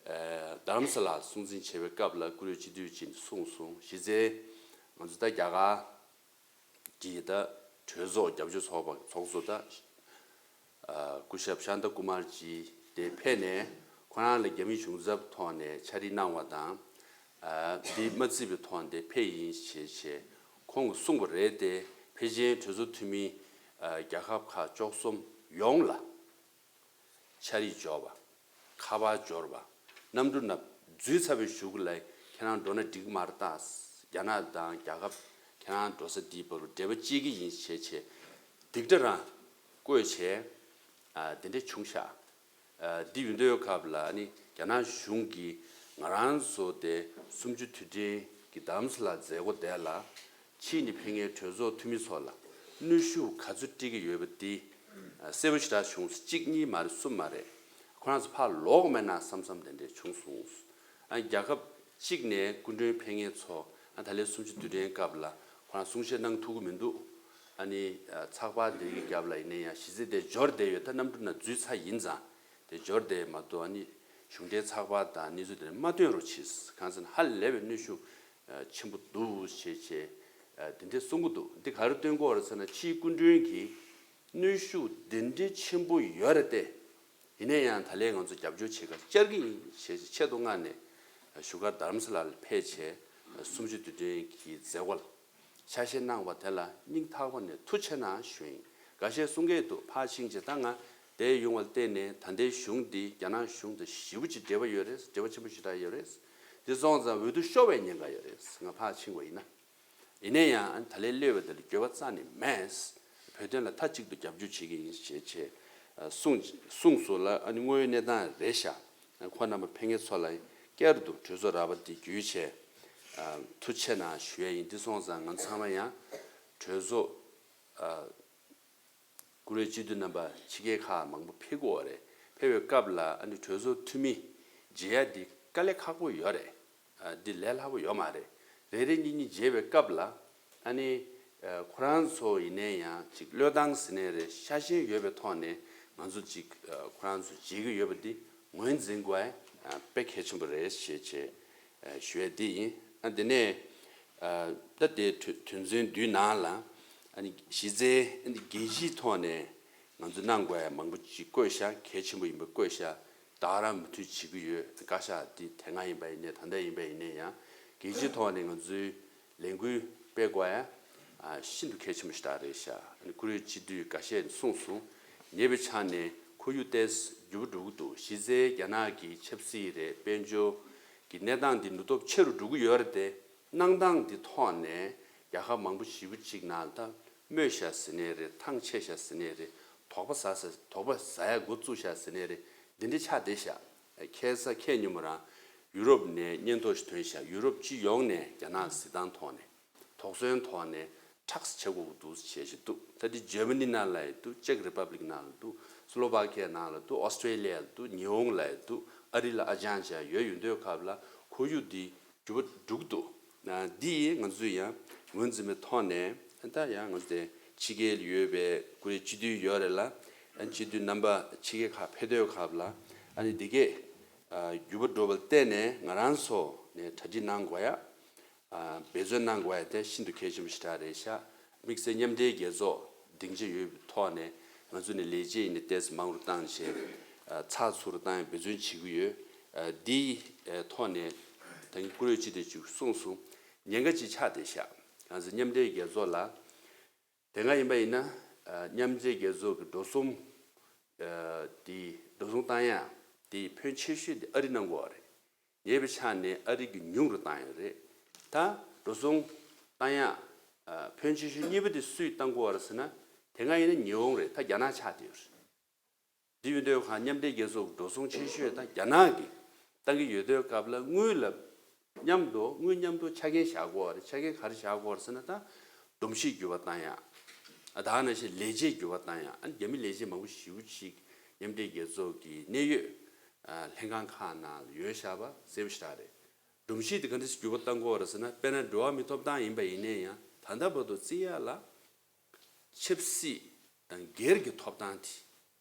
ཨ་རྡ་རམ་ས་ལ་སྲུང་བརྩི་བྱེད་པའི་སྐབས་ལ་བཀུར་འོས་སྤྱི་འཐུས་ཅིག་གསུངས་སོང་། གཞི་རྩའི་ང་ཚོ་ད་རྒྱ་གར་གྱི་ད་གྲོས་ཚོགས་རྒྱབ་སྐྱོར་ཚོགས་པ་ཚོགས་གཙོ་ད་ཨ་སྐུ་ཞབས་ཤཱན་ཏ་ཀུ་མར་ཇི་དེ་ཕེབས་ནས་ཁོ་རང་ལ་རྒྱ་མིའི་གཞུང་ཚབ་ཐོག་ནས་ཕྱག་བྲིས་གནང་བ་དང་། ཨ་འདི་མ་བརྩིས་པའི་ཐོག་ནས་དེ་ཕེབས་ཡིན་ཞེས་བྱས་ཁོང་གིས་གསུངས་པ་རེད་དེ། ཕལ་ཆེར་གྲོས་ཚོགས་འཐུས་མི་ཨ་རྒྱལ་ཁབ་ཁག་བཅུ་གསུམ་ཡོངས་ལ་ཕྱག་བྲིས་འབྱོར་བ། ཁ་པར་འབྱོར་བ། གནམ་གྲུ་ནང་འཛུལ་ཚར་བའི་གཞུག་ལ་ཁྱེད་རང་འགྲོ་ན་འགྲིག་མ་རེད་ད། རྒྱ་ནག་དང་རྒྱ་གར་ཁྱེད་རང་འགྲོ་ས་འདིའི་བར་དུ་འབྲེལ་བ་བྱེད་ཀྱི་ཡིན་ཞེས་བྱས་སྡིགས་སྒྲ་རང་བཀོད་བྱས། ཨ་དེ་འདྲ་བྱུང་ཤག་ཨ་འདི་ཡིན་དུས་སྐབས་ལ་ཨ་ནི་རྒྱ་ནག་གཞུང་གིས་ང་རང་ཚོ་དེ་གསུམ་བཅུ་དུས་དྲན་གྱི་རྡ་རམ་ས་ལ་མཛད་སྒོ་དེ་ལ་ཕྱིས་ནས་ཕེབས་མཁན་གྲོས་ཚོགས་འཐུས་མི་ཚོ་ལ་གནོན་ཤུགས་ག་ཚོད་སྤྲད་ཀྱི་ཡོད་པ་འདི་ཨ་གསལ་པོ་ཞེ་དྲག་བྱུང་། གཅིག་གཉིས་མ་རེད། གསུམ་མ་རེད། ཁོ་རང་ཚོ་ཕར་ལོག་མེད་ན་བསམ་བསམ་དེ་འདྲས་བྱུང་སོང་། ཨ་རྒྱལ་ཁབ་གཅིག་ནས་སྐུ་མགྲོན་ཕེབས་མཁན་ཚོ་ཨ་ད་ལན་གསུམ་བཅུ་དུས་དྲན་སྐབས་ལ་ཁོ་རང་གསུང་བཤད་གནང་ཐུབ་ཀྱི་མི་འདུག་ཨ་ནི་ཨ་ཚགས་པར་དེ་གི་རྒྱབ་ལ་ཡིན་ན་ཡང་གཞི་རྩའི་དེ་འབྱོར་བསྡད་ཡོད། ད་གནམ་གྲུ་ནང་འཛུལ་ཚར་ཡིན་ཙང་དེ་འབྱོར་བསྡད་མ་གཏོགས་ཨ་ནི་གཞུང་འབྲེལ་ཚགས་པར་དང་གནས་ཚུལ་དེ་འདྲ་མ་སྟོན་རོགས་གྱིས། གང་ཟེར་ན་ཧ་ལས་པའི་གནོན་ཤུགས་ཨ་ཆེན་པོ་འདུག་ཞེས་བྱས་ཨ་དེ་འདྲས་གསུང་གི་འདུག་འདི་ག་རེ་སྟོན་གྱི་ཡོད་རེད་ཟེར་ན་ཕྱིའི་སྐུ་མགྲོན་གྱིས་གནོན་ཤུགས་འདི་འདྲའི་ཆེན་པོ་ཡོད་རེད་དེ། ཡིན་ན་ཡང་ད་ལན་ང་ཚོ་རྒྱབ་སྐྱོར་བྱེད་ག་བཅར་གྱི་ཡིན་ཞེས་ཆེད་དུ་མངགས་ནས་བཞུགས་སྒར་རྡ་རམ་ས་ལར་ཕེབས་བྱས་གསུམ་བཅུ་དུས་དྲན་གྱི་མཛད་སྒོ་ལ་ཆ་ཤས་གནང་བ་དེ་ལ་སྙིང་ཐག་པ་ནས་ཐུགས་རྗེ་ཆེ་གནང་ཞུ་ཡིན། འགའ་ཤས་གསུང་གི་འདུག་ཕར་ཕྱིན་བྱས་ད་ང་དེར་ཡོང་བ་ལ་བརྟེན་ནས་ད་ལྟའི་གཞུང་འདི་རྒྱ་ནག་གཞུང་དང་ཞེ་པོ་ཅིག་འབྲེལ་བ་ཡོད་རེད། འབྲེལ་བ་ཆེན་པོ་ཞེ་དྲག་ཡོད་རེད། འདི་སོང་ཙང་འོས་བསྡུ་ཤོར་བའི་ཉེན་ཁ་ཡོད་རེད། ང་ཕར་ཕྱིན་པ་ཡིན་ན། ཡིན་ན་ཡང་ད་ལན་སླེབས་པ་དེ་ལ་འགྱོད་པ་རྩ་ནས་མེད། བོད་དོན་ལ་མཐའ་གཅིག་ཏུ་རྒྱབ་སྐྱོར་བྱེད་ཀྱི་ཡིན་ཞེས་བྱས་གསུངས་གསུངས་སོང་ལ། ཨ་ནི་དངོས་ཡོད་གནས་སྟངས་རེད་ཤག་ཁོང་རྣམ་པ་ཕེབས་མཁན་ཚོ་ལ་བསྐྱར་དུ་གྲོས་ཚོགས་ར་བ་འདི་བརྒྱུད་བྱས་ཐུགས་རྗེ་ཆེ་གནང་ཞུ་ཡ་ཡིན། འདི་སོང་ཙང་ང་ཚང་མ་ཡང་གྲོས་ཚོགས་བཀུར་འོས་སྤྱི་འཐུས་རྣམ་པ་ཕྱི་རྒྱལ་ཁག་མང་པོ་ཕེབས་ཀྱི་ཡོད་རེད། ཕེབས་པའི་སྐབས་ལ་ཨ་ནི་གྲོས་ཚོགས་འཐུས་མི་མཇལ་ཡ་འདི་དཀའ་ལས་ཁག་པོ་ཡོད་རེད། ཨ་འདི་ལས་སླ་པོ་ཡོད་མ་རེད། རེ་རེ་གཉིས་གཉིས་མཇལ་བའི་སྐབས་ལ་ཨ་ནི་ཨ་ཁོ་རང་ཚོ་ཡིན་ནའི་ཡང་ཅིག་བློས་བཏང་ཟེར་ནའི་རེད། ཤ་ཞེན་ཡོད་པའི་ཐོག་ནས་ང་ཚོ་ཅིག་ཨ་ཁོ་རང་ཚོ་མཇལ་གྱི་ཡོད་པ་འདི་ངོས་འཛིན་དགོས་ཨ་དཔེ་གལ་ཆེན་པོ་རེད་ཞེས་བྱས་ཨ་ཞུ་ཡ་འདི་ཡིན། ཨ་འདི་ནས་ཨ་ད་དེ་དོན་དོན་ཚན་བདུན་ནང་ལ་ཨ་ནི་གཞི་རྩའི་ཨ་ནི་རྒྱལ་སྤྱིའི་ཐོག་ནས་ང་ཚོ་གནང་དགོས་ཡ་མང་པོ་ཅིག་བཀོད་ཤག་གལ་ཆེན་པོ་ཡིན་པ་བཀོད་ཤག་ད་ ད་རང་མུ་མཐུད་བྱེད་ཀྱི་ཡོད། བཀའ་ཤག་འདི་དེ་སྔ་ཡིན་པ་ཡིན་ནའི་ད་ལྟ་ཡིན་པ་ཡིན་ནའི་ཡང་རྒྱལ་སྤྱིའི་ཐོག་ནས་ང་ཚོའི་ལས་འགུལ་སྤེལ་དགོས་ཡ་ཤིན་ཏུ་གལ་ཆེན་པོ་ཞིག་རེད་ཤག་ཨ་ནི་བཀུར་འོས་སྤྱི་འཐུས་འགའ་ཤས་ནས་གསུངས་སོང་། ཉེ་བའི་ཆར་ནས་ཁོར་ཡུག་ཏོག་ཙམ་འགྱུར་བ་འགྲོ་གི་འདུག་གཞི་རྩའི་རྒྱ་ནག་གི་ཆབ་སྲིད་རེད། དཔལ་འབྱོར་གྱི་གནས་སྟངས་འདི་ནུས་སྟོབས་ཆེ་རུ་འགྲོ་གི་ཡོད་རེད་དེ། གནང་སྟངས་འདི་ཐོག་ནས་རྒྱལ་ཁབ་མང་པོ་ཞེ་པོ་ཅིག་ནང་ལ་ད་རྨོས་བཞག་ཟེར་ནའི་རེད། ཐང་ཆད་བཞག་ཟེར་ནའི་རེད། དོགས་པ་ཟ་ཟ་དོགས་པ་ཟ་ཡ་འགོ་བཙུགས་བཞག་ཟེར་ནའི་རེད། འདི་འདྲ་ཆགས་བསྡད་ཤག་ཁ་སང་ཁ་ཉིན་མོ་རང་ཡུ་རོབ་ནས་སྙན་ཐོ་ཞིག་ཐོན་ཤག་ཡུ་རོབ་སྤྱི་ཡོངས་ནས་རྒྱ་ནག་གཟིགས་སྟངས་ཐོག་ནས་དོགས་ཟོན་ཐོག་ནས་ཁྲག་ཟ་བྱེད་དགོས་ཀྱི་འདུག་བྱས་བཞིན་འདུག་ད་འདི་ཇར་མ་ནི་ནང་ལ་ཡང་འདུག་ཅེག་རི་པབ་ལིག་ནང་ལ་འདུག་སི་ལོ་ཝ་ཁི་ཡ་ནང་ལ་འདུག་ཨོ་སི་ཀྲེ་ལི་ཡ་ལ་འདུག་ཉི་ཧོང་ལ་ཡང་འདུག་ཨ་རི་ལ་ཨ་ཅང་ཅང་ཡོད། ཡོད་དུས་སྐབས་ལ་ཁོར་ཡུག་འདི་འགྱུར་བ་འགྲོ་གི་འདུག་འདི་ཡིས་ང་ཚོས་ཡང་ངོས་འཛིན་པའི་ཐོག་ནས་ད་ཡང་ང་ཚོ་དེ་ཕྱི་རྒྱལ་ཡོད་པའི་བཀུར་འོས་སྤྱི་འཐུས་ཡོད་རེད་ལ། ཨ་སྤྱི་འཐུས་རྣམ་པ་ཕྱི་རྒྱལ་ཁག་ཕེབས་དུས་སྐབས་ལ་ཨ་ནི་འདི་གས་འགྱུར་བ་འགྲོ་བར་བརྟེན་ནས་ང་རང་ཚོ་ནས་གྲ་སྒྲིག་གནང་དགོས་ཡ། འབད་བརྩོན་གནང་དགོས་ཡ་དེ་ཤིན་ཏུ་གལ་ཆེན་པོ་ཞིག་རེད་ཤག་དམིགས་བསལ་མཉམ་འབྲེལ་རྒྱལ་ཚོགས་སྡིངས་ཆ་ཡོད་པའི་ཐོག་ནས་ང་ཚོ་ནས་ལས་བྱེད་ཡིན་ནའི་ཏོག་ཙམ་མང་རུ་བཏང་བྱས་ཚགས་ཚུད་རུ་བཏང་ཡ་འབད་བརྩོན་བྱེད་ཀྱི་ཡོད། འདིའི་ཐོག་ནས་ད་གིན་བཀུར་འོས་སྤྱི་འཐུས་ཅིག་གསུངས་སོང་། ཉེན་ཁ་ཅིག་ཆགས་བསྡད་ཤག་ང་ཚོ་མཉམ་འབྲེལ་རྒྱལ་ཚོགས་ལ་དེ་སྔ་ཡིན་པ་ཡིན་ན་མཉམ་འབྲེལ་རྒྱལ་ཚོགས་ཀྱི་འགྲོ་སོང་དེ་འགྲོ་སོང་བཏང་ཡ་དེ་ཕོན་ཆེ་ཤོས་དེ་ཨ་རི་གནང་དགོས་པ་རེད། ཉེ་བའི་ཆ་ནས་ཨ་རི་གིས་ཉུང་རུ་བཏང་ཡོད་རེད། ད་འགྲོ་སོང་བཏང་ཡག་ཕོན་ཆེ་ཤོས་གཉིས་པ་དེ་སུས་བཏང་དགོས་པ་རེད་ཟེར་ན། དེ་སྔ་ཡིན་ན་ཉི་ཧོང་རེད། ད་རྒྱ་ནག་ཆགས་བསྡད་ཡོད་རེད། དེ་ཡིན་དུས་གང་མཉམ་འབྲེལ་རྒྱལ་ཚོགས་ཀྱི་འགྲོ་སོང་ཆེ་ཤོས་ད་རྒྱ་ནག་གིས་བཏང་གི་ཡོད་དུས་སྐབས་ལ་དངུལ་ལ་མཉམ་དུ་དངུལ་མཉམ་དུ་ཆ་རྐྱེན་བཞག་དགོས་པ་རེད། ཆ་རྐྱེན་ག་རེ་བཞག་དགོས་པ་རེད་ཟེར་ན། ད་སྒྲོམ་གཞི་འགྱུར་བ་བཏང་ཡག་ཨ་ད་ནང་བཞིན་ལས་བྱེད་འགྱུར་བ་བཏང་ཡག་ཨ་རྒྱ་མི་ལས་བྱེད་མང་པོ་ཞེ་པོ་ཅིག་མཉམ་འབྲེལ་རྒྱལ་ཚོགས་ཀྱི་གནད་ཡོད་ལྷན་ཁང་ཁག་ནང་ལ་ཡོད་བཞག་པ་གསལ་པོ་ཞེ་དྲག་རེད། སྒྲོམ་གཞི་དེ་ག་འདྲ་ཞིག་འགྱུར་བ་བཏང་དགོས་རེད་ཟེར་ན། དཔེར་ན་འགྲོ་བ་མིའི་ཐོབ་ཐང་ཡིན་པ་ཡིན་ནའི་ཡང་ད་ལྟ་བར་དུ་བརྩི་ཡག་ལ་ཆབ་སྲིད་དང་སྒེར་གྱི་ཐོབ་ཐང་དེ་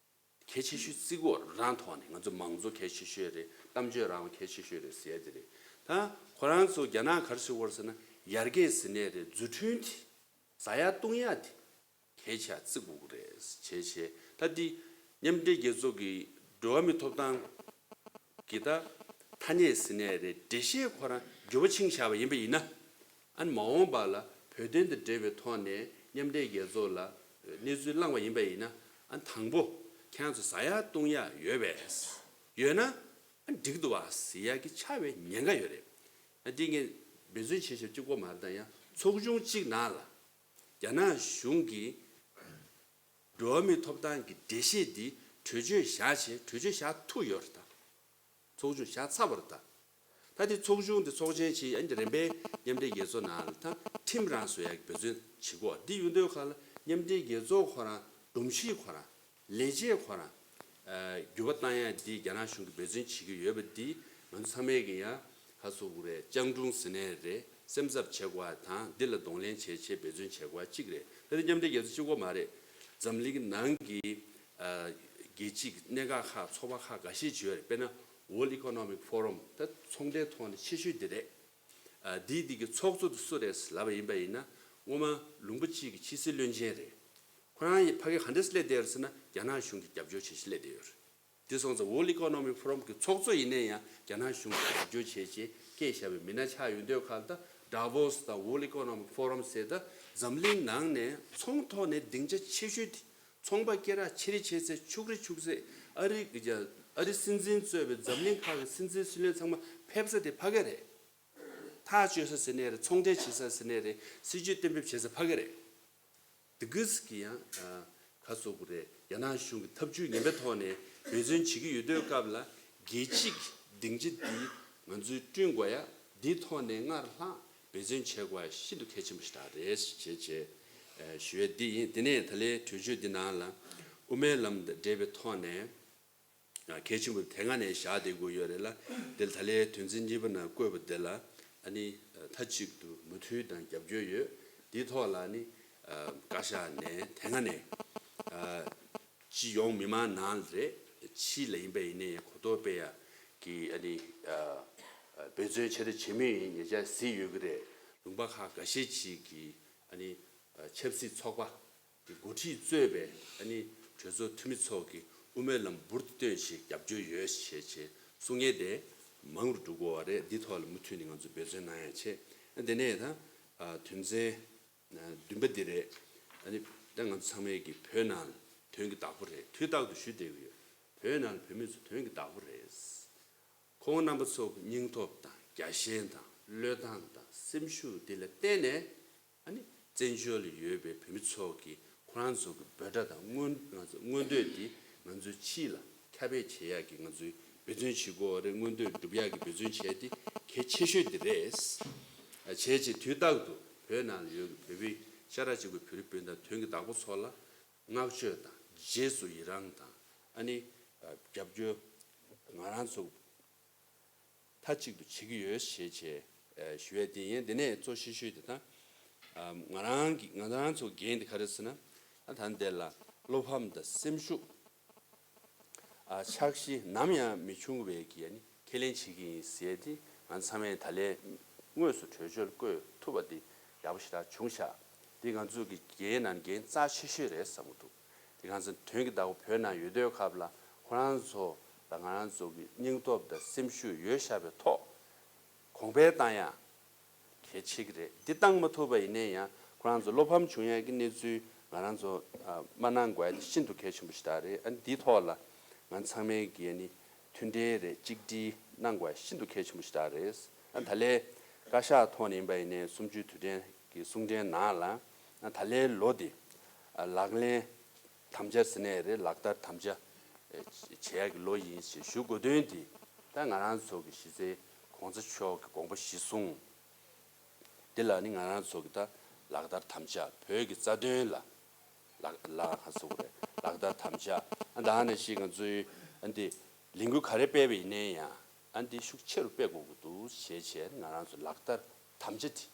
གལ་ཆེ་ཤོས་བརྩི་དགོས་རེད། རང་ཐོག་ནས་ང་ཚོ་མང་གཙོ་གལ་ཆེ་ཤོས་རེད། གཏམ་བརྗོད་རང་དབང་གལ་ཆེ་ཤོས་རེད་ཟེར་ཡ་དེ་རེད། ད་ཁོ་རང་ཚོ་རྒྱ་ནག་ག་རེ་ཟེར་དགོས་རེད་ཟེར་ན། ཡར་རྒྱས་ཟེར་ནའི་རེད། འཛུགས་སྐྲུན་དེ་ཟ་ཡག་བཏུང་ཡག་དེ་གལ་ཆེ་བརྩི་དགོས་ཀྱི་རེད་བྱས་བྱས། ད་འདི་མཉམ་འབྲེལ་རྒྱལ་ཚོགས་ཀྱི་འགྲོ་བ་མིའི་ཐོབ་ཐང་གི་ད་ཐ་སྙད་ཟེར་ནའི་རེད། འགྲེལ་བཤད་ཁོ་རང་འགྱུར་བ་ཕྱིན་བཞག་པ་ཡིན་པ་ཡིན་ན། ཨ་ནི་མ་འོངས་པ་ལ་བོད་དོན་དང་འབྲེལ་བའི་ཐོག་ནས་མཉམ་འབྲེལ་རྒྱལ་ཚོགས་ལ་གནས་ཚུལ་བླངས་པ་ཡིན་པ་ཡིན་ན། ཨ་ནི་དང་པོ་ཁྱེད་རང་ཚོ་ཟ་ཡག་བཏུང་ཡག་ཡོད་པས། ཡོད་ན་ཨ་ནི་འགྲིག་འདུག་བ་ཟེར་ཡག་གི་ཆགས་པའི་ཉེན་ཁ་ཡོད་རེད། ཨ་འདི་ངས་འབད་བརྩོན་བྱས་བྱས་གཅིག་པོ་མ་རེད། ད་ཡང་ཚོགས་ཆུང་གཅིག་ནང་ལ་རྒྱ་ནག་གཞུང་གིས་འགྲོ་བ་མིའི་ཐོབ་ཐང་གི་འགྲེལ་བཤད་འདི་གྲོས་ཆོད་བཞག་བྱས། གྲོས་ཆོད་བཞག་ཐུབ་ཡོད་རེད་ད། ཚོགས་ཆུང་བཞག་ཚར་བ་རེད་ད། ད་དེ་ཚོགས་ཆུང་དེ་ཚོགས་ཆེན་བྱས། ཨ་ནི་རིམ་པས་མཉམ་འབྲེལ་རྒྱལ་ཚོགས་ནང་ལ་ད་ཁྲིམས་རང་བཟོ་ཡག་གི་འབད་བརྩོན་བྱེད་དགོས། འདི་ཡོང་དུས་ག་ལ་མཉམ་འབྲེལ་རྒྱལ་ཚོགས་ཁོ་རང་སྒྲོམ་གཞི་ཁོ་རང་ལས་བྱེད་ཁོ་རང་འགྱུར་བ་བཏང་ཡག་འདི་རྒྱ་ནག་གཞུང་གིས་འབད་བརྩོན་བྱེད་ཀྱི་ཡོད་པ་འདི་ང་ཚོ་ཚང་མས་ཀྱི་ཡང་ཁ་གསོ་དགོས་རེད། སྤྱང་གྲུང་ཟེར་ནའི་རེད། སེམས་འཚབ་བྱེད་དགོས་པ་དང་འདི་ལ་གདོང་ལེན་བྱེད་ཆེད་འབད་བརྩོན་བྱེད་དགོས་པ་གཅིག་རེད། ད་ལྟ་མཉམ་འབྲེལ་རྒྱལ་ཚོགས་གཅིག་པོ་མ་རེད། འཛམ་གླིང་ནང་གི་རྒྱལ་སྤྱི་གི་གནད་འགག་ཁག་ཚོགས་པ་ཁག་འགའ་ཤས་ཅིག་ཡོད་རེད། དཔེར་ན་World Economic Forum། ད་ཚོང་འབྲེལ་ཐོག་ནས་ཆེ་ཤོས་འདི་རེད། འདིའི་འདི་གི་ཚོགས་གཙོ་དེ་སུ་རེད་ལབ་པ་ཡིན་པ་ཡིན་ན། སྔོན་མ་ལུང་པ་གཅིག་གི་ཕྱི་སྲིད་བློན་ཆེན་རེད། ཁོ་རང་ཕ་གི་ག་འདྲས་སླེབས་བསྡད་ཡོད་ཟེར་ན། རྒྱ་ནག་གཞུང་གིས་རྒྱབ་སྐྱོར་བྱེད་བཞིན་སླེབས་བསྡད་ཡོད་རེད། དེ་སོང་ཙང་World Economic Forum གི་ཚོགས་གཙོ་ཡིན་ནའི་ཡང་རྒྱ་ནག་གཞུང་གིས་རྒྱབ་སྐྱོར་བྱས་བྱས་བསྐོས་བཞག་པའི་མི་སྣ་ཆགས་ཡོང་དུས་ག་ལ། ད་Davos དང་World Economic Forum ཟེར། ད་འཛམ་གླིང་ནང་ནས་ཚོང་ཐོག་ནས་སྡིངས་ཆ་ཆེ་ཤོས་དེ། ཚོང་པ་སྐེ་རགས་ཆེ་རེ་ཆེ་ཚེ་ཕྱུག་རེ་ཕྱུག་ཚེ། ཨ་རི་ཨ་རི་སྲིད་འཛིན་གཙོས་པའི་འཛམ་གླིང་ཁག་གི་སྲིད་འཛིན་སྲིད་བློན་ཚང་མ་ཕེབས་ས་དེ་ཕ་གི་རེད། ཐག་གཅོད་ས་ཟེར་ནའི་རེད། ཚོང་འབྲེལ་བྱེད་ས་ཟེར་ནའི་རེད། སྲིད་ཇུས་གཏན་འབེབས་བྱེད་ས་ཕ་གི་རེད། དེ་གིས་ཀྱི་ཡང་ཁ་གསོ་དགོས་རེད། རྒྱ་ནག་གཞུང་གི་ཐབས་ཇུས་ངན་པའི་ཐོག་ནས་འབད་བརྩོན་བྱེད་ཀྱི་ཡོད་དུས་སྐབས་ལ། རྒྱལ་སྤྱིའི་སྡིངས་ཆ་འདི་ང་ཚོས་བསྐྲུན་དགོས་ཡ། འདིའི་ཐོག་ནས་སྔར་ལྷག་འབད་བརྩོན་བྱེད་དགོས་ཡ་ཤིན་ཏུ་གལ་ཆེན་པོ་ཞིག་རེད་ཅེས་བྱས་ཞུ་ཡ་འདི་ཡིན། དེ་ནས་ད་ལན་གྲོས་ཆོད་འདི་ནང་ལ་དབུ་མའི་ལམ་དང་འབྲེལ་བའི་ཐོག་ནས། གལ་ཆེན་པོ་དེ་སྔ་ནས་བཞག་བསྡད་དགོས་ཡོད་རེད་ལ། དེ་ལ་ད་ལན་དོན་ཚན་གཉིས་པ་ནང་བཀོད་པ་དེ་ལ་ཨ་ནི་མཐའ་གཅིག་ཏུ་མོས་མཐུན་དང་རྒྱབ་སྐྱོར་ཡོད། དེའི་ཐོག་ལ་ཨ་ནི་བཀའ་ཤག་ནས་དེ་སྔ་ནས་སྤྱི་ཡོངས་མི་མང་ནང་ལ་རེད། ཕྱི་ལ་ཡིན་པ་ཡིན་ནའི་གོ་རྟོགས་སྤེལ་ཡ་གི་ཨ་ནི་འབད་བརྩོན་ཆེ་རུ་བྱེད་མུས་ཡིན། ཉེ་ཆར་གཟིགས་ཡོད་ཀྱི་རེད། ལུང་པ་ཁག་འགའ་ཤས་ཅིག་གི་ཨ་ནི་ཆབ་སྲིད་ཚོགས་པ་གི་འགོ་ཁྲིད་གཙོས་པའི་ཨ་ནི་གྲོས་ཚོགས་འཐུས་མི་ཚོ་གི་ དབུ་མའི་ལམ་འབུར་དུ་བཏོན་བྱས་རྒྱབ་སྐྱོར་ཡོད་ཞེས་བྱས་གསུང་མཁན་དེ་མང་རུ་འགྲོ་དགོས་པ་རེད། འདི་ཐོག་ལ་མུ་མཐུད་ནས་ང་ཚོ་འབད་བརྩོན་གནང་ཡ་བྱས། དེ་ནས་ད་དོན་ཚན་བདུན་པ་འདི་རེད། ཨ་ནི་ད་ང་ཚོ་ཚང་མས་ཀྱི་བོད་ནང་དོན་གྱི་བདག་པོ་རེད། དུས་རྟག་ཏུ་ཞུ་བསྡད་ཀྱི་ཡོད། བོད་ནང་བོད་མི་ཚོ་དོན་གྱི་བདག་པོ་རེད། ཁོང་རྣམ་པ་ཚོ་སྙིང་སྟོབས་དང་རྒྱ་ཞེན་དང་བློས་བཏང་དང་སེམས་ཤུགས་འདི་ལ་བརྟེན་ནས། ཨ་ནི་བཙན་བྱོལ་ལ་ཡོད་པའི་བོད་མི་ཚོ་གིས་ཁོ་རང་ཚོ་གི་འབོད་སྒྲ་དང་མངོན་ང་ཚོ་མངོན་འདོད་འདི་ང་ཚོའི་ཕྱི་ལ་ཁྱབ་སྤེལ་བྱེད་ཡག་གི་ང་ཚོའི་འབད་བརྩོན་བྱེད་དགོས་རེད། མངོན་འདོད་སྒྲུབ་ཡག་གི་འབད་བརྩོན་བྱས་ཏེ་གལ་ཆེ་ཤོས་འདི་རེད། ཨ་བྱས་རྗེས་དུས་རྟག་ཏུ་བོད་ནང་ལ་ཡོད་པའི་བོད་པའི་ཤ་ཁྲག་གཅིག་པའི་བོད་རིགས་སྤུན་ཟླ་དོན་གྱི་བདག་པོ་ཚོ་ལ་བསྔགས་བརྗོད་དང་རྗེས་སུ་ཡི་རང་དང་། ཨ་ནི་རྒྱབ་སྐྱོར་ང་རང་ཚོ་མཐའ་གཅིག་ཏུ་བྱེད་ཀྱི་ཡོད་ཞེས་བྱས་ཞུ་ཡས་དེ་ཡིན། དེ་ནས་གཙོ་ཆེ་ཤོས་དེ་དང་། ང་རང་གི་ང་རང་ཚོ་འགན་དེ་ག་རེ་ཟེར་ན། ད་འདི་ལ་བློ་ཕམ་དང་སེམས་ཤུགས་ཆགས་གཞི་ནམ་ཡང་མི་འབྱུང་བའི་གི་ཁས་ལེན་བྱེད་ཀྱི་ཡིན་ཟེར་ཏེ། ང་ཚང་མས་ད་ལན་དངོས་སུ་གྲོས་ཆོད་བཀོད་ཐུབ་པ་དེ་ཡག་པོ་ཞེ་དྲག་བྱུང་ཤག་འདི་ང་ཚོ་གི་འགན་ནང་འགན་རྩ་ཆེ་ཤོས་རེད་བསམ་གྱི་འདུག་དེ་གང་ཚེ་དོན་གྱི་བདག་པོ་བོད་ནང་ཡོད་དུས་སྐབས་ལ་ཁོ་རང་ཚོ་ལ་ང་རང་ཚོ་གི་སྙིང་སྟོབས་དང་སེམས་ཤུགས་ཡོད་བཞག་པའི་ཐོག་གོང་འཕེལ་བཏང་ཡ་གལ་ཆེ་གི་རེད། འདི་བཏང་མ་ཐུབ་པ་ཡིན་ནའི་ཡང་ཁོ་རང་ཚོ་བློ་ཕམ་བྱུང་ཡ་གི་གནས་ཚུལ་ང་རང་ཚོ་མ་གནང་དགོས་ཡ་དེ་ཤིན་ཏུ་གལ་ཆེན་པོ་ཞིག་རེད། ཨ་འདིའི་ཐོག་ལ་ང་ཚང་མས་གི་ནི་མཐུན་སྒྲིལ་རེད། གཅིག་སྒྲིལ་གནང་དགོས་ཡ་ཤིན་ཏུ་གལ་ཆེན་པོ་ཞིག་རེད། ཨ་ད་ལས་བཀའ་ཤག་ཐོག་ནས་ཡིན་པ་ཡིན་ནའི་གསུམ་བཅུའི་དུས་དྲན་གི་གསུང་འཕྲིན་ནང་ལ་ཨ་ད་ལས་ལོ་འདི་ཨ་ལག་ལེན་དམ་བཅའ་ཟེར་ནའི་རེད། ལག་བསྟར་དམ་བཅའ་ཨེ་བྱེད་ཡག་གི་ལོ་ཡིན་ཞེས་ཞུ་དགོས་དོན་འདི་ད་ང་རང་ཚོ་གི་གཞི་རྩའི་གོང་ས་མཆོག་གི་དགོངས་པ་གཞིར་བཟུང་འདི་ལ་ནི་ང་རང་ཚོ་གི་ད་ལག་བསྟར་དམ་བཅའ། བོད་ཀྱི་རྩ་དོན་ལ་ལག་ལག་ཧ་སུ་རེད། ལག་བསྟར་དམ་བཅའ། ཨ་ད་ནི་ཞིག་ང་ཚོའི་ཨ་འདི་ལས་འགུལ་ག་རེ་སྤེལ་བ་ཡིན་ནའི་ཡང་ཨ་འདི་ཤུགས་ཆེ་རུ་སྤེལ་དགོས་ཀྱི་འདུག་ཞེས་བྱས་ང་རང་ཚོ་ལག་བསྟར་དམ་བཅའ་དེ་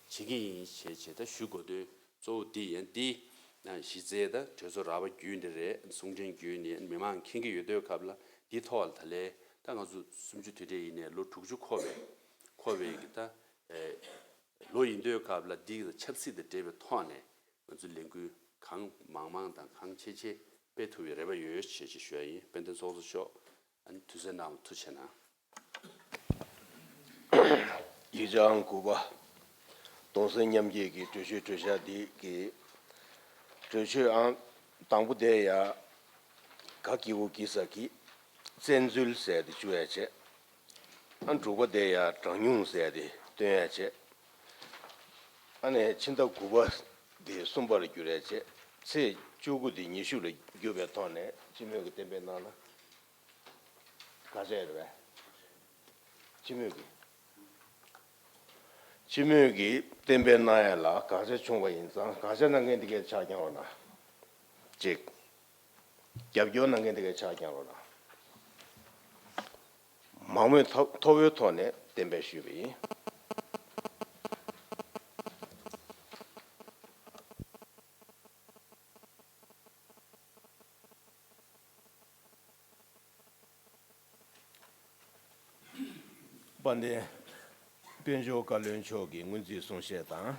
བྱེད་ཀྱི་ཡིན་ཞེས་བྱས་ད་ཞུ་དགོས་དོན་གཙོ་བོ་འདི་ཡིན། འདི་གཞི་རྩའི་ད་གྲོས་ཚོགས་ར་བ་བརྒྱུད་འདི་རེད། གསུང་འཕྲིན་བརྒྱུད་ནས་མི་མང་མཁྱེན་གྱི་ཡོད་དུས་སྐབས་ལ་འདི་ཐོག་ལ་ད་ལས་ད་ང་ཚོ་གསུམ་བཅུ་དུས་དྲན་ཡིན་ནས་ལོ་དྲུག་ཅུ་འཁོར་བའི་འཁོར་བའི་གི་ད་ལོ་ཡིན་དུས་སྐབས་ལ་འདི་ཆབ་སྲིད་དང་འབྲེལ་བའི་ཐོག་ནས་ང་ཚོ་ལས་འགུལ་གང་མང་མང་དང་གང་ཆེ་ཆེ་སྤེལ་ཐུབ་པའི་རེ་བ་ཡོད་ཞེས་ཞུ་ཡ་ཡིན། དཔལ་ལྡན་ཚོགས་གཙོ་མཆོག་ཨ་ནི་དུས་ཚོད་གནང་བ་ཐུགས་རྗེ་གནང་། ཡིག་ཆ་ཨང་དགུ་པ། གདུང་སེམས་མཉམ་སྐྱེད་ཀྱི་གྲོས་ཆོད་གྲོས་འཆར་འདི་གི་གྲོས་ཆོད་ཨང་དང་པོ་དེ་ཡ་ག་གི་གུ་གི་ས་གི་བཙན་འཛུལ་ཟེར་ཏེ་བཅུག་ཡ་བྱས། ཨང་དྲུག་པ་དེ་ཡ་གྲངས་ཉུང་ཟེར་ཏེ་བཏོན་ཡ་བྱས། ཨ་ནི་ཕྱི་ཟླ་དགུ་པ་དེ་གསུམ་པར་བསྒྱུར་ཡ་བྱས། ཚེས་བཅུ་དགུ་དེ་ཉི་ཤུ་ལ་བསྒྱུར་བའི་ཐོག་ནས་སྤྱི་མོས་ཀྱི་གཏན་འབེབས་གནང་ན། དགག་བྱ་ཡོད་རེད་པས། སྤྱི་མོས་ཀྱི། སྤྱི་མོས་ཀྱི་གཏན་འབེབས་གནང་ཡ་ལ་དགག་བྱ་བྱུང་བ་ཡིན་ཙང་དགག་བྱ་གནང་མཁན་དེ་གས་ཕྱག་བརྐྱང་རོགས་གནང་། གཅིག་རྒྱབ་སྐྱོར་གནང་མཁན་དེ་གས་ཕྱག་བརྐྱང་རོགས་གནང་། མང་མོས་ཐོབ་ཐོབ་པོའི་ཐོག་ནས་གཏན་འབེབས་ཞུས་པ་ཡིན། དཔལ་ལྡན་དཔལ་འབྱོར་བཀའ་བློན་མཆོག་གི་སྔོན་རྩིས་གསུང་བཤད་དང་།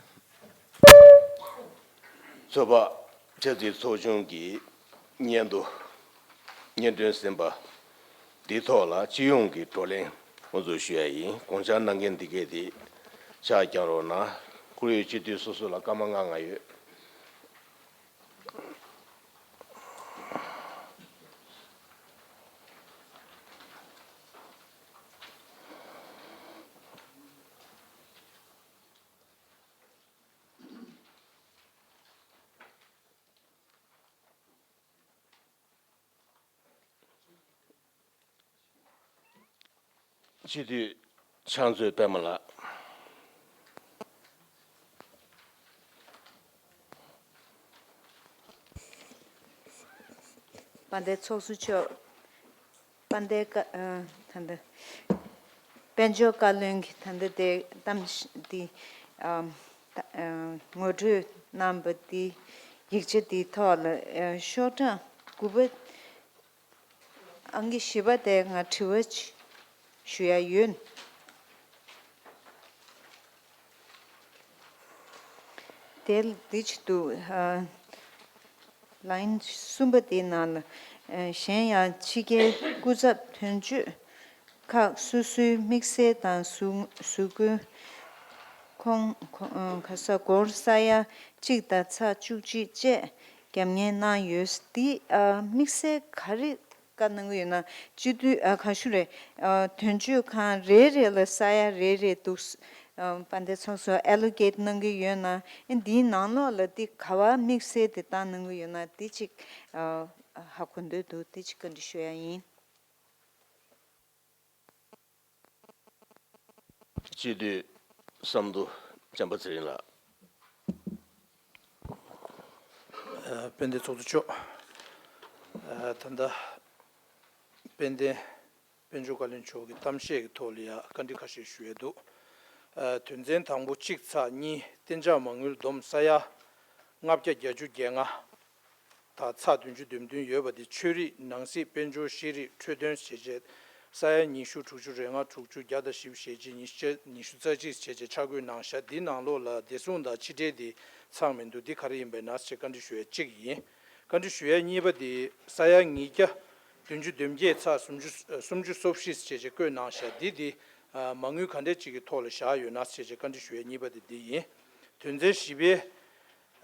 ཚོད་དཔག་ཆབ་སྲིད་ཚོགས་ཆུང་གི་སྙན་ཐོ་སྙན་སྒྲོན་ཟིན་པ་འདིའི་ཐོག་ལ་སྤྱི་ཡོངས་ཀྱི་བགྲོ་གླེང་ཁོང་ཚོས་ཞུ་ཡ་ཡིན། དགོངས་འཆར་གནང་མཁན་འདི་གས་དེ་ཕྱག་བརྐྱང་རོགས་གནང་། ཁོར་ཡུག་སྤྱི་འཐུས་སོ་སོ་ལ་སྐར་མ་ལྔ་ལྔ་ཡོད། སྤྱི་འཐུས་ཕྱག་མཛོད་པད་མ་ལགས། དཔལ་ལྡན་ཚོགས་གཙོ་མཆོག་དཔལ་ལྡན་བཀའ་ཨ་ད་ལྟ་དཔལ་འབྱོར་བཀའ་བློན་གྱིས་ད་ལྟ་དེ་གཏམ་བཤད་འདི་ཨ་ད་ཨ་ངོ་སྤྲོད་གནང་བ་འདི་ཡིག་ཆ་འདིའི་ཐོག་ལ་ཨ་ཤོག་གྲངས་དགུ་པ། ཨང་ཀི་བཞི་པ་དེ་ང་དྲི་བ་ཅིག་ཞུ་ཡ་ཡོད། དེ་འདི་ཅིག་འདུག་ཨ། ལའིན་གསུམ་པ་དེའི་ནང་ལ་ གཞན་ཡང་ཕྱི་རྒྱལ་སྐུ་ཚབ་དོན་གཅོད་ཁག་སོ་སོའི་དམིགས་བསལ་དང་ཟུར་ཟུར་བཀོལ་ཁོངས་ཁོ- ཨ་ག་ས་སྒོར་ས་ཡ་གཅིག་དང་ཚེག་བཅུ་གཅིག་བཅས་རྒྱབ་གཉེར་གནང་ཡོད། འདི་ཨ་དམིགས་བསལ་ག་རེ་བཀའ་གནང་གི་ཡོད་ན། སྤྱི་འཐུས་ཨ་ག་ཞུ་རེད། ཨ་དོན་གཅོད་ཁང་རེ་རེ་ལ་ས་ཡ་རེ་རེ་འདུག་ཨ་དཔལ་ལྡན་ཚོགས་གཙོ་allocate་གནང་གི་ཡོད་ན། ཨ་འདིའི་ནང་ལོགས་ལ་འདི་ག་བ་དམིགས་བསལ་དེ་བཏང་གནང་གི་ཡོད་ན། འདི་ཅིག་ཨ་ཧ་གོ་འདོད་འདུག་འདི་ཅིག་བཀའ་འདྲི་ཞུ་ཡ་ཡིན། སྤྱི་འཐུས་བསམ་མདོ་བྱམས་པ་ཚེ་རིང་ལགས། ཨ་དཔལ་ལྡན་ཚོགས་གཙོ་མཆོག་ཨ་ད་ལྟ་དཔལ་ལྡན་དཔལ་འབྱོར་བཀའ་བློན་མཆོག་གི་གཏམ་བཤད་ཀྱི་ཐོག་ལ་ཡ་བཀའ་འདྲི་ཁ་ཤས་ཞུ་ཡས་འདུག་ཨ་དོན་ཚན་དང་པོ་གཅིག་ཚེག་གཉིས་གཏན་འཇགས་མ་དངུལ་བསྡོམས་ས་ཡ་ལྔ་བརྒྱ་བརྒྱད་ཅུ་གྱ་ལྔ་དང་ཚེག་བདུན་ཅུ་དོན་བདུན་ཡོད་པ་དེ་ཆོས་རིག་ནང་སྲིད་དཔལ་འབྱོར་ཤེས་རིག་འཕྲོད་བསྟེན་བྱས་རྗེས་ས་ཡ་ཉི་ཤུ་དྲུག་ཅུ་རེ་ལྔ་དྲུག་ཅུ་བརྒྱ་དང་བཞི་བཅུ་ཞེ་གཅིག་ཉི་ཤུ་ཉི་ཤུ་རྩ་གཅིག་བྱས་རྗེས་ཆ་བགོས་གནང་བཞག་འདིའི་ནང་ལོགས་ལ་བདེ་སྲུང་དང་ཕྱི་འབྲེལ་དེ་ཚང་མི་འདུག་འདི་ག་རེ་ཡིན་པའི་ན་ཞེས་བཀའ་འདྲི་ཞུ་ཡ་གཅིག་ཡིན། བཀའ་འདྲི་ཞུ་ཡ་གཉིས་པ་དེ་ས་ཡ་ཉིས་བརྒྱ་བདུན་ཅུ་དོན་བརྒྱད་ཚེག་སུམ་ཅུ་སུམ་ཅུ་སོ་བཞི་བྱས་རྗེས་བཀོད་གནང་བཞག་འདི་དེ་མ་དངུལ་ག་འདྲས་ཅིག་གི་ཐོག་ལ་བཞག་ཡོད་ན་ཞེས་བཀའ་འདྲི་ཞུ་ཡ་གཉིས་པ་དེ་འདི་ཡིན། དོན་ཚན་བཞི་པའི་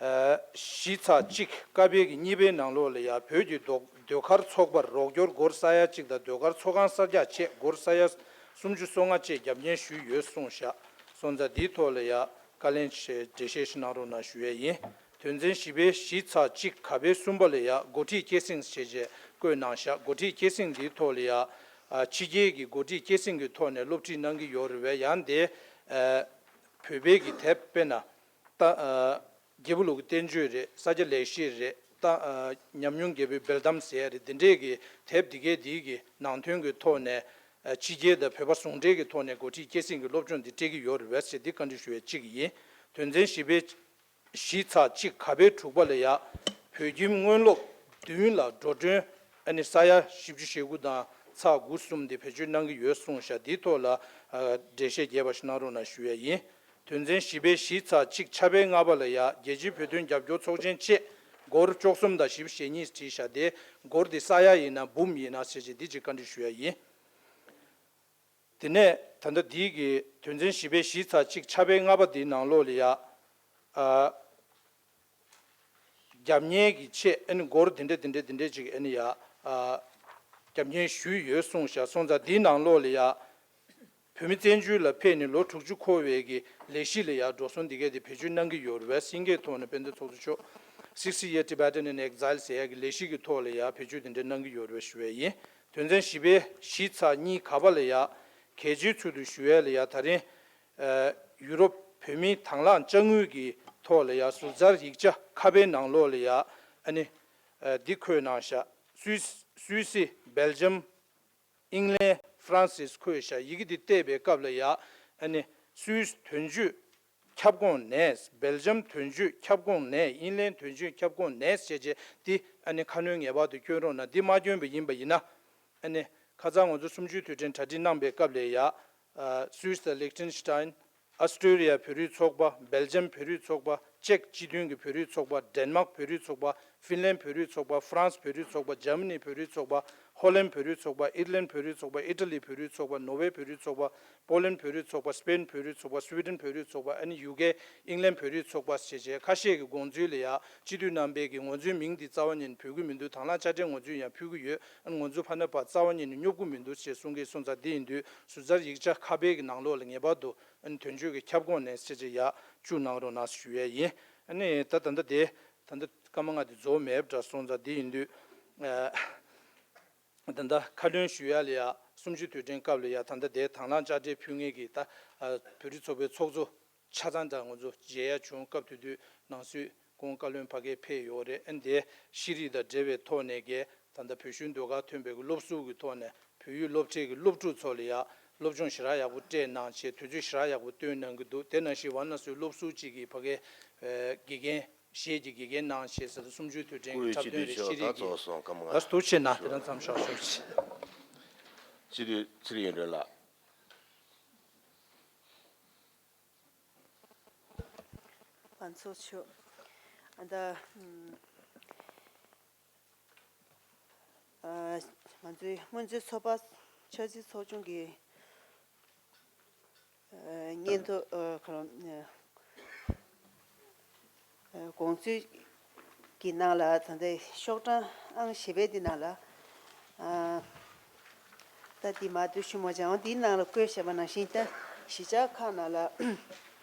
ཨ་བཞི་ཚེག་གཅིག་ཀ་པའི་གི་གཉིས་པའི་ནང་ལོགས་ལ་ཡ་བོད་ཀྱི་ཟློས་ཟློས་གར་ཚོགས་པར་རོགས་སྐྱོར་སྒོར་ས་ཡ་གཅིག་དང་ཟློས་གར་ཚོགས་ཁང་གསར་རྒྱག་ཆེད་སྒོར་ས་ཡ་སུམ་ཅུ་སོ་ལྔ་བཅས་རྒྱབ་གཉེར་ཞུས་ཡོད་གསུངས་བཞག་སོང་ཙང་འདིའི་ཐོག་ལ་ཡ་བཀའ་ལན་ཞེས་འགྲེལ་བཤད་ཞིག་གནང་རོགས་གནང་ཞུ་ཡས་ཡིན། དོན་ཚན་བཞི་པའི་བཞི་ཚེག་གཅིག་ག་པའི་གསུམ་པ་ལ་ཡ་འགོ་ཁྲིད་སྐྱེད་སྲིང་ཞེས་བཅས་བཀོད་གནང་བཞག་འགོ་ཁྲིད་སྐྱེད་སྲིང་འདིའི་ཐོག་ལ་ཡ་ཨ་ཕྱི་རྒྱལ་གྱི་འགོ་ཁྲིད་སྐྱེད་སྲིང་གི་ཐོག་ནས་སློབ་ཁྲིད་གནང་གི་ཡོད་རེད་པས། ཡང་དེ་ཨ་བོད་པའི་གི་དེབ་དཔེར་ན། ད་ཨ་རྒྱལ་པོ་ལུགས་ཀྱི་བསྟན་བཅོས་རེད། ས་སྐྱ་ལེགས་བཤད་རེད། ད་ཨ་ཉམས་མྱོང་རྒྱལ་པོའི་དཔལ་གཏམ་ཟེར་ཡ་རེད། འདི་འདྲས་ཀྱི་དེབ་འདི་གའི་འདིའི་གི་ནང་དོན་གྱི་ཐོག་ནས་ཨ་ཕྱི་རྒྱལ་དང་བོད་པ་ཟུང་འབྲེལ་གྱི་ཐོག་ནས་འགོ་ཁྲིད་སྐྱེད་སྲིང་གི་སློབ་སྦྱོང་འདི་སྤྲད་ཀྱི་ཡོད་རེད་པས་ཟེར་འདི་བཀའ་འདྲི་ཞུ་བའི་གཅིག་ཡིན། དོན་ཚན་བཞི་པའི་བཞི་ཚེག་གཅིག་ག་པའི་དྲུག་པ་ལ་ཡ་བོད་ཁྱིམ་སྔོན་སློབ་བདུན་ལ་འགྲོ་གྲོན་ཨ་ནི་ས་ཡ་བཞི་བཅུ་ཞེ་དགུ་དང་ཚེག་དགུ་གསུམ་འདི་བེད་སྤྱོད་གནང་གི་ཡོད་གསུངས་བཞག་འདིའི་ཐོག་ལ་ཨ་འགྲེལ་བཤད་རྒྱས་པ་ཞིག་གནང་རོགས་གནང་ཞུ་ཡས་ཡིན། དོན་ཚན་བཞི་པའི་བཞི་ཚེག་གཅིག་ཆ་པའི་ལྔ་པ་ལ་ཡ་རྒྱལ་སྤྱིའི་བོད་དོན་རྒྱབ་སྐྱོར་ཚོགས་ཆེན་ཆེད་སྒོར་བཅུ་གསུམ་དང་བཞི་བཅུ་ཞེ་གཉིས་བྲིས་བཞག་སྟེ་སྒོར་འདི་ས་ཡ་ཡིན་ན་འབུམ་ཡིན་ན་ཟེར་བྱས་འདི་གཅིག་བཀའ་འདྲི་ཞུ་ཡ་ཡིན། དེ་ནས་ད་ལྟ་འདི་གི་དོན་ཚན་བཞི་པའི་བཞི་ཚེག་གཅིག་ཆ་པའི་ལྔ་པ་འདིའི་ནང་ལོགས་ལ་ཡ་ཨ་རྒྱབ་གཉེར་གྱི་ཆེད་ཨ་ནི་སྒོར་འདི་འདྲ་འདི་འདྲ་འདི་འདྲ་ཅིག་ཨ་ནི་ཡ་ཨ་རྒྱབ་གཉེར་ཞུས་ཡོད་གསུངས་བཞག་སོང་ཙང་འདིའི་ནང་ལོགས་ལ་ཡ། བོད་མི་བཙན་བྱོལ་ལ་ཕེབས་ནས་ལོ་དྲུག་ཅུ་འཁོར་བའི་གི་ལས་གཞི་ལ་ཡ་འགྲོ་སོང་འདི་གས་དེ་བེད་སྤྱོད་གནང་གི་ཡོད་རེད་པས། སེང་གེའི་ཐོག་ནས་དཔལ་ལྡན་ཚོགས་གཙོ་མཆོག་Sixty Year Tibetan in Exile ཟེར་ཡ་གི་ལས་གཞི་གི་ཐོག་ལ་ཡ་བེད་སྤྱོད་འདི་འདྲ་གནང་གི་ཡོད་རེད་པས་ཞུ་ཡས་ཡིན། དོན་ཚན་བཞི་པའི་བཞི་ཚེག་གཉིས་ག་པ་ལ་ཡ་གལ་ཆེའི་ཚུལ་དུ་ཞུ་ཡས་ལ་ཡ་ད་རིང་ཨ་ཡུ་རོབ་བོད་མིའི་དང་བླངས་དཔྱ་དངུལ་གི་ཐོག་ལ་ཡ་ཟུར་འཛར་ཡིག་ཆ་ཁ་པའི་ནང་ལོགས་ལ་ཡ་ཨ་ནི་ཨ་འདི་འཁོད་གནང་བཞག་སུད་སི་སུད་སི་སྦེལ་ཇམ། ཨིང་ལན། ཧྥ་རན་སིས་འཁོད་བཞག་ཡི་གེ་འདི་བལྟས་པའི་སྐབས་ལ་ཡ་ཨ་ནི་སུད་སི་དོན་གཅོད་ཁྱབ་ཁོངས་ནས་སྦེལ་ཇམ་དོན་གཅོད་ཁྱབ་ཁོངས་ནས་ཨིང་ལན་དོན་གཅོད་ཁྱབ་ཁོངས་ནས་བྱས་རྗེས་འདི་ཨ་ནི་ཁ་སྣོན་ངེས་པར་དུ་སྐྱོན་རོགས་གནང་། འདི་མ་སྐྱོན་པ་ཡིན་པ་ཡིན་ན་ཨ་ནི་ཁ་སང་ང་ཚོ་གསུམ་བཅུའི་དུས་དྲན་གྲ་སྒྲིག་གནང་པའི་སྐབས་ལ་ཡ་ཨ་སུད་སི་དང་ལིག་ཏེན་ཤི་ཏཱན། ཨ་སི་ཏྲེ་ལི་ཡ་བོད་རིགས་ཚོགས་པ། སྦེལ་ཇམ་བོད་རིགས་ཚོགས་པ། ཅེཀ་སྤྱི་མཐུན་གྱི་བོད་རིགས་ཚོགས་པ། ཌེན་མཱག་བོད་རིགས་ཚོགས་པ། ཧྥིན་ལན་བོད་རིགས་ཚོགས་པ། ཧྥ་རན་སི་བོད་རིགས་ཚོགས་པ། འཇར་མ་ནི་བོད་རིགས་ཚོགས་པ། ཧོ་ལན་བོད་རིགས་ཚོགས་པ། ཨི་རི་ལན་བོད་རིགས་ཚོགས་པ། ཨི་ཊ་ལི་བོད་རིགས་ཚོགས་པ། ནོར་ཝེ་བོད་རིགས་ཚོགས་པ། པོ་ལན་བོད་རིགས་ཚོགས་པ། སི་པེན་བོད་རིགས་ཚོགས་པ། སུའི་ཌེན་བོད་རིགས་ཚོགས་པ། ཨ་ནི་ཡུ་ཀེ་ཨིང་ལན་བོད་རིགས་ཚོགས་པ་ཞེས་བྱས་ཁ་ཤས་ཀྱི་དགོངས་ཚུལ་ལ་ཡ་སྤྱི་འཐུས་རྣམ་པས་ཀྱི་ང་ཚོའི་མིང་འདི་རྩ་བ་ཉིད་ནས་འབོད་ཀྱི་མི་འདུག་དང་བླངས་དཔྱ་ཁྲལ་ང་ཚོས་ཡང་ཕུལ་གྱི་ཡོད། ཨ་ནི་ང་ཚོ་ཕ་ན་པ་རྩ་བ་ཉིད་ནས་སྙོབ་ཀྱི་མི་འདུག་ཅེས་གསུང་གི་སོང་ཙང་འདི་ཡིན་དུས་ཟུར་འཛར་ཡིག་ཆ་ཁ་པའི་གི་ནང་ལོགས་ལ་ངེས་པར་དུ་ཨ་ནི་དོན་གཅོད་ཀྱི་ཁྱབ་ཁོངས་ནས་ཟེར་བྱས་ཡ་བཅུག་གནང་རོགས་གནང་ཞུ་ཡས་ཡིན། ཨ་ནི་ད་ད་ལྟ་དེ་ད་ལྟ་སྐར་མ་ལྔ་དེ་རྫོགས་མེད་པ་འདྲ་སོང་ཙང་འདི་ཡིན་དུས་ཨ་ད་ལྟ་ཁ་ལོན་ཞུ་ཡ་ལ་ཡ་གསུམ་བཅུའི་དུས་དྲན་སྐབས་ལ་ཡ་ད་ལྟ་དེ་དང་བླངས་དཔྱ་ཁྲལ་ཕུལ་མཁན་གྱི་ད་ཨ་བོད་རིགས་ཚོགས་པའི་ཚོགས་གཙོ་ཆ་ཚང་དང་ང་ཚོ་མཇལ་ཡ་བྱུང་། སྐབས་དེ་དུས་ནང་སྲིད་ཀུན་བཀའ་བློན་ཕ་གིར་ཕེབས་ཡོད་རེད། ཨ་ནི་དེ་ཤེས་རིག་དང་འབྲེལ་བའི་ཐོག་ནས་གི་ད་ལྟ་བོད་གཞུང་ཟློས་གར་ཐོན་པའི་གི་སློབ་ཟུར་གྱི་ཐོག་ནས་བོད་ཡིག་སློབ་ཁྲིད་ཀྱི་སློབ་ཕྲུག་ཚོ་ལ་ཡ་སློབ་སྦྱོང་ཞེ་དྲག་ཡག་པོ་སྤྲད་གནང་བྱས་དུས་ཚོད་ཞེ་དྲག་ཡག་པོ་བཏོན་གནང་གི་འདུག་དེ་ནང་བཞིན་ཝཱ་ར་ཎ་སིའི་སློབ་ཟུར་གཅིག་གིས་ཕ་གིར་ཨ་དགེ་རྒན་གཞས་ཀྱི་དགེ་རྒན་གནང་བྱས་ཟེར་གསུམ་བཅུའི་དུས་དྲན་གྱི་འཁྲབ་སྟོན་རེ་ཤེས་རིག་གི་ལགས་སོ་ཐུགས་རྗེ་ཆེ་གནང་། དེ་རིང་མཚམས་བཞག་ཞོག་ཅིག་སྤྱི་འཐུས་ཚེ་རིང་ཡོན་ཏན་ལགས། ང་ཚོ་ཆོ་ཨ་ད་ཨམ། ང་ཚོའི་སྔོན་རྩིས་ཚོགས་པ་ཆབ་སྲིད་ཚོགས་ཆུང་གི་སྙན་ཐོ། དགོངས་ཚུལ་གྱི་ནང་ལ་ད་ལྟའི་ཤོག་གྲངས་ཨང་བཞི་པའི་འདི་ནང་ལ། ད་འདི་མ་བསྡུས་ཞུ་མ་བྱང་འདིའི་ནང་ལ་བཀོད་བཞག་པ་ནང་བཞིན། ད་གཞིས་ཆགས་ཁག་ནང་ལ་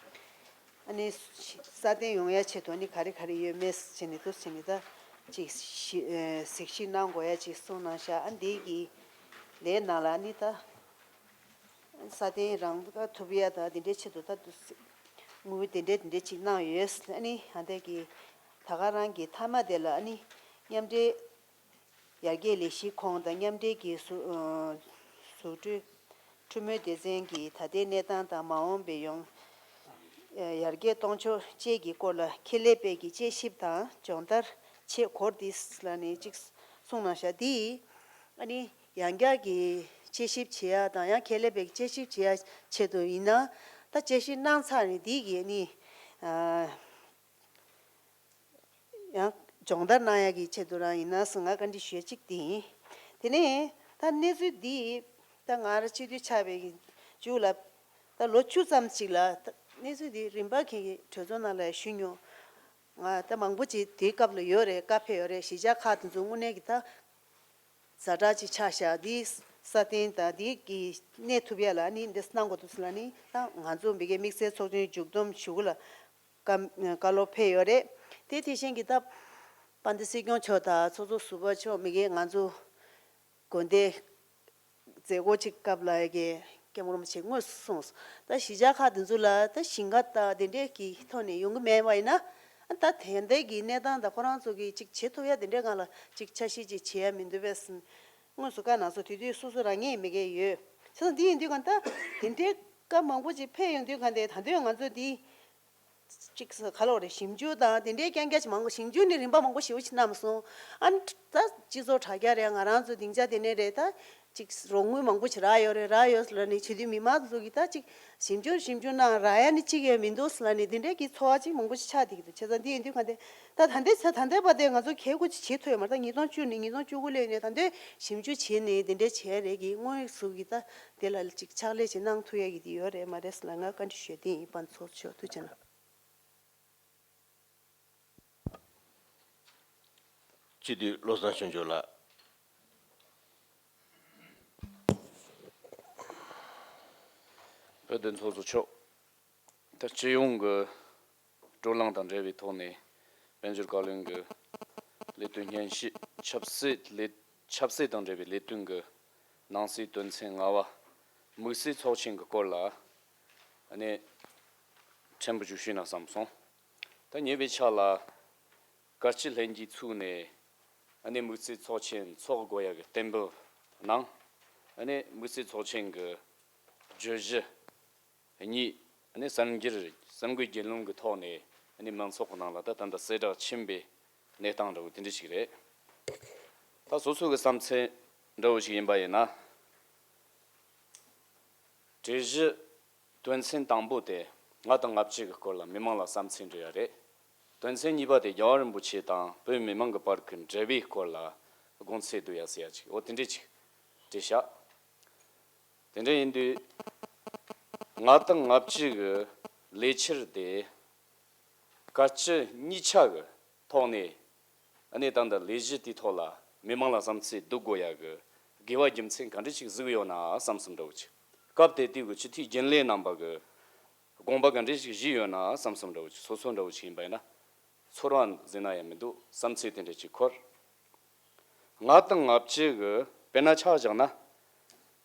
ཨ་ནི་སྲ་བརྟན་ཡོང་ཡ་ཆེད་དུ་ཨ་ནི་ག་རེ་ག་རེ་ཡོད་མེད་བྱས་ནས་འདུག་བྱས་ནས། ད་ཅིག་གཟིགས་ཞིབ་གནང་དགོས་ཡ་ཅིག་གསུངས་གནང་ཤག་ཨ་འདི་གི་ལས་ནང་ལ་ཨ་ནི་ད། སྲ་བརྟན་རང་དགར་ཐུབ་ཡ་དང་དེ་འདྲའི་ཆེད་དུ་ད་དུ་དངུལ་དེ་འདྲའི་དེ་འདྲའི་ཅིག་གནང་ཡོད། ཨ་ནི་ཧ་འདས་ཀྱི་ད་ག་རང་གི་མཐའ་མ་དེ་ལ་ཨ་ནི་མཉམ་འབྲེལ་ཡར་རྒྱས་ལས་གཞི་ཁོངས་དང་མཉམ་འབྲེལ་གྱི་ཟུ་ཟུར་ཁྲུའུ་ཁྲུའུ་མོན་སྡེ་ཚན་གྱི་ད་ལྟའི་གནས་སྟངས་དང་མ་འོངས་པའི་ཡོང་ཡར་རྒྱས་གཏོང་ཕྱོགས་བཅས་ཀྱི་སྐོར་ལ་ཁེ་ལས་པས་ཀྱི་དཔྱད་ཞིབ་དང་སྦྱོང་བརྡར་ཆེད་སྒོ་འདི་ལ་ནི་ཅིག་གསུངས་གནང་ཤག་འདི་ཨ་ནི། ཡང་བསྐྱར་གྱི་དཔྱད་ཞིབ་བྱེད་ཡ་དང་ཡང་ཁེ་ལས་པའི་དཔྱད་ཞིབ་བྱེད་ཡ་ཆེད་དུ་ཡིན་ན། ད་དཔྱད་ཞིབ་གནང་ཚར་ནས་འདི་གི་ནི་ཨ་ཡང་སྦྱོང་བརྡར་གནང་ཡ་གི་ཆེད་དུ་རང་ཡིན་ན་སོང་ང་བཀའ་འདྲི་ཞུ་ཡ་གཅིག་དེ་ཡིན། དེ་ནས་ད་གནས་ཚུལ་འདི་ད་ང་རང་སྤྱི་འཐུས་ཆགས་པའི་མཇུག་ལ་ད་ལོ་བཅུ་ཙམ་ཅིག་ལ་ད་གནས་ཚུལ་འདི་རིམ་པ་གི་གྲོས་ཚོགས་ནང་ལ་ཞུས་མྱོང་། ང་ད་མང་པོ་ཅིག་དེའི་སྐབས་ལ་ཡོད་རེད། བཀའ་ཕེབས་ཡོད་རེད། གཞིས་ཆགས་ཁག་དེ་ཚོ་དངོས་གནས་ཀྱི་ད། ཛ་དྲག་ཅིག་ཆགས་ཤག་འདི་སྲ་བརྟན་དང་འདི་གི་གནས་ཐུབ་ཡ་ལ་ནི་འདི་གནང་དགོས་འདུག་ཟེར་ལ་ནི། ད་ང་ཚོ་མི་སྒེར་དམིགས་བསལ་ཚོགས་ཆུང་མཇུག་བསྡོམས་ཞུ་གུ་ལ་བཀའ་བཀའ་སློབ་ཕེབས་ཡོད་རེད། དེ་དེ་བཞིན་གྱི་ད་དཔལ་ལྡན་སྲིད་སྐྱོང་མཆོག་དང་ཚོགས་གཙོ་ཟུར་པ་མཆོག་མི་སྒེར་ང་ཚོ་དགོན་སྡེ་མཛད་སྒོ་ཅིག་སྐབས་ལ་ཡ་གི་སྐྱབས་མགོན་རིན་པོ་ཆེ་དངོས་སུ་གསུངས། ད་གཞིས་ཆགས་ཁག་དེ་ཚོ་ལ་ད་ཞིང་ཁ་ད་དེ་འདྲས་ཀྱི་ཐོག་ནས་ཡོང་གི་མེད་པ་ཡིན་ན། ཨ་ད་དེ་འདྲས་ཀྱི་གནས་སྟངས་ད་ཁོ་རང་ཚོ་གིས་ཅིག་བྱེད་ཐུབ་ཡ་དེ་འདྲས་སྒང་ལ་ཅིག་འཆར་གཞི་ཅིག་བྱེད་ཡ་མི་འདུག་པས་ཟེར། དངོས་སུ་བཀའ་གནང་སོང་། དེ་དུས་སོ་སོ་རང་ཉིད་མི་སྒེར་ཡོད། བྱས་ཙང་འདི་ཡིན་དུས་གང་ལྟར་དེ་འདྲའི་བཀའ་མང་པོ་ཅིག་ཕེབས་ཡོང་དུས་གང་དེ་ད་དུང་ང་ཚོ་འདི་ཅིག་ག་ལ་བ་རེད། ཞིབ་འཇུག་དང་དེ་འདྲའི་རྐྱང་རྐྱང་ཅིག་མང་པོ། ཞིབ་འཇུག་ནི་རིམ་པ་མང་པོ་ཞེ་པོ་ཅིག་གནང་སོང་། ཨ་ནི་ད་སྤྱི་ཚོགས་དྲ་རྒྱ་རེད། ང་རང་ཚོ་སྡིངས་ཆ་དེ་ནས་རེད། ད་ཅིག་རོགས་དངུལ་མང་པོ་ཅིག་རག་ཡོད་རེད། རག་ཡོད་ལ་ནི་བྱེད་དུས་མི་མང་ཚོ་གིས་ད་ཅིག་ཞིབ་འཇུག་ཞིབ་འཇུག་གནང་རག་ཡ་ནི་གཅིག་ཡང་མི་འདུག་ལ་ནི་དེ་འདྲའི་གི་ཚོར་བ་ཅིག་མང་པོ་ཅིག་ཆགས་བསྡད་ཀྱི་འདུག་བྱས་ཙང་འདི་ཡིན་དུས་གང་དེ་ད་ད་ལྟའི་ཆ་ད་ལྟའི་བར་དེ་ང་ཚོ་གལ་དགོས་ཅིག་བྱེད་ཐུབ་ཡོད་མ་རེད། ད་ཉིས་སྟོང་བཅུ་ནས་ཉིས་སྟོང་བཅུ་དགུ་སླེབས་ནས་ད་ལྟའི་ཞིབ་འཇུག་བྱས་ནས་དེ་འདྲའི་བྱས་རེད་གི། དངོས་སུ་གི་ད་དེ་ལ་ཅིག་ཕྱག་ལས་ཅིག་གནང་ཐུབ་ཡ་གི་དེ་ཡོད་རེད་མ་རེད་ལ་ང་བཀའ་འདྲི་ཞུ་ཡ་དེ་ཡིན། པ་ཚོགས་ཆོག་ཐུགས་རྗེ་གནང་། སྤྱི་འཐུས་བློ་བཟང་ཆོས་འབྱོར་ལགས། བོད་དོན་ཚོགས་གཙོ་མཆོག་ད་སྤྱི་ཡོངས་ཀྱི་བགྲོ་གླེང་དང་འབྲེལ་བའི་ཐོག་ནས་དཔལ་འབྱོར་བཀའ་བློན་གྱི་ལས་དོན་སྙན་ཞུ་ཆབ་སྲིད་ལས་ཆབ་སྲིད་དང་འབྲེལ་བའི་ལས་དོན་གྱི་ནང་གསེས་དོན་ཚན་ལྔ་པ་དམིགས་བསལ་ཚོགས་ཆེན་གྱི་སྐོར་ལ་ཨ་ནི་ཕྲན་བུ་ཅིག་ཞུས་ན་བསམ་སོང་། ད་ཉེ་བའི་ཆར་ལ་བཀའ་སྤྱི་ལྷན་རྒྱས་ཚུགས་ནས་ཨ་ནི་དམིགས་བསལ་ཚོགས་ཆེན་འཚོགས་དགོས་ཡ་གི་གཏན་འབེབས་གནང་། ཨ་ནི་དམིགས་བསལ་ཚོགས་ཆེན་གྱི་བརྗོད་གཞི་གཉིས་ཨ་ནི་གསར་འགྱུར་གསར་འགོད་བརྒྱུད་ལམ་གྱི་ཐོག་ནས་ཨ་ནི་མང་ཚོགས་ཀྱི་ནང་ལ་ད་ད་ལྟ་གསལ་བསྒྲགས་ཕྱིན་པའི་གནས་སྟངས་འདྲ་བོ་དེ་འདྲ་ཞིག་རེད། ད་སོ་སོ་གི་བསམ་ཚུལ་འདྲ་བོ་ཞིག་ཡིན་པ་ཡིན་ན། གྲོས་གཞི་དོན་ཚན་དང་པོ་དེ་ལྔ་དང་ལྔ་བཅུ་གི་སྐོར་ལ་མི་མང་ལ་བསམ་ཚུལ་འདྲི་ཡ་རེད། དོན་ཚན་གཉིས་པ་དེ་རྒྱལ་བ་རིན་པོ་ཆེ་དང་བོད་མི་མང་གི་བར་གྱི་འབྲེལ་བའི་སྐོར་ལ་དགོངས་ཚུལ་བསྡུ་ཡ་ཟེར་ཡ་ཅིག་འོ་དེ་འདྲས་ཅིག་བྲིས་ཤག་དེ་འདྲ་ཡིན་དུས་ལྔ་དང་ལྔ་བཅུ་གི་ལས་འཆར་དེ་བཀའ་སྤྱི་གཉིས་ཆ་གི་ཐོག་ནས་ཨ་ནི་ད་ལྟ་ལས་གཞི་དེའི་ཐོག་ལ་མི་མང་ལ་བསམ་ཚུལ་བསྡུ་དགོས་ཡ་གི་དགོས་པ་རྒྱུ་མཚན་ག་འདྲ་ཞིག་གཟིགས་ཡོད་ན་བསམ་བསམ་འདྲ་བོ་ཅིག་སྐབས་དེ་དུས་ཀྱི་སྤྱི་འཐུས་རྒྱུན་ལས་རྣམ་པ་གི་དགོངས་པ་ག་འདྲ་ཞིག་བཞེས་ཡོད་ན་བསམ་བསམ་འདྲ་བོ་ཅིག་སོ་སོ་འདྲ་བོ་ཅིག་ཡིན་པ་ཡིན་ན་ཚོར་བ་ཟེར་ན་ཡང་མི་འདུག་བསམ་ཚུལ་དེ་འདྲ་ཅིག་འཁོར། ལྔ་དང་ལྔ་བཅུ་གི་དཔེར་ན་ཆ་བཞག་ན།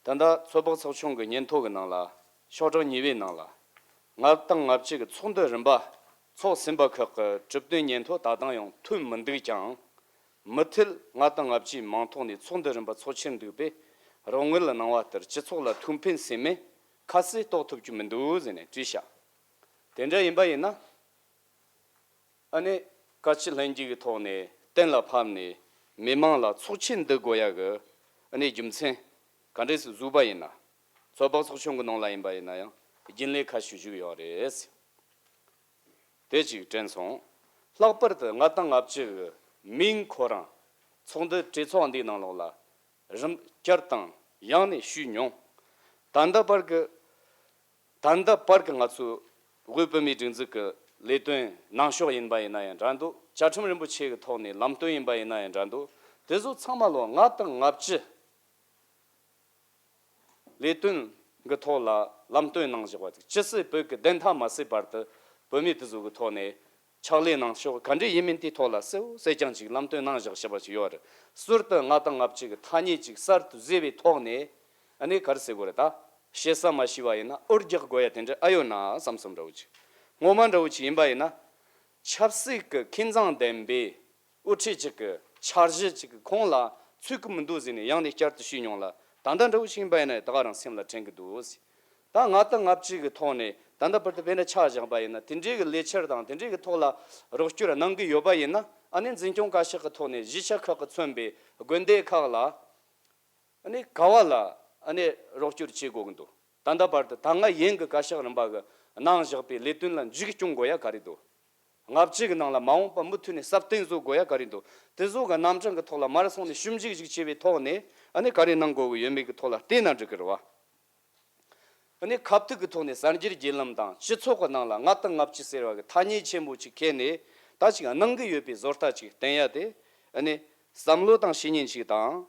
ད་ལྟ་ཚོད་དཔག་ཚོགས་ཆུང་གི་སྙན་ཐོ་གི་ནང་ལ་ཤོག་གྲངས་གཉིས་པའི་ནང་ལ། ལྔ་དང་ལྔ་བཅུ་གི་ཚོགས་འདུ་རིམ་པ་ཚོགས་ཟིན་པ་ཁག་གི་གྲུབ་དོན་སྙན་ཐོ་ད་ལྟ་ཡང་ཐོན་མི་འདུག་ཀྱང་། མུ་མཐུད་ལྔ་དང་ལྔ་བཅུའི་མིང་ཐོག་ནས་ཚོགས་འདུ་རིམ་པ་ཚོགས་ཕྱིར་འདུག་པས། རོགས་དངུལ་གནང་བ་ལྟར་སྤྱི་ཚོགས་ལ་ཐུགས་ཕན་གསོས་མིན་ཁ་གསལ་རྟོགས་ཐུབ་རྒྱུ་མི་འདུག་ཟེར་ནས་བྲིས་ཤག་དེ་འདྲ་ཡིན་པ་ཡིན་ན། ཨ་ནི་བཀའ་སྤྱི་ལྷན་རྒྱས་ཀྱི་ཐོག་ནས་གཏན་ལ་ཕབ་ནས་མི་མང་ལ་ཚོགས་ཆེན་འདུ་དགོས་ཡ་གི་ཨ་ནི་རྒྱུ་མཚན་ག་འདྲས་སུ་བཟོས་པ་ཡིན་ན། ཚོད་དཔག་ཚོགས་ཆུང་གི་ནང་ལ་ཡིན་པ་ཡིན་ན་ཡང་རྒྱུན་ལས་ཁ་ཤས་བཞུགས་ཡོད་རེད། དེ་གཅིག་དྲན་སོང་། ལྷག་པར་དུ་ལྔ་དང་ལྔ་བཅུ་གི་མིང་ཁོ་རང་ཚོགས་འདུ་གྲོས་ཚོགས་འདིའི་ནང་ལོགས་ལ་ རིམ་བསྐྱར་དང་ཡང་ནས་ཞུས་མྱོང་། ད་ལྟ་བར་གྱི་ད་ལྟ་བར་གྱི་ང་ཚོའི་དབུས་བོད་མིའི་སྒྲིག་འཛུགས་ཀྱི་ལས་དོན་ནང་ཕྱོགས་ཡིན་པ་ཡིན་ན་ཡང་འདྲ་འདུག་བཅའ་ཁྲིམས་རིན་པོ་ཆེ་གི་ཐོག་ནས་ལམ་སྟོན་ཡིན་པ་ཡིན་ན་ཡང་འདྲ་འདུག་དེ་ཚོ་ཚང་མ་ལོ་ལྔ་དང་ལྔ་བཅུ་ལས་དོན་གྱི་ཐོག་ལ་ལམ་སྟོན་གནང་བཞག་པ་ཅིག་ཇི་སྲིད་བོད་ཀྱི་བདེན་མཐའ་མ་གསལ་བར་དུ་བོད་མི་དེ་ཚོ་གི་ཐོག་ནས་ཕྱག་ལས་གནང་ཕྱོགས་ག་འདྲ་ཡིན་མིན་དེའི་ཐོག་ལ་གསལ་བོ་གསལ་རྐྱང་ཅིག་ལམ་སྟོན་གནང་བཞག་བཞག་པ་ཅིག་ཡོད་རེད། ཟུར་དུ་ལྔ་དང་ལྔ་བཅུ་གི་ཐ་སྙད་ཅིག་གསར་དུ་བཟོས་པའི་ཐོག་ནས་ཨ་ནི་ག་རེ་ཟེར་དགོས་རེད། ད་ཞེ་ས་མ་ཤེས་པ་ཡིན་ན་འུར་རྒྱག་དགོས་ཡ་དེ་འདྲ་ཨ་ཡོད་ན་བསམ་བསམ་འདྲ་བོ་ཅིག་ངོ་མ་འདྲ་བོ་ཅིག་ཡིན་པ་ཡིན་ན། ཆབ་སྲིད་ཀྱི་ཁེ་མཚང་ལྡན་པའི་དབུ་ཁྲིད་ཅིག་གི་འཆར་གཞི་ཅིག་གི་ཁོངས་ལ་ཚུད་ཀྱི་མི་འདུག་ཟེར་ནས་ཡང་ནས་བསྐྱར་དུ་ཞུས་མྱོང་ལ། ད་ལྟ་འདྲ་བོ་ཞིག་ཡིན་པ་ཡིན་ན་ད་ག་རང་སེམས་ལ་དྲན་གྱི་འདུག་ཟེར། ད་ལྔ་དང་ལྔ་བཅུ་གི་ཐོག་ནས་ད་ལྟ་བར་དུ་དཔེར་ན་ཆ་བཞག་པ་ཡིན་ན་དེ་འདྲའི་གི་ལས་འཆར་དང་དེ་འདྲའི་གི་ཐོག་ལ་རོགས་སྐྱོར་གནང་གི་ཡོད་པ་ཡིན་ན། ཨ་ནི་འཛིན་སྐྱོང་བཀའ་ཤག་གི་ཐོག་ནས་གཞིས་ཆགས་ཁག་གི་མཚོན་པའི་དགོན་སྡེ་ཁག་ལ་ཨ་ནི་ག་བ་ལ་ཨ་ནི་རོགས་སྐྱོར་བྱེད་དགོས་ཀྱི་འདུག་ད་ལྟ་བར་དུ་ད་སྔ་ཡིན་གྱི་བཀའ་ཤག་རིམ་པ་གི་གནང་བཞག་པའི་ལས་དོན་ལ་མཇུག་སྐྱོང་དགོས་ཡ་ག་རེ་འདུག་ལྔ་བཅུ་གི་ནང་ལ་མ་འོངས་པ་མུ་མཐུད་ནས་གསར་གཏོད་བཟོ་དགོས་ཡ་ག་རེ་འདུག་དེ་ཚོ་གི་རྣམ་གྲངས་ཀྱི་ཐོག་ལ་མར་སོང་ནས་ཞིབ་འཇུག་ཞིག་བྱས་པའི་ཐོག་ནས་ཨ་ནི་ག་རེ་གནང་དགོས་ཀྱི་ཡོད་མེད་ཀྱི་ཐོག་ལ་བལྟས་ན་འགྲིག་གི་རེད་བ། ཨ་ནི་ཁ་ཐུག་གི་ཐོག་ནས་གསར་འགྱུར་བརྒྱུད་ལམ་དང་སྤྱི་ཚོགས་ཀྱི་ནང་ལ་ལྔ་དང་ལྔ་བཅུ་ཟེར་བ་གི་ཐ་སྙད་ཆེན་པོ་ཅིག་ཁྱེར་ནས་ད་ཅིག་གནང་གི་ཡོད་པའི་བཟོ་ལྟ་ཅིག་བསྟན་ཡ་དེ། ཨ་ནི་བསམ་བློ་དང་བཤེས་གཉེན་ཅིག་དང་།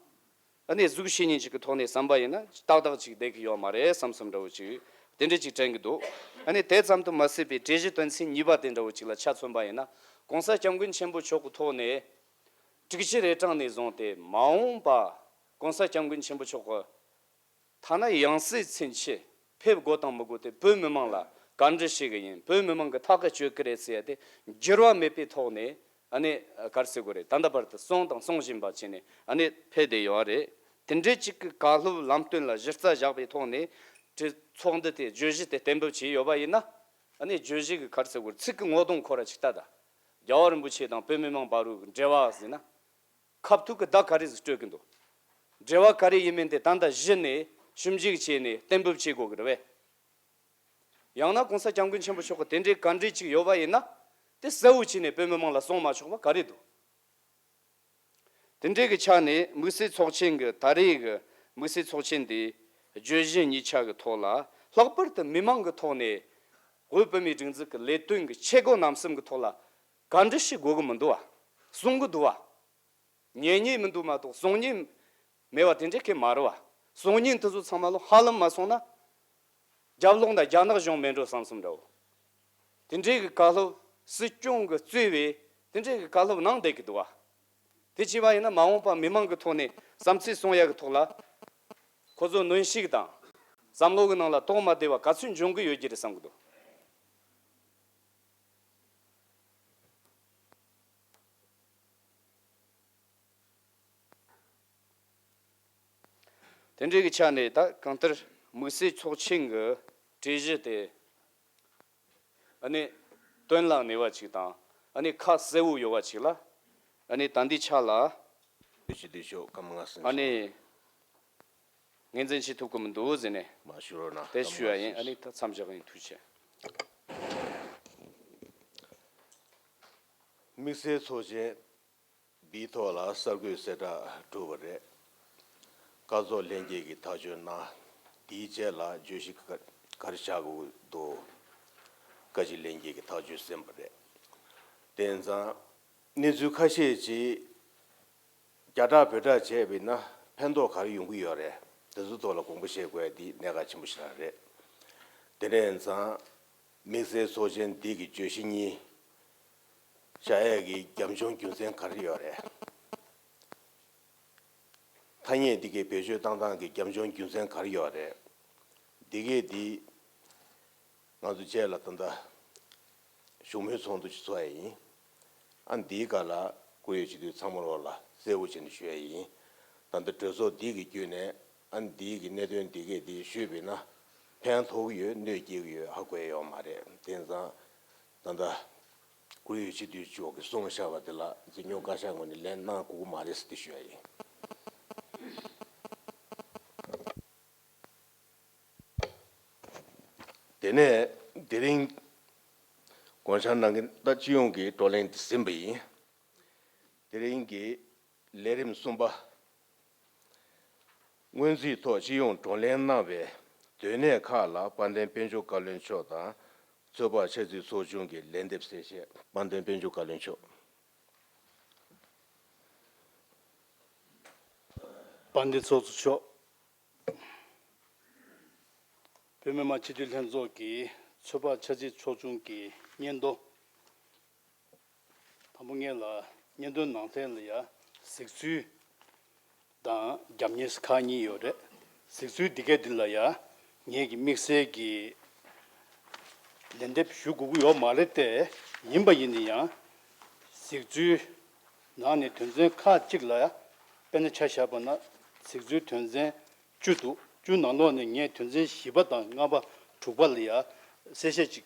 ཨ་ནི་གཟུགས་བཤེས་གཉེན་ཅིག་གི་ཐོག་ནས་བསམ་པ་ཡིན་ན་ཏག་ཏག་ཅིག་བསྡད་ཀྱི་ཡོད་མ་རེད་བསམ་བསམ་འདྲ་བོ་ཅིག་དེ་འདྲ་ཅིག་དྲན་གྱི་འདུག་ཨ་ནི་དེ་ཙམ་དུ་མ་ཟད་པའི་གྲོས་གཞི་དོན་ཚན་གཉིས་པ་དེ་འདྲ་བོ་ཅིག་ལ་ཆ་མཚོན་པ་ཡིན་ན།༸གོང་ས་༸སྐྱབས་མགོན་ཆེན་པོ་མཆོག་གི་ཐོག་ནས་དྲུག་ཅུ་རེ་གྲངས་ནས་བཟུང་སྟེ་མ་འོངས་པ་༸གོང་ས་༸སྐྱབས་མགོན་ཆེན་པོ་མཆོག་གི་ཐ་ན་ཡང་སྲིད་ཚུན་ཆད་ཕེབས་དགོས་དང་མི་དགོས་དེ་བོད་མི་མང་ལ་བཀའ་འདྲི་ཞུ་གི་ཡིན། བོད་མི་མང་གི་ཐག་གིས་གཅོད་ཀྱི་རེད་ཟེར་ཡ་དེ་འགྱུར་བ་མེད་པའི་ཐོག་ནས་ཨ་ནི་ག་རེ་ཟེར་དགོས་རེད། ད་ལྟ་བར་དུ་གསུངས་དང་གསུང་བཞིན་པ་བྱས་ནས་ཨ་ནི་ཕེབས་བསྡད་ཡོད་རེད། དེ་འདྲའི་གཅིག་གི་བཀའ་སློབ་ལམ་སྟོན་ལ་གཞི་རྩ་བཞག་པའི་ཐོག་ནས་གྲོས་ཚོགས་འདུ་དེ་བརྗོད་གཞི་དེ་གཏན་འབེབས་བྱས་ཡོད་པ་ཡིན་ན། ཨ་ནི་བརྗོད་གཞི་གི་ག་རེ་ཟེར་དགོས་རེད། ཚིག་གི་ངོ་གདོང་ཁོ་ར་ཅིག་ལྟ་ད། རྒྱལ་བ་རིན་པོ་ཆེ་དང་བོད་མི་མང་བར་དུ་འབྲེལ་བ་ཟེར་ན། ཁ་ཐུག་གི་བརྡ་ག་རེ་ཟིག་སྤྲོད་ཀྱི་འདུག་འབྲེལ་བ་ག་རེ་ཡིན་མིན་དེ་ད་ལྟ་གཞི་ནས་ཞིབ་འཇུག་བྱས་ནས་གཏན་འབེབས་བྱེད་དགོས་ཀྱི་རེད་པས། ཡང་ན་༸གོང་ས་༸སྐྱབས་མགོན་ཆེན་པོ་མཆོག་གི་དེ་འདྲའི་བཀའ་འདྲི་ཅིག་ཡོད་པ་ཡིན་ན། དེ་གསལ་བོ་བྱས་ནས་བོད་མི་མང་ལ་གསུང་མ་ཆོག་པ་ག་རེ་འདུག་དེ་འདྲའི་གི་ཆ་ནས་དམིགས་བསལ་ཚོགས་ཆེན་གྱི་ད་རེས་ཀྱི་དམིགས་བསལ་ཚོགས་ཆེན་འདིའི་བརྗོད་གཞི་གཉིས་ཆ་གི་ཐོག་ལ་ལྷག་པར་དུ་མི་མང་གི་ཐོག་ནས་བོད་བོད་མིའི་སྒྲིག་འཛུགས་ཀྱི་ལས་དོན་གྱི་ཆེ་གོ་རྣམ་གསུམ་གྱི་ཐོག་ལ་བཀའ་འདྲི་ཞིག་དགོས་ཀྱི་མི་འདུག་བ། གསུང་གི་འདུག་བ། ཉན་མཁན་མི་འདུག་མ་གཏོགས་གསུང་མཁན་མེད་པ་དེ་འདྲའི་གི་མ་རེད་བ། གསུང་མཁན་དེ་ཚོ་ཚང་མ་ལོ་ཧ་ལམ་མ་སོང་ན། རྒྱབ་ལོགས་ན་རྒྱ་ནག་གཞུང་མེད་འགྲོ་བསམ་བསམ་འདྲ་བོ། དེ་འདྲའི་གི་བཀའ་སློབ་སྲིད་སྐྱོང་གི་གཙོས་པའི་དེ་འདྲའི་གི་བཀའ་སློབ་གནང་བསྡད་ཀྱི་འདུག་བ། དེ་བྱས་པ་ཡིན་ན་མ་འོངས་པ་མི་མང་གི་ཐོག་ནས་བསམ་ཚུལ་གསུང་ཡག་གི་ཐོག་ལ། ཁོ་ཚོ་གནོན་ཤུགས་དང་། བསམ་བློ་གི་ནང་ལ་དོགས་མ་བདེ་བ་ག་ཚོད་འབྱུང་གི་ཡོད་ཀྱི་རེད་བསམ་གི་འདུག་དེ་འདྲའི་གི་ཆ་ནས་ད་གང་ལྟར་དམིགས་བསལ་ཚོགས་ཆེན་གྱི་གྲོས་གཞི་དེ་ཨ་ནི་དོན་ལ་གནས་པ་ཅིག་དང་ཨ་ནི་ཁ་གསལ་བོ་ཡོད་པ་ཅིག་ལ་ཨ་ནི་ད་ལྟའི་ཆ་ལ་ཞུ་དུས་ཤོག་སྐར་མ་ལྔ་ཟིན་ཨ་ནི་ངོས་འཛིན་བྱེད་ཐུབ་ཀྱི་མི་འདུག་ཟེར་ནས་མ་ཞུ་རོགས་གནང་དེ་ཞུ་ཡ་ཡིན། ཨ་ནི་ད་མཚམས་བཞག་ཡིན། ཐུགས་རྗེ་ཆེ། དམིགས་བསལ་ཚོགས་ཆེན་འདིའི་ཐོག་ལ་གསར་འགོད་གསལ་བསྒྲགས་གྲུབ་པ་རེད། སྐབས་ཚོགས་ལྷན་རྒྱས་ཀྱིས་ཐག་གཅོད་གནང་། དེའི་རྗེས་ལ་བརྗོད་གཞི་ག་ག་རེ་བཞག་དགོས་འདུག་བཀའ་སྤྱི་ལྷན་རྒྱས་ཀྱིས་ཐག་གཅོད་ཟིན་པ་རེད། དེ་ཙང་གནས་ཚུལ་ཁ་ཤས་ཅིག་རྒྱ་བསྒྲགས་བོད་བསྒྲགས་བྱས་པ་ཡིན་ན་ཕན་ཐོགས་ག་རེ་ཡོང་གི་ཡོད་རེད། དེ་ཚོའི་ཐོག་ལ་དགོངས་པ་བཞེས་དགོས་ཡ་འདི་གནད་འགག་ཆེན་པོ་ཞིག་རང་རེད། དེ་འདྲ་ཡིན་ཙང་། དམིགས་བསལ་ཚོགས་ཆེན་འདི་གི་བརྗོད་གཞི་གཉིས་བཞག་ཡས་ཀྱི་རྒྱབ་ལྗོངས་རྒྱུ་མཚན་ག་རེ་ཡོད་རེད། ཐ་སྙད་འདི་གའི་བེད་སྤྱོད་བཏང་སྟངས་ཀྱི་རྒྱབ་ལྗོངས་རྒྱུ་མཚན་ག་རེ་ཡོད་རེད། འདི་གས་འདི་ང་ཚོ་བཅས་ལ་ད་ལྟ་བཞུགས་མོལ་ཚོགས་འདུ་ཞིག་ཚོགས་ཡ་ཡིན། ཨ་འདིའི་སྒང་ལ་བཀུར་འོས་སྤྱི་འཐུས་ཚང་མ་ལོག་ལ་གསལ་བོ་བྱས་ནས་ཞུ་ཡ་ཡིན། ད་ལྟ་གྲོས་ཚོགས་འདི་གི་བརྒྱུད་ནས་ཨ་འདིའི་གི་གནད་དོན་འདི་གས་འདི་ཞུས་པས་ན་ཕན་ཐོགས་ཀྱི་ཡོད་གནོད་སྐྱེལ་གྱི་ཡོད་ཧ་གོ་ཡ་ཡོད་མ་རེད། དེ་ཙང་ད་ལྟ་བཀུར་འོས་སྤྱི་འཐུས་མཆོག་གིས་གསུངས་བཞག་པ་དེ་ལ་འཛིན་སྐྱོང་བཀའ་ཤག་ངོས་ནས་ལན་གནང་དགོས་ཀྱི་མ་རེད་ཟེར་ཏེ་ཞུ་ཡ་ཡིན། དེ་ནས་དེ་རིང་དགོངས་འཆར་གནང་མཁན་ད་སྤྱི་ཡོངས་ཀྱི་བགྲོ་གླེང་དེ་ཟིན་པ་ཡིན། དེ་རིང་གི་ལས་རིམ་གསུམ་པ། སྔོན་རྩིས་ཐོག་སྤྱི་ཡོངས་བགྲོ་གླེང་གནང་བའི་སྡོད་གནས་ཁག་ལ་དཔལ་ལྡན་དཔལ་འབྱོར་བཀའ་བློན་མཆོག་དང་། ཚོད་དཔག་ཆ་རྩིས་ཚོགས་ཆུང་གི་ལན་འདེབས་གསལ་བཤད། དཔལ་ལྡན་དཔལ་འབྱོར་བཀའ་བློན་མཆོག་དཔལ་ལྡན་ཚོགས་གཙོ་མཆོག་བོད་མི་མང་སྤྱི་འཐུས་ལྷན་ཚོགས་ཀྱི་ཚོད་དཔག་ཆ་རྩིས་ཚོགས་ཆུང་གི་སྙན་ཐོ། དང་པོ་ངེད་ལ་སྙན་ཐོའི་ནང་གསལ་ལ་ཡ་གཟིགས་ཚུལ་དང་རྒྱབ་གཉེར་ཁག་གཉིས་ཡོད་རེད། གཟིགས་ཚུལ་འདི་གས་འདི་ལ་ཡ་ངེད་ཀྱི་དམིགས་བསལ་གྱི་ལན་འདེབས་ཞུ་དགོས་ཀྱི་ཡོད་མ་རེད་དེ། ཡིན་པ་ཡིན་ན་ཡང་གཟིགས་ཚུལ་ནང་ནས་དོན་ཚན་ཁག་གཅིག་ལ་ཡ་དཔེར་ན་ཆ་བཞག་པ་ན་གཟིགས་ཚུལ་དོན་ཚན་བཅུ་འདུག་བཅུ་ནང་ལོགས་ནས་ངས་དོན་ཚན་བཞི་པ་དང་ལྔ་པ་དྲུག་པ་ལ་ཡ་གསལ་བཤད་ཅིག་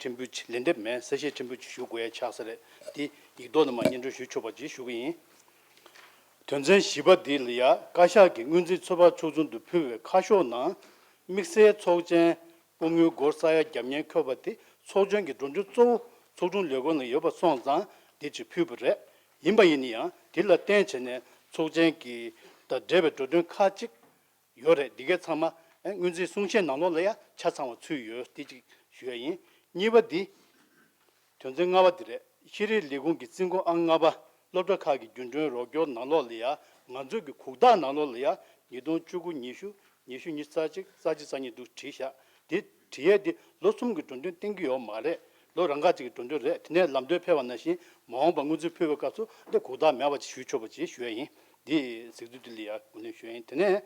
ཕྲན་བུ་ཅིག་ལན་འདེབས་མེད། གསལ་བཤད་ཕྲན་བུ་ཅིག་ཞུ་དགོས་ཡ་ཆགས་ས་རེད། འདི་ཡིག་ཐོག་ནས་མར་སྙན་སྒྲོན་ཞུ་ཆོག་པ་ཅིག་ཞུ་གི་ཡིན། དོན་ཚན་བཞི་པ་འདི་ལ་ཡ་བཀའ་ཤག་གི་སྔོན་རྩིས་ཚོད་དཔག་ཚོགས་ཆུང་དུ་ཕུལ་བའི་ཁ་ཤོག་ནང་དམིགས་བསལ་ཚོགས་ཆེན་སྤོ་དངུལ་སྒོར་ས་ཡ་རྒྱབ་གཉེར་འཁོད་པ་དེ་ཚོགས་ཆུང་གི་འགྲོ་གྲོན་གཙོ་བོ་ཚོགས་དྲུང་ལས་ཁུངས་ལ་ཡོད་པ་སོང་ཙང་འདི་ཅིག་ཕུལ་བ་རེད། ཡིན་པ་ཡིན་ན་ཡང་དེ་ལ་བརྟེན་བྱས་ནས་ཚོགས་ཆེན་གྱི་དང་འབྲེལ་བའི་འགྲོ་གྲོན་ཁག་ཅིག་ཡོད་རེད། འདི་གའི་ཚང་མ་ཨེ་སྔོན་རྩིས་གསུང་བཤད་ནང་ལོགས་ལ་ཡང་ཆ་ཚང་བ་ཚུད་ཡོད། དེ་གཅིག་ཞུ་ཡ་ཡིན། གཉིས་པ་འདི། དོན་ཚན་ལྔ་པ་འདི་རེད། ཤེས་རིག་ལས་ཁུངས་ཀྱི་རྩིས་འགོ་ཨང་ལྔ་པ་སློབ་གྲྭ་ཁག་གི་རྒྱུན་གྲོན་རོགས་སྐྱོར་ནང་ལོགས་ལ་ཡ་ང་ཚོའི་གི་གུག་རྟགས་ནང་ལོགས་ལ་ཡ་ཉིས་སྟོང་བཅུ་དགུ་ཉི་ཤུ་ཉི་ཤུ་ཉི་ཤུ་རྩ་གཅིག་རྩ་གཅིག་རྩ་གཉིས་འདུག་བྲིས་བཞག་དེ་བྲིས་ཡས་དེ་ལོ་གསུམ་གྱི་འགྲོ་གྲོན་བཏང་གི་ཡོད་མ་རེད། ལོ་རང་འགའ་ཅིག་གི་འགྲོ་གྲོན་རེད། དེ་ནས་ལམ་སྟོན་ཕེབས་པ་ནང་བཞིན་མ་འོངས་པ་སྔོན་རྩིས་ཕུལ་བའི་སྐབས་སུ་འདི་གུག་རྟགས་མེད་པ་ཅིག་ཞུ་ཆོག་པ་ཅིག་ཞུ་ཡ་ཡིན། འདི་གཟིགས་ཚུལ་འདི་ལ་ཡ་ངོས་ལེན་ཞུ་ཡ་ཡིན། དེ་ནས།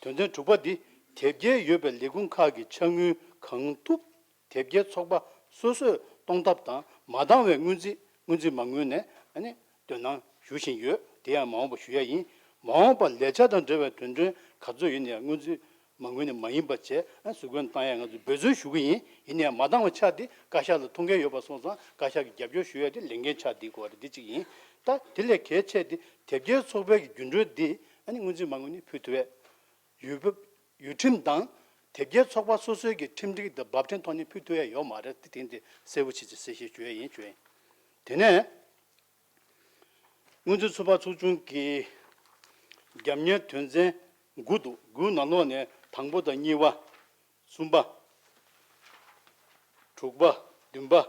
དོན་ཚན་དྲུག་པ་འདི་དེབ་སྐྱེལ་ཡོད་པའི་ལས་ཁུངས་ཁག་གི་ཆ་དངུལ་གང་ཐུབ་དེབ་སྐྱེལ་ཚོགས་པ་སོ་སོས་གཏོང་ཐབས་དང་མ་འདང་བའི་སྔོན་རྩིས་སྔོན་རྩིས་མ་དངུལ་ནས་ཨ་ནི་འདོན་གནང་ཞུ་བཞིན་ཡོད། དེ་ཡང་མ་འོངས་པ་ཞུ་ཡ་ཡིན། མ་འོངས་པ་ལས་འཆར་དང་འབྲེལ་བའི་དོན་ཚན་ག་ཚོད་ཡིན་ནའང་སྔོན་རྩིས་མ་དངུལ་ནས་མ་ཡིན་པ་བྱས་ཨ་ཟུར་བཀོད་བཏང་ཡ་ང་ཚོས་འབད་བརྩོན་ཞུ་གི་ཡིན། ཡིན་ནའང་མ་འདང་བ་ཆགས་དེ་བཀའ་ཤག་ལ་ཐུག་མཁན་ཡོད་པ་སོང་ཙང་བཀའ་ཤག་གིས་རྒྱབ་སྐྱོར་ཞུ་ཡ་དེ་ལས་འགན་ཆགས་བསྡད་དགོས་པ་རེད། འདི་གཅིག་ཡིན། ད་དེ་ལས་གལ་ཆེ་དེ་དེབ་སྐྱེལ་ཚོགས་པའི་གི་རྒྱུན་གྲོན་འདི་ཨ་ནི་སྔོན་རྩིས་མ་དངུལ་ནས་ཕུལ་ཐུབ་པས། ཡུལ་བབ་ཡུལ་ཁྲིམས་དང་དེབ་སྐྱེལ་ཚོགས་པ་སོ་སོའི་གི་ཁྲིམས་སྒྲིག་དང་འབབ་ཕྲེང་ཐོག་ནས་ཕུལ་ཐུབ་ཡ་ཡོད་མ་རེད། དེ་དེང་དེ་གསལ་པོ་བྱེད་ཅེས་གསལ་བཤད་ཞུ་ཡ་ཡིན་ཞུ་ཡ་ཡིན། དེ་ནས་སྔོན་རྩིས་ཚོད་དཔག་ཚོགས་ཆུང་གི་རྒྱབ་གཉེར་དོན་ཚན་དགུ་འདུག་དགུའི་ནང་ལོགས་ནས་དང་པོ་དང་གཉིས་པ། གསུམ་པ། དྲུག་པ། བདུན་པ།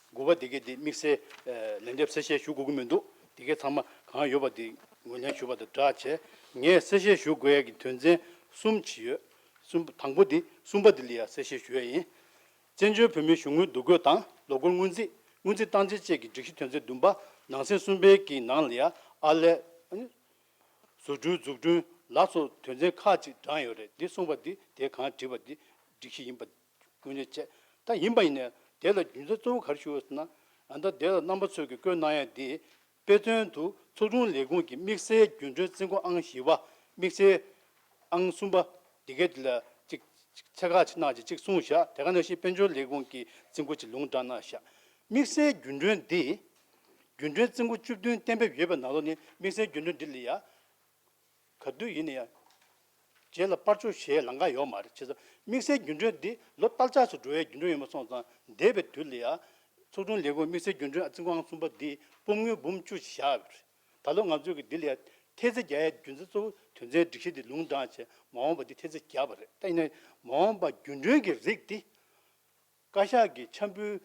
དགུ་པ་དེ་གའི་དེ་དམིགས་བསལ་ཨ་ལན་འདེབས་གསལ་བཤད་ཞུ་དགོས་ཀྱི་མི་འདུག་དེ་གའི་ཚང་མ་གང་ཡོད་པ་དེ་ངོས་ལེན་ཞུ་བ་དང་སྦྲགས་བྱས། ངས་གསལ་བཤད་ཞུ་དགོས་ཡ་གི་དོན་ཚན་གསུམ་ཅིག་ཡོད། གསུམ་པ། དང་པོ་དེ་གསུམ་པ་དེ་ལ་ཡ་གསལ་བཤད་ཞུ་ཡ་ཡིན། བཙན་བྱོལ་བོད་མིའི་གཞུང་དངུལ་བསྡུ་སྐོར་དང་ལོ་འཁོར་སྔོན་རྩིས། སྔོན་རྩིས་བཏང་འཛིན་བཅས་ཀྱི་སྒྲིག་གཞི་དོན་ཚན་བདུན་པ་ནང་གསེས་གསུམ་པའི་གི་ནང་ལ་ཡ་ཨར་ལས། བཟོ་སྐྲུན། འཛུགས་སྐྲུན་ལ་སོགས་དོན་ཚན་ཁག་ཅིག་བགྲངས་ཡོད་རེད། འདི་གསུངས་པ་འདི་དེ་གང་བྲིས་པ་འདི་སྒྲིག་གཞི་ཡིན་པ་ངོས་ལེན་བྱས། ད་ཡིན་པ་ཡིན་ནའི་དེ་ལ་རྒྱུ་མཚན་གཙོ་བོ་ག་རེ་ཞུ་དགོས་ཟེར་ན། ཨ་ད་དེ་ལ་རྣམ་པ་ཚོས་ཀྱི་བཀོད་གནང་ཡ་འདི་དཔེ་མཚོན་དུ་ཚོགས་དྲུང་ལས་ཁུངས་ཀྱི་དམིགས་བསལ་རྒྱུན་གྲོན་རྩིས་འགོ་ཨང་བཞི་པ། དམིགས་བསལ་ཨང་གསུམ་པ་འདི་གའི་འདི་ལ་ཅིག་ཅིག་ཚད་བཀག་ཅིག་གནང་ཅིག་ཅིག་གསུངས་བཞག་དེ་ག་ནང་བཞིན་དཔལ་འབྱོར་ལས་ཁུངས་ཀྱི་རྩིས་འགོ་ཅིག་ལུང་དྲངས་གནང་བཞག་དམིགས་བསལ་རྒྱུན་གྲོན་འདི་རྒྱུན་གྲོན་རྩིས་འགོ་བཅུ་བདུན་གཏན་འབེབས་ཡོད་པའི་ནང་ལོགས་ནས་དམིགས་བསལ་རྒྱུན་གྲོན་འདི་ལ་ཡ། ག་དུས་ཡིན་ན་ཡང་རྗེས་ལ་སྤར་ཆོག་བྱེད་ལམ་ཁ་ཡོད་མ་རེད། བྱས་ཙང་དམིགས་བསལ་རྒྱུན་གྲོན་འདི་ལོ་ལྟར་ཆགས་སུ་འགྲོ་བའི་རྒྱུན་གྲོན་ཡིན་པ་སོང་ཙང་འདས་པའི་དུས་ལ་ཡང་ཚོགས་དྲུང་ལས་ཁུངས་དམིགས་བསལ་རྒྱུན་གྲོན་རྩིས་འགོ་ཨང་གསུམ་པ་འདི་སྤོ་དངུལ་འབུམ་བཅུ་བཞག་ཡོད་པ་རེད། ད་ལོ་ང་ཚོས་ཀྱི་འདི་ལ་ཡང་ཐེལ་ཙེ་རྒྱག་ཡའི་རྒྱུ་མཚན་གཙོ་བོ་དོན་ཚན་སྒྲིག་གཞི་འདི་ལུང་དྲངས་བྱས་མ་འོངས་པ་འདི་ཐེལ་ཙེ་རྒྱག་པ་རེད། ད་ཡིན་ན་མ་འོངས་པ་རྒྱུན་གྲོན་གྱི་རིགས་འདི། བཀའ་ཤག་གིས་འཆར་འབུལ།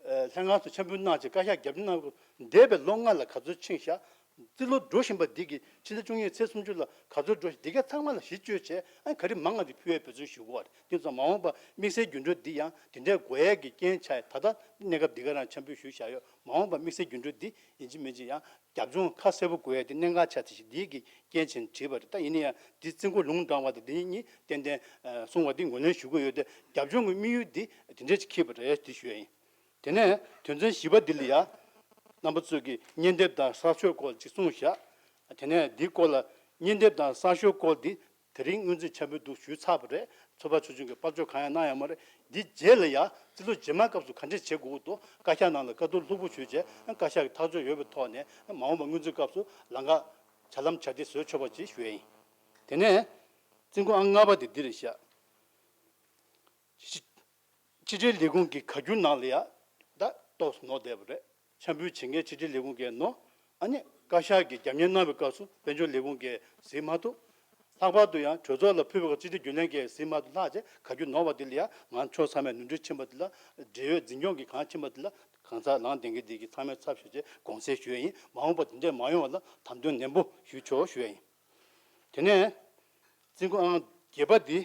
ཨ་ལྷན་ཁང་དུ་འཆར་འབུལ་གནང་བྱས་བཀའ་ཤག་རྒྱབ་སྐྱོར་གནང་དགོས། འདས་པའི་ལོ་ལྔ་ལ་ག་ཚོད་ཕྱིན་ཤག་རྩིས་ལོ་འགྲོ་བཞིན་པ་འདི་གི་ཕྱི་ཟླ་བཅུ་གཉིས་ཚེས་སུམ་ཅུ་ལ་ག་ཚོད་འགྲོ་ཤག་འདི་ག་ཚང་མ་ལ་གཞི་བཅོལ་བྱས་ཨ་ག་རེ་མང་ང་དེ་ཕུལ་བའི་འབད་བརྩོན་ཞུ་དགོས་པ་རེད། དེ་ཙང་མ་འོངས་པ་དམིགས་བསལ་རྒྱུན་གྲོན་འདི་ཡང་དེ་འདྲའི་དགོས་ཡས་ཀྱི་རྐྱེན་ཆགས་ཡས། ད་ལྟ་གནས་སྐབས་འདི་ག་རང་འཆར་འབུལ་ཞུས་བཞག་ཡོད། མ་འོངས་པ་དམིགས་བསལ་རྒྱུན་གྲོན་འདི་ཡིན་གཅིག་མིན་གཅིག་ཡང་རྒྱབ་ལྗོངས་ཁ་གསལ་པོ་དགོས་ཡ་དེ་གནད་འགག་ཆགས་ཏེ་ཞིག་འདི་གི་རྐྱེན་བྱས་ནས་བྲིས་པ་རེད། ད་ཡིན་ན་ཡང་འདི་རྩིས་འགོ་ལུང་དྲངས་པ་དང་འདི་གཉིས་ཏན་ཏན་གསུངས་པ་འདི་ངོས་ལེན་ཞུ་གི་ཡོད་དེ་རྒྱབ་ལྗོངས་ཀྱི་དམིགས་ཡུལ་འདི་དེ་འདྲས་ཅིག་འཁྱེར་བ་རེད་དེ་ཞུ་ཡ་ཡིན། དེ་ནས་དོན་ཚན་བཞི་པ་འདི་ལ་ཡ་རྣམ་པ་ཚོས་ཀྱི་གཉེན་འདེབས་དང་གསར་ཤོག་སྐོར་ཅིག་གསུངས་བཞག་དེ་ནས་འདིའི་སྐོར་ལ་གཉེན་འདེབས་དང་གསར་ཤོག་སྐོར་འདི་དེ་རིང་སྔོན་རྩིས་འཆར་འབུལ་འདུག་ཞུས་ཚར་བ་རེད། ཚོད་དཔག་ཚོགས་ཆུང་གིས་པར་ཆོག་གང་ཡང་གནང་ཡོད་མ་རེད། འདི་རྗེས་ལ་ཡང་རྩིས་ལོ་རྗེས་མའི་སྐབས་སུ་ག་འདྲས་བྱེད་དགོས་ཀྱི་འདུག་བཀའ་ཤག་ནང་ལ་བཀའ་བསྡུར་ལྷུག་པོ་ཞུས་རྗེས་བཀའ་ཤག་གི་ཐག་གཅོད་ཡོད་པའི་ཐོག་ནས་མ་འོངས་པ་སྔོན་རྩིས་སྐབས་སུ་ལམ་ཁ་བྱ་ལམ་བྱ་དེ་བཟོས་ཆོག་པ་ཅིག་ཞུ་ཡ་ཡིན། དེ་ནས་རྩིས་འགོ་ཨང་ལྔ་པ་དེ་འདི་རེད་ཤག་ཕྱི་ཕྱི་དྲིལ་ལས་ཁུངས་ཀྱི་བཀའ་འགྱུར་ནང་ལ་ཡ་ད་ཏོག་ཙམ་ནོར་བསྡད་པ་རེད། འཆར་འབུལ་བྱེད་མཁན་ཕྱི་དྲིལ་ལས་ཁུངས་ཀྱིས་ནོར། ཨ་ནི་བཀའ་ཤག་གིས་རྒྱབ་གཉེར་གནང་བའི་སྐབས་སུ་དཔལ་འབྱོར་ལས་ཁུངས་ཀྱིས་གཟིགས་མ་ཐུབ། ལྷག་པར་དུ་ཡང་གྲོས་ཚོགས་ལ་ཕུལ་བའི་སྤྱི་འཐུས་རྒྱུན་ལས་ཀྱིས་གཟིགས་མ་ཐུབ་ལྷག་བྱས་ག་རྒྱུ་ནོར་བ་དེ་ལ་ཡང་ང་ཕྱོགས་ཚང་མས་ནོར་འཁྲུལ་ཕྱིན་པ་དེ་ལ་འབྲེལ་ཡོད་འཛིན་སྐྱོང་གིས་གང་ཕྱིན་པ་དེ་ལ་གང་ཟག་ལངས་ལྡན་མཁན་དེ་གིས་ཚང་མས་ཚབ་ཞུས་བྱས་དགོངས་སེལ་ཞུ་ཡ་ཡིན། མ་འོངས་པ་དེ་འདྲས་མ་ཡོང་བ་ལ་དམ་དོན་ནན་པོ་ཞུ་ཆོག་ཞུ་ཡ་ཡིན། དེ་ནས་རྩིས་འགོ་ཨང་བརྒྱད་པ་འདི།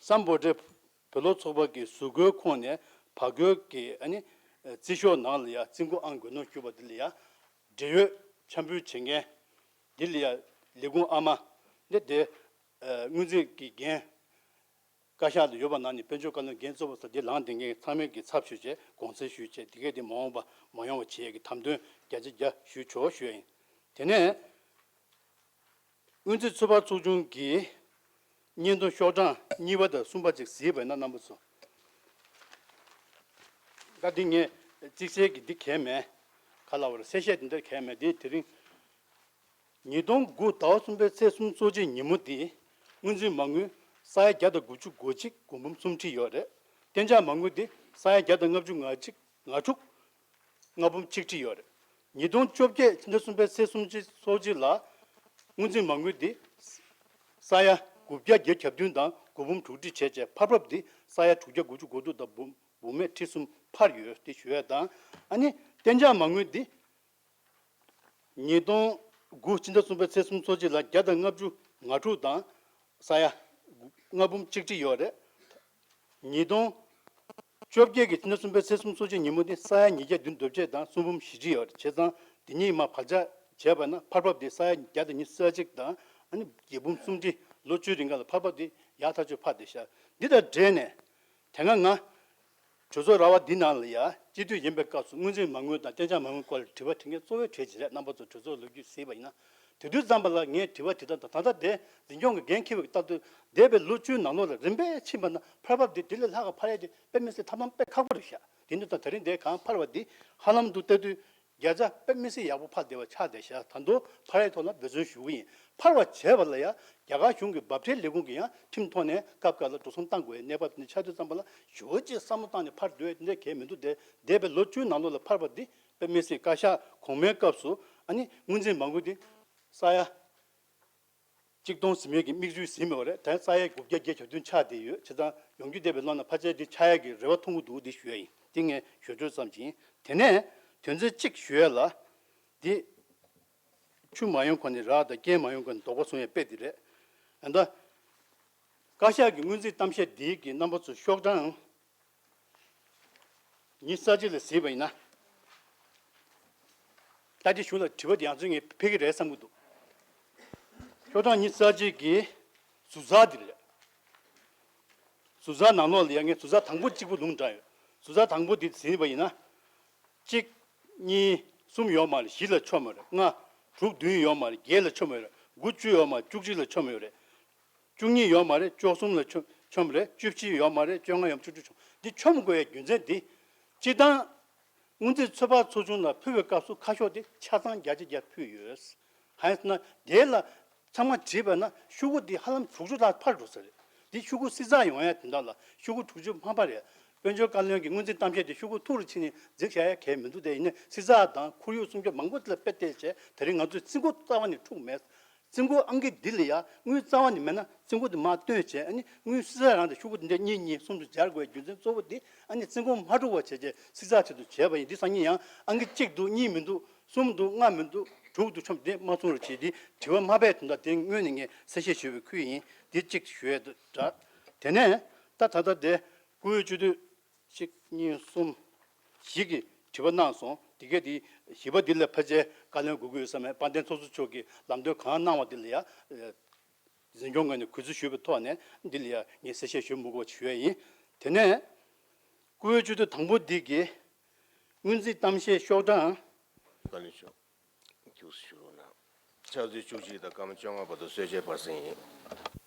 སམ་བྷོ་ཊའི་བོད་སློབ་ཚོགས་པ་གི་གཟུགས་སྐུའི་ཁོངས་ནས་བར་སྐོར་གྱི་ཨ་ནི་རྩིས་ཤོག་ནང་ལ་ཡ་རྩིས་འགོ་ཨང་དགུ་ནང་བཅུག་པ་འདི་ལ་ཡ་འབྲེལ་ཡོད་འཆར་འབུལ་བྱེད་མཁན་འདི་ལ་ཡ་ལས་ཁུངས་ཨ་མ་འདི་དེ་སྔོན་རྩིས་ཀྱི་འགན་བཀའ་ཤག་ཏུ་ཡོད་པ་ནང་ནས་དཔལ་འབྱོར་བཀའ་བློན་འགན་གཙོ་བོ་ས་འདི་ལངས་ལྡན་མཁན་ཚང་མས་ཀྱི་ཚབ་ཞུས་བྱས་དགོངས་སེལ་ཞུས་བྱས་འདི་གས་འདི་མ་འོངས་པ་མ་ཡོང་བ་བྱེད་ཡས་ཀྱི་དམ་དོན་བརྒྱ་ཆ་བརྒྱ་ཞུས་ཆོག་ཞུ་ཡ་ཡིན། དེ་ནས། སྔོན་རྩིས་ཚོད་དཔག་ཚོགས་ཆུང་གིས་བརྙན་ཐུང་ཤོག་གྲངས་གཉིས་པ་དང་གསུམ་པ་ཅིག་གཟིགས་པ་ཡིན་ན་རྣམ་པ་ཚོ། ད་འདི་ངས་རྩིས་གསལ་གྱི་འདི་གས་མེད། ག་ལ་བར་གསལ་བཤད་འདི་འདྲ་གས་མེད་འདི་དེ་རིང་། ཉིས་སྟོང་དགུ་ཟླ་བ་གསུམ་པའི་ཚེས་གསུམ་ཚོགས་ཆེན་ཉིན་མོ་འདི་སྔོན་རྩིས་མ་དངུལ་ས་ཡ་བརྒྱ་དང་དགུ་བཅུ་གོ་གཅིག་སྒོར་འབུམ་གསུམ་ཁྲི་ཡོད་རེད། གཏན་འཇགས་མ་དངུལ་འདི་ས་ཡ་བརྒྱ་དང་ལྔ་བཅུ་ང་གཅིག་ང་དྲུག་ལྔ་འབུམ་ཆིག་ཁྲི་ཡོད་རེད། ཉིས་སྟོང་བཅོ་བརྒྱད་ཕྱི་ཟླ་གསུམ་པའི་ཚེས་སུམ་ཅུ་ཚོགས་གཅིག་ལ་སྔོན་རྩིས་མ་དངུལ་འདི་ས་ཡ་དགུ་བརྒྱ་བརྒྱད་བརྒྱ་བདུན་དང་དགུ་འབུམ་དྲུག་ཁྲི་བྱས་རྗེས་འཕར་འབབ་འདི་ས་ཡ་དྲུག་བརྒྱ་དགུ་བཅུ་གོ་དྲུག་དང་འབུམ་འབུམ་མེད་ཁྲི་གསུམ་འཕར་ཡོད་དེ་ཞུ་ཡ་དང་ཨ་ནི་གཏན་འཇགས་མ་དངུལ་འདི་ཉིས་སྟོང་དགུ་ཕྱི་ཟླ་གསུམ་པའི་ཚེས་གསུམ་ཚོགས་གཅིག་ལ་བརྒྱ་དང་ལྔ་བཅུ་ང་དྲུག་དང་ས་ཡ་ལྔ་འབུམ་གཅིག་ཁྲི་ཡོད་རེད། ཉིས་སྟོང་བཅོ་བརྒྱད་ཀྱི་ཕྱི་ཟླ་གསུམ་པའི་ཚེས་གསུམ་ཚོགས་ཆེན་ཉིན་མོ་དེ་ས་ཡ་ཉིས་བརྒྱ་བདུན་དོན་བརྒྱད་དང་གསུམ་འབུམ་བཞི་ཁྲི་ཡོད་རེད། བྱས་ཙང་དེ་གཉིས་མར་བར་ཆད་བྱས་པ་ན་འཕར་འབབ་དེ་ས་ཡ་བརྒྱ་དང་ཉི་ཤུ་རྩ་གཅིག་དང་ཨ་ནི་བརྒྱད་འབུམ་གསུམ་ཁྲི་ལོ་བཅུའི་རིང་ག་ལ་འཕར་འབབ་དེ་ཡག་ཐག་ཆོད་འཕར་བསྡད་ཤག་འདི་དང་འབྲེལ་ནས་དེ་སྔ་ང་གྲོས་ཚོགས་ར་བ་འདི་ནང་ལ་ཡ་སྤྱི་འཐུས་ཡིན་པའི་སྐབས་སུ་སྔོན་རྩིས་མ་དངུལ་དང་གཏན་འཇགས་མ་དངུལ་སྐོར་ལ་དྲི་བ་དྲི་མཁན་གཙོ་བོའི་གྲས་ཅིག་རེད། རྣམ་པ་ཚོ་གྲོས་ཚོགས་ལོ་རྒྱུས་གཟིགས་པ་ཡིན་ན། དེ་དུས་ཙམ་པ་ལ་ངས་དྲི་བ་དྲི་སྟངས་དང་ད་ལྟ་དེ་འཛིན་སྐྱོང་གི་འགན་འཁྱེར་བའི་སྟབས་བསྟུན་འདས་པའི་ལོ་བཅུའི་ནང་ལོགས་ལ་རིམ་པས་ཕྱིན་པ་ན་འཕར་འབབ་དེ་དེ་ལས་ལྷག་ག་འཕར་ཡ་དེ་དཔེ་མི་སྲིད་ཐབས་ལམ་དཔེ་ཁག་པོ་རེད་ཤག་དེ་འདི་དང་དེ་རིང་འདས་གང་འཕར་བ་འདི་ཧ་ལམ་དུ་ལྟ་དུས་བརྒྱ་ཆ་དཔེ་མི་སྲིད་ཡག་པོ་འཕར་བསྡད་པ་ཆགས་བསྡད་ཤག་ད་དུང་འཕར་ཡའི་ཐོག་ལ་འབད་བརྩོན་ཞུ་གི་ཡིན། འཕར་བ་བྱས་པ་ལ་ཡ་རྒྱ་གར་གཞུང་གི་འབབ་ཁྲལ་ལས་ཁུངས་ཀྱིས་ཡང་ཁྲིམས་ཐོག་ནས་སྐབས་འགའ་ལ་འགྲོ་སོང་བཏང་དགོས་པའི་གནས་བབ་འདི་ཆགས་དུས་ཙམ་པ་ལ་ཞེ་པོ་ཅིག་བསམ་བློ་བཏང་ནས་འཕར་འདོད་འདི་གས་མི་འདུག་དེ་འདས་པའི་ལོ་བཅུའི་ནང་ལོགས་ལ་འཕར་བ་འདི་དཔེ་མི་སྲིད་བཀའ་ཤག་གོང་མའི་སྐབས་སུ་ཨ་ནི་སྔོན་རྩིས་མ་དངུལ་འདི་ས་ཡ་གཅིག་སྟོང་ཟིན་མེད་ཀྱི་དམིགས་ཡུལ་ཟིན་མེད་པ་རེད། ད་ས་ཡ་དགུ་བརྒྱ་བརྒྱད་བརྒྱ་བདུན་ཆགས་བསྡད་ཡོད། བྱས་ཙང་ཡོང་རྒྱུ་བསྡད་པའི་ལོ་ན་ཕལ་ཆེར་འདི་ཆགས་ཡག་གི་རེ་བ་མཐོང་གི་འདུག་འདི་ཞུ་ཡ་ཡིན། འདི་ངས་ཞུ་ཚོད་ཙམ་ཅིག་ཡིན། དེ་ནས་དོན་ཚན་གཅིག་ཞུ་ཡ་ལ་འདི་ཆུ་མ་ཡོང་གོང་ནས་རག་དང་རྐྱེན་མ་ཡོང་གོང་ནས་དོགས་པ་བཟུང་ཡ་དཔེ་འདི་རེད། ཨ་ད་བཀའ་ཤག་གི་སྔོན་རྩིས་གཏམ་བཤད་འདིའི་གི་རྣམ་པ་ཚོ་ཤོག་གྲངས་ཉི་ཤུ་རྩ་གཅིག་ལ་གཟིགས་པ་ཡིན་ན། ད་དེ་གཞུང་ལ་དྲི་བ་དེ་ཡང་ཚུལ་ངས་ཕེབས་ཀྱི་རེད་བསམ་གྱི་འདུག་ཤོག་གྲངས་ཉི་ཤུ་རྩ་གཅིག་གི་ཟུར་ཚགས་འདི་རེད། ཟུར་ཚགས་ནང་ལོགས་ལ་ཡང་ངས་ཟུར་ཚགས་དང་པོ་གཅིག་པུ་ལུང་དྲངས་ཡོད། ཟུར་ཚགས་དང་པོ་འདི་གཟིགས་པ་ཡིན་ན། གཅིག་གཉིས་གསུམ་ཡོད་མ་རེད། བཞི་ལ་ཆོམ་ཡོད་རེད། ལྔ་དྲུག་བདུན་ཡོད་མ་རེད། བརྒྱད་ལ་ཆོམ་ཡོད་རེད། དགུ་བཅུ་ཡོད་མ་རེད། བཅུ་གཅིག་ལ་ཆོམ་ཡོད་རེད། བཅུ་གཉིས་ཡོད་མ་རེད། བཅུ་གསུམ་ལ་ཆོམ་ཆོམ་རེད། བཅུ་བཞི་ཡོད་མ་རེད། བཅོ་ལྔ་ཡོད་མ་རེད། བཅུ་དྲུག་ཆོམ་རེད། འདི་ཆོམ་དགོས་ཡའི་རྒྱུ་མཚན་འདི། སྤྱིར་བཏང་། སྔོན་རྩིས་ཚོད་དཔག་ཚོགས་ཆུང་ལ་ཕུལ་བའི་སྐབས་སུ་ཁ་ཤོག་དེ་ཆ་ཚང་བརྒྱ་ཆ་བརྒྱ་ཕུལ་ཡོད། གང་ཡིན་ཟེར་ན་དེ་ལ་ཚང་མ་བྲིས་པ་ན་ཤོག་གུ་འདི་ཧ་ལམ་དྲུག་ཅུ་ལྷག་འཕར་འགྲོ་ས་རེད། འདི་ཤོག་གུ་བསྲི་ཚགས་ཡོང་ཡ་དེ་འདྲ་ལ་ཤོག་གུ་དྲུག་ཅུ་མ་འཕར་རེད། དཔལ་འབྱོར་བཀའ་བློན་གྱི་སྔོན་རྩིས་གཏམ་བཤད་དེ་ཤོག་གུ་ཐུར་རུ་ཕྱིན་ནས་འཛེགས་བཞག་ཡ་གལ་མི་འདུག་དེ་ཡིན་ནའི་བསྲི་ཚགས་དང་ཁོར་ཡུག་སྲུང་སྐྱོབ་མང་པོ་དེ་ལ་དཔེ་བལྟས་བྱས་དེ་རིང་ང་ཚོས་རྩིས་འགོ་རྩ་བ་ནས་འཁྲུག་མེད། རྩིས་འགོ་ཨང་ཀི་འདི་ལ་ཡ་དངུལ་རྩ་བ་ནས་མེད་ན་རྩིས་འགོ་འདི་མར་བཏོན་བྱས་ཨ་ནི་དངུལ་བསྲི་ཚགས་རང་དང་ཤོག་གུ་འདི་འདྲ་གཉིས་གཉིས་གསུམ་དུ་སྦྱར་དགོས་རྒྱུ་མཚན་གཙོ་བོ་འདི་ཨ་ནི་རྩིས་འགོ་མ་འཁྲུག་པ་བྱས་རྗེས་བསྲི་ཚགས་ཆེད་དུ་བྱས་པ་ཡིན། འདི་སང་ཉིན་ཡང་ཨང་ཀི་གཅིག་འདུག་གཉིས་མི་འདུག་གསུམ་འདུག་ལྔ་མི་འདུག་དྲུག་འདུག་ཆོམ་འདི་མ་གསུང་རོགས་བྱེད། འདི་དྲི་བ་མ་ཕེབས་དོན་དག་དེ་སྔོན་ནས་ངས་གསལ་བཤད་ཞུས་པའི་ཁུལ་ཡིན། འདི་གཅིག་ཞུ་ཡས་འདུག་དྲ། དེ་ནས་ད་ད་ལྟ་དེ་བཀུར་འོས་སྤྱི་འཐུས་གཅིག་གཉིས་གསུམ་བཞི་གིས་དྲི་བ་གནང་སོང་། དེ་གས་དེ་བཞི་པ་འདི་ལ་ཕལ་ཆེར་བཀའ་ལན་དགོས་ཀྱི་ཡོད་ས་མེད། དཔལ་ལྡན་ཚོགས་གཙོ་མཆོག་གིས་ལམ་སྟོན་གང་གནང་བ་འདི་ལ་ཡ། འཛིན་སྐྱོང་ངོས་ནས་གུས་བརྩི་ཞུས་པའི་ཐོག་ནས་འདི་ལ་ཡ་ངས་གསལ་བཤད་ཞུ་མི་དགོས་པ་ཞུ་ཡ་ཡིན། དེ་ནས་བཀུར་འོས་སྤྱི་འཐུས་དང་པོ་འདི་གིས་སྔོན་རྩིས་གཏམ་བཤད་ཤོག་གྲངས། བཀའ་བློན་མཆོག་རྒྱུགས་ཞུ་རོགས་གནང་། ཕྱག་ཚོད་བཅུ་གཅིག་དང་སྐར་མ་བཅོ་ལྔ་བར་དུ་གསལ་བཤད་སྤར་གསལ་ཡིན།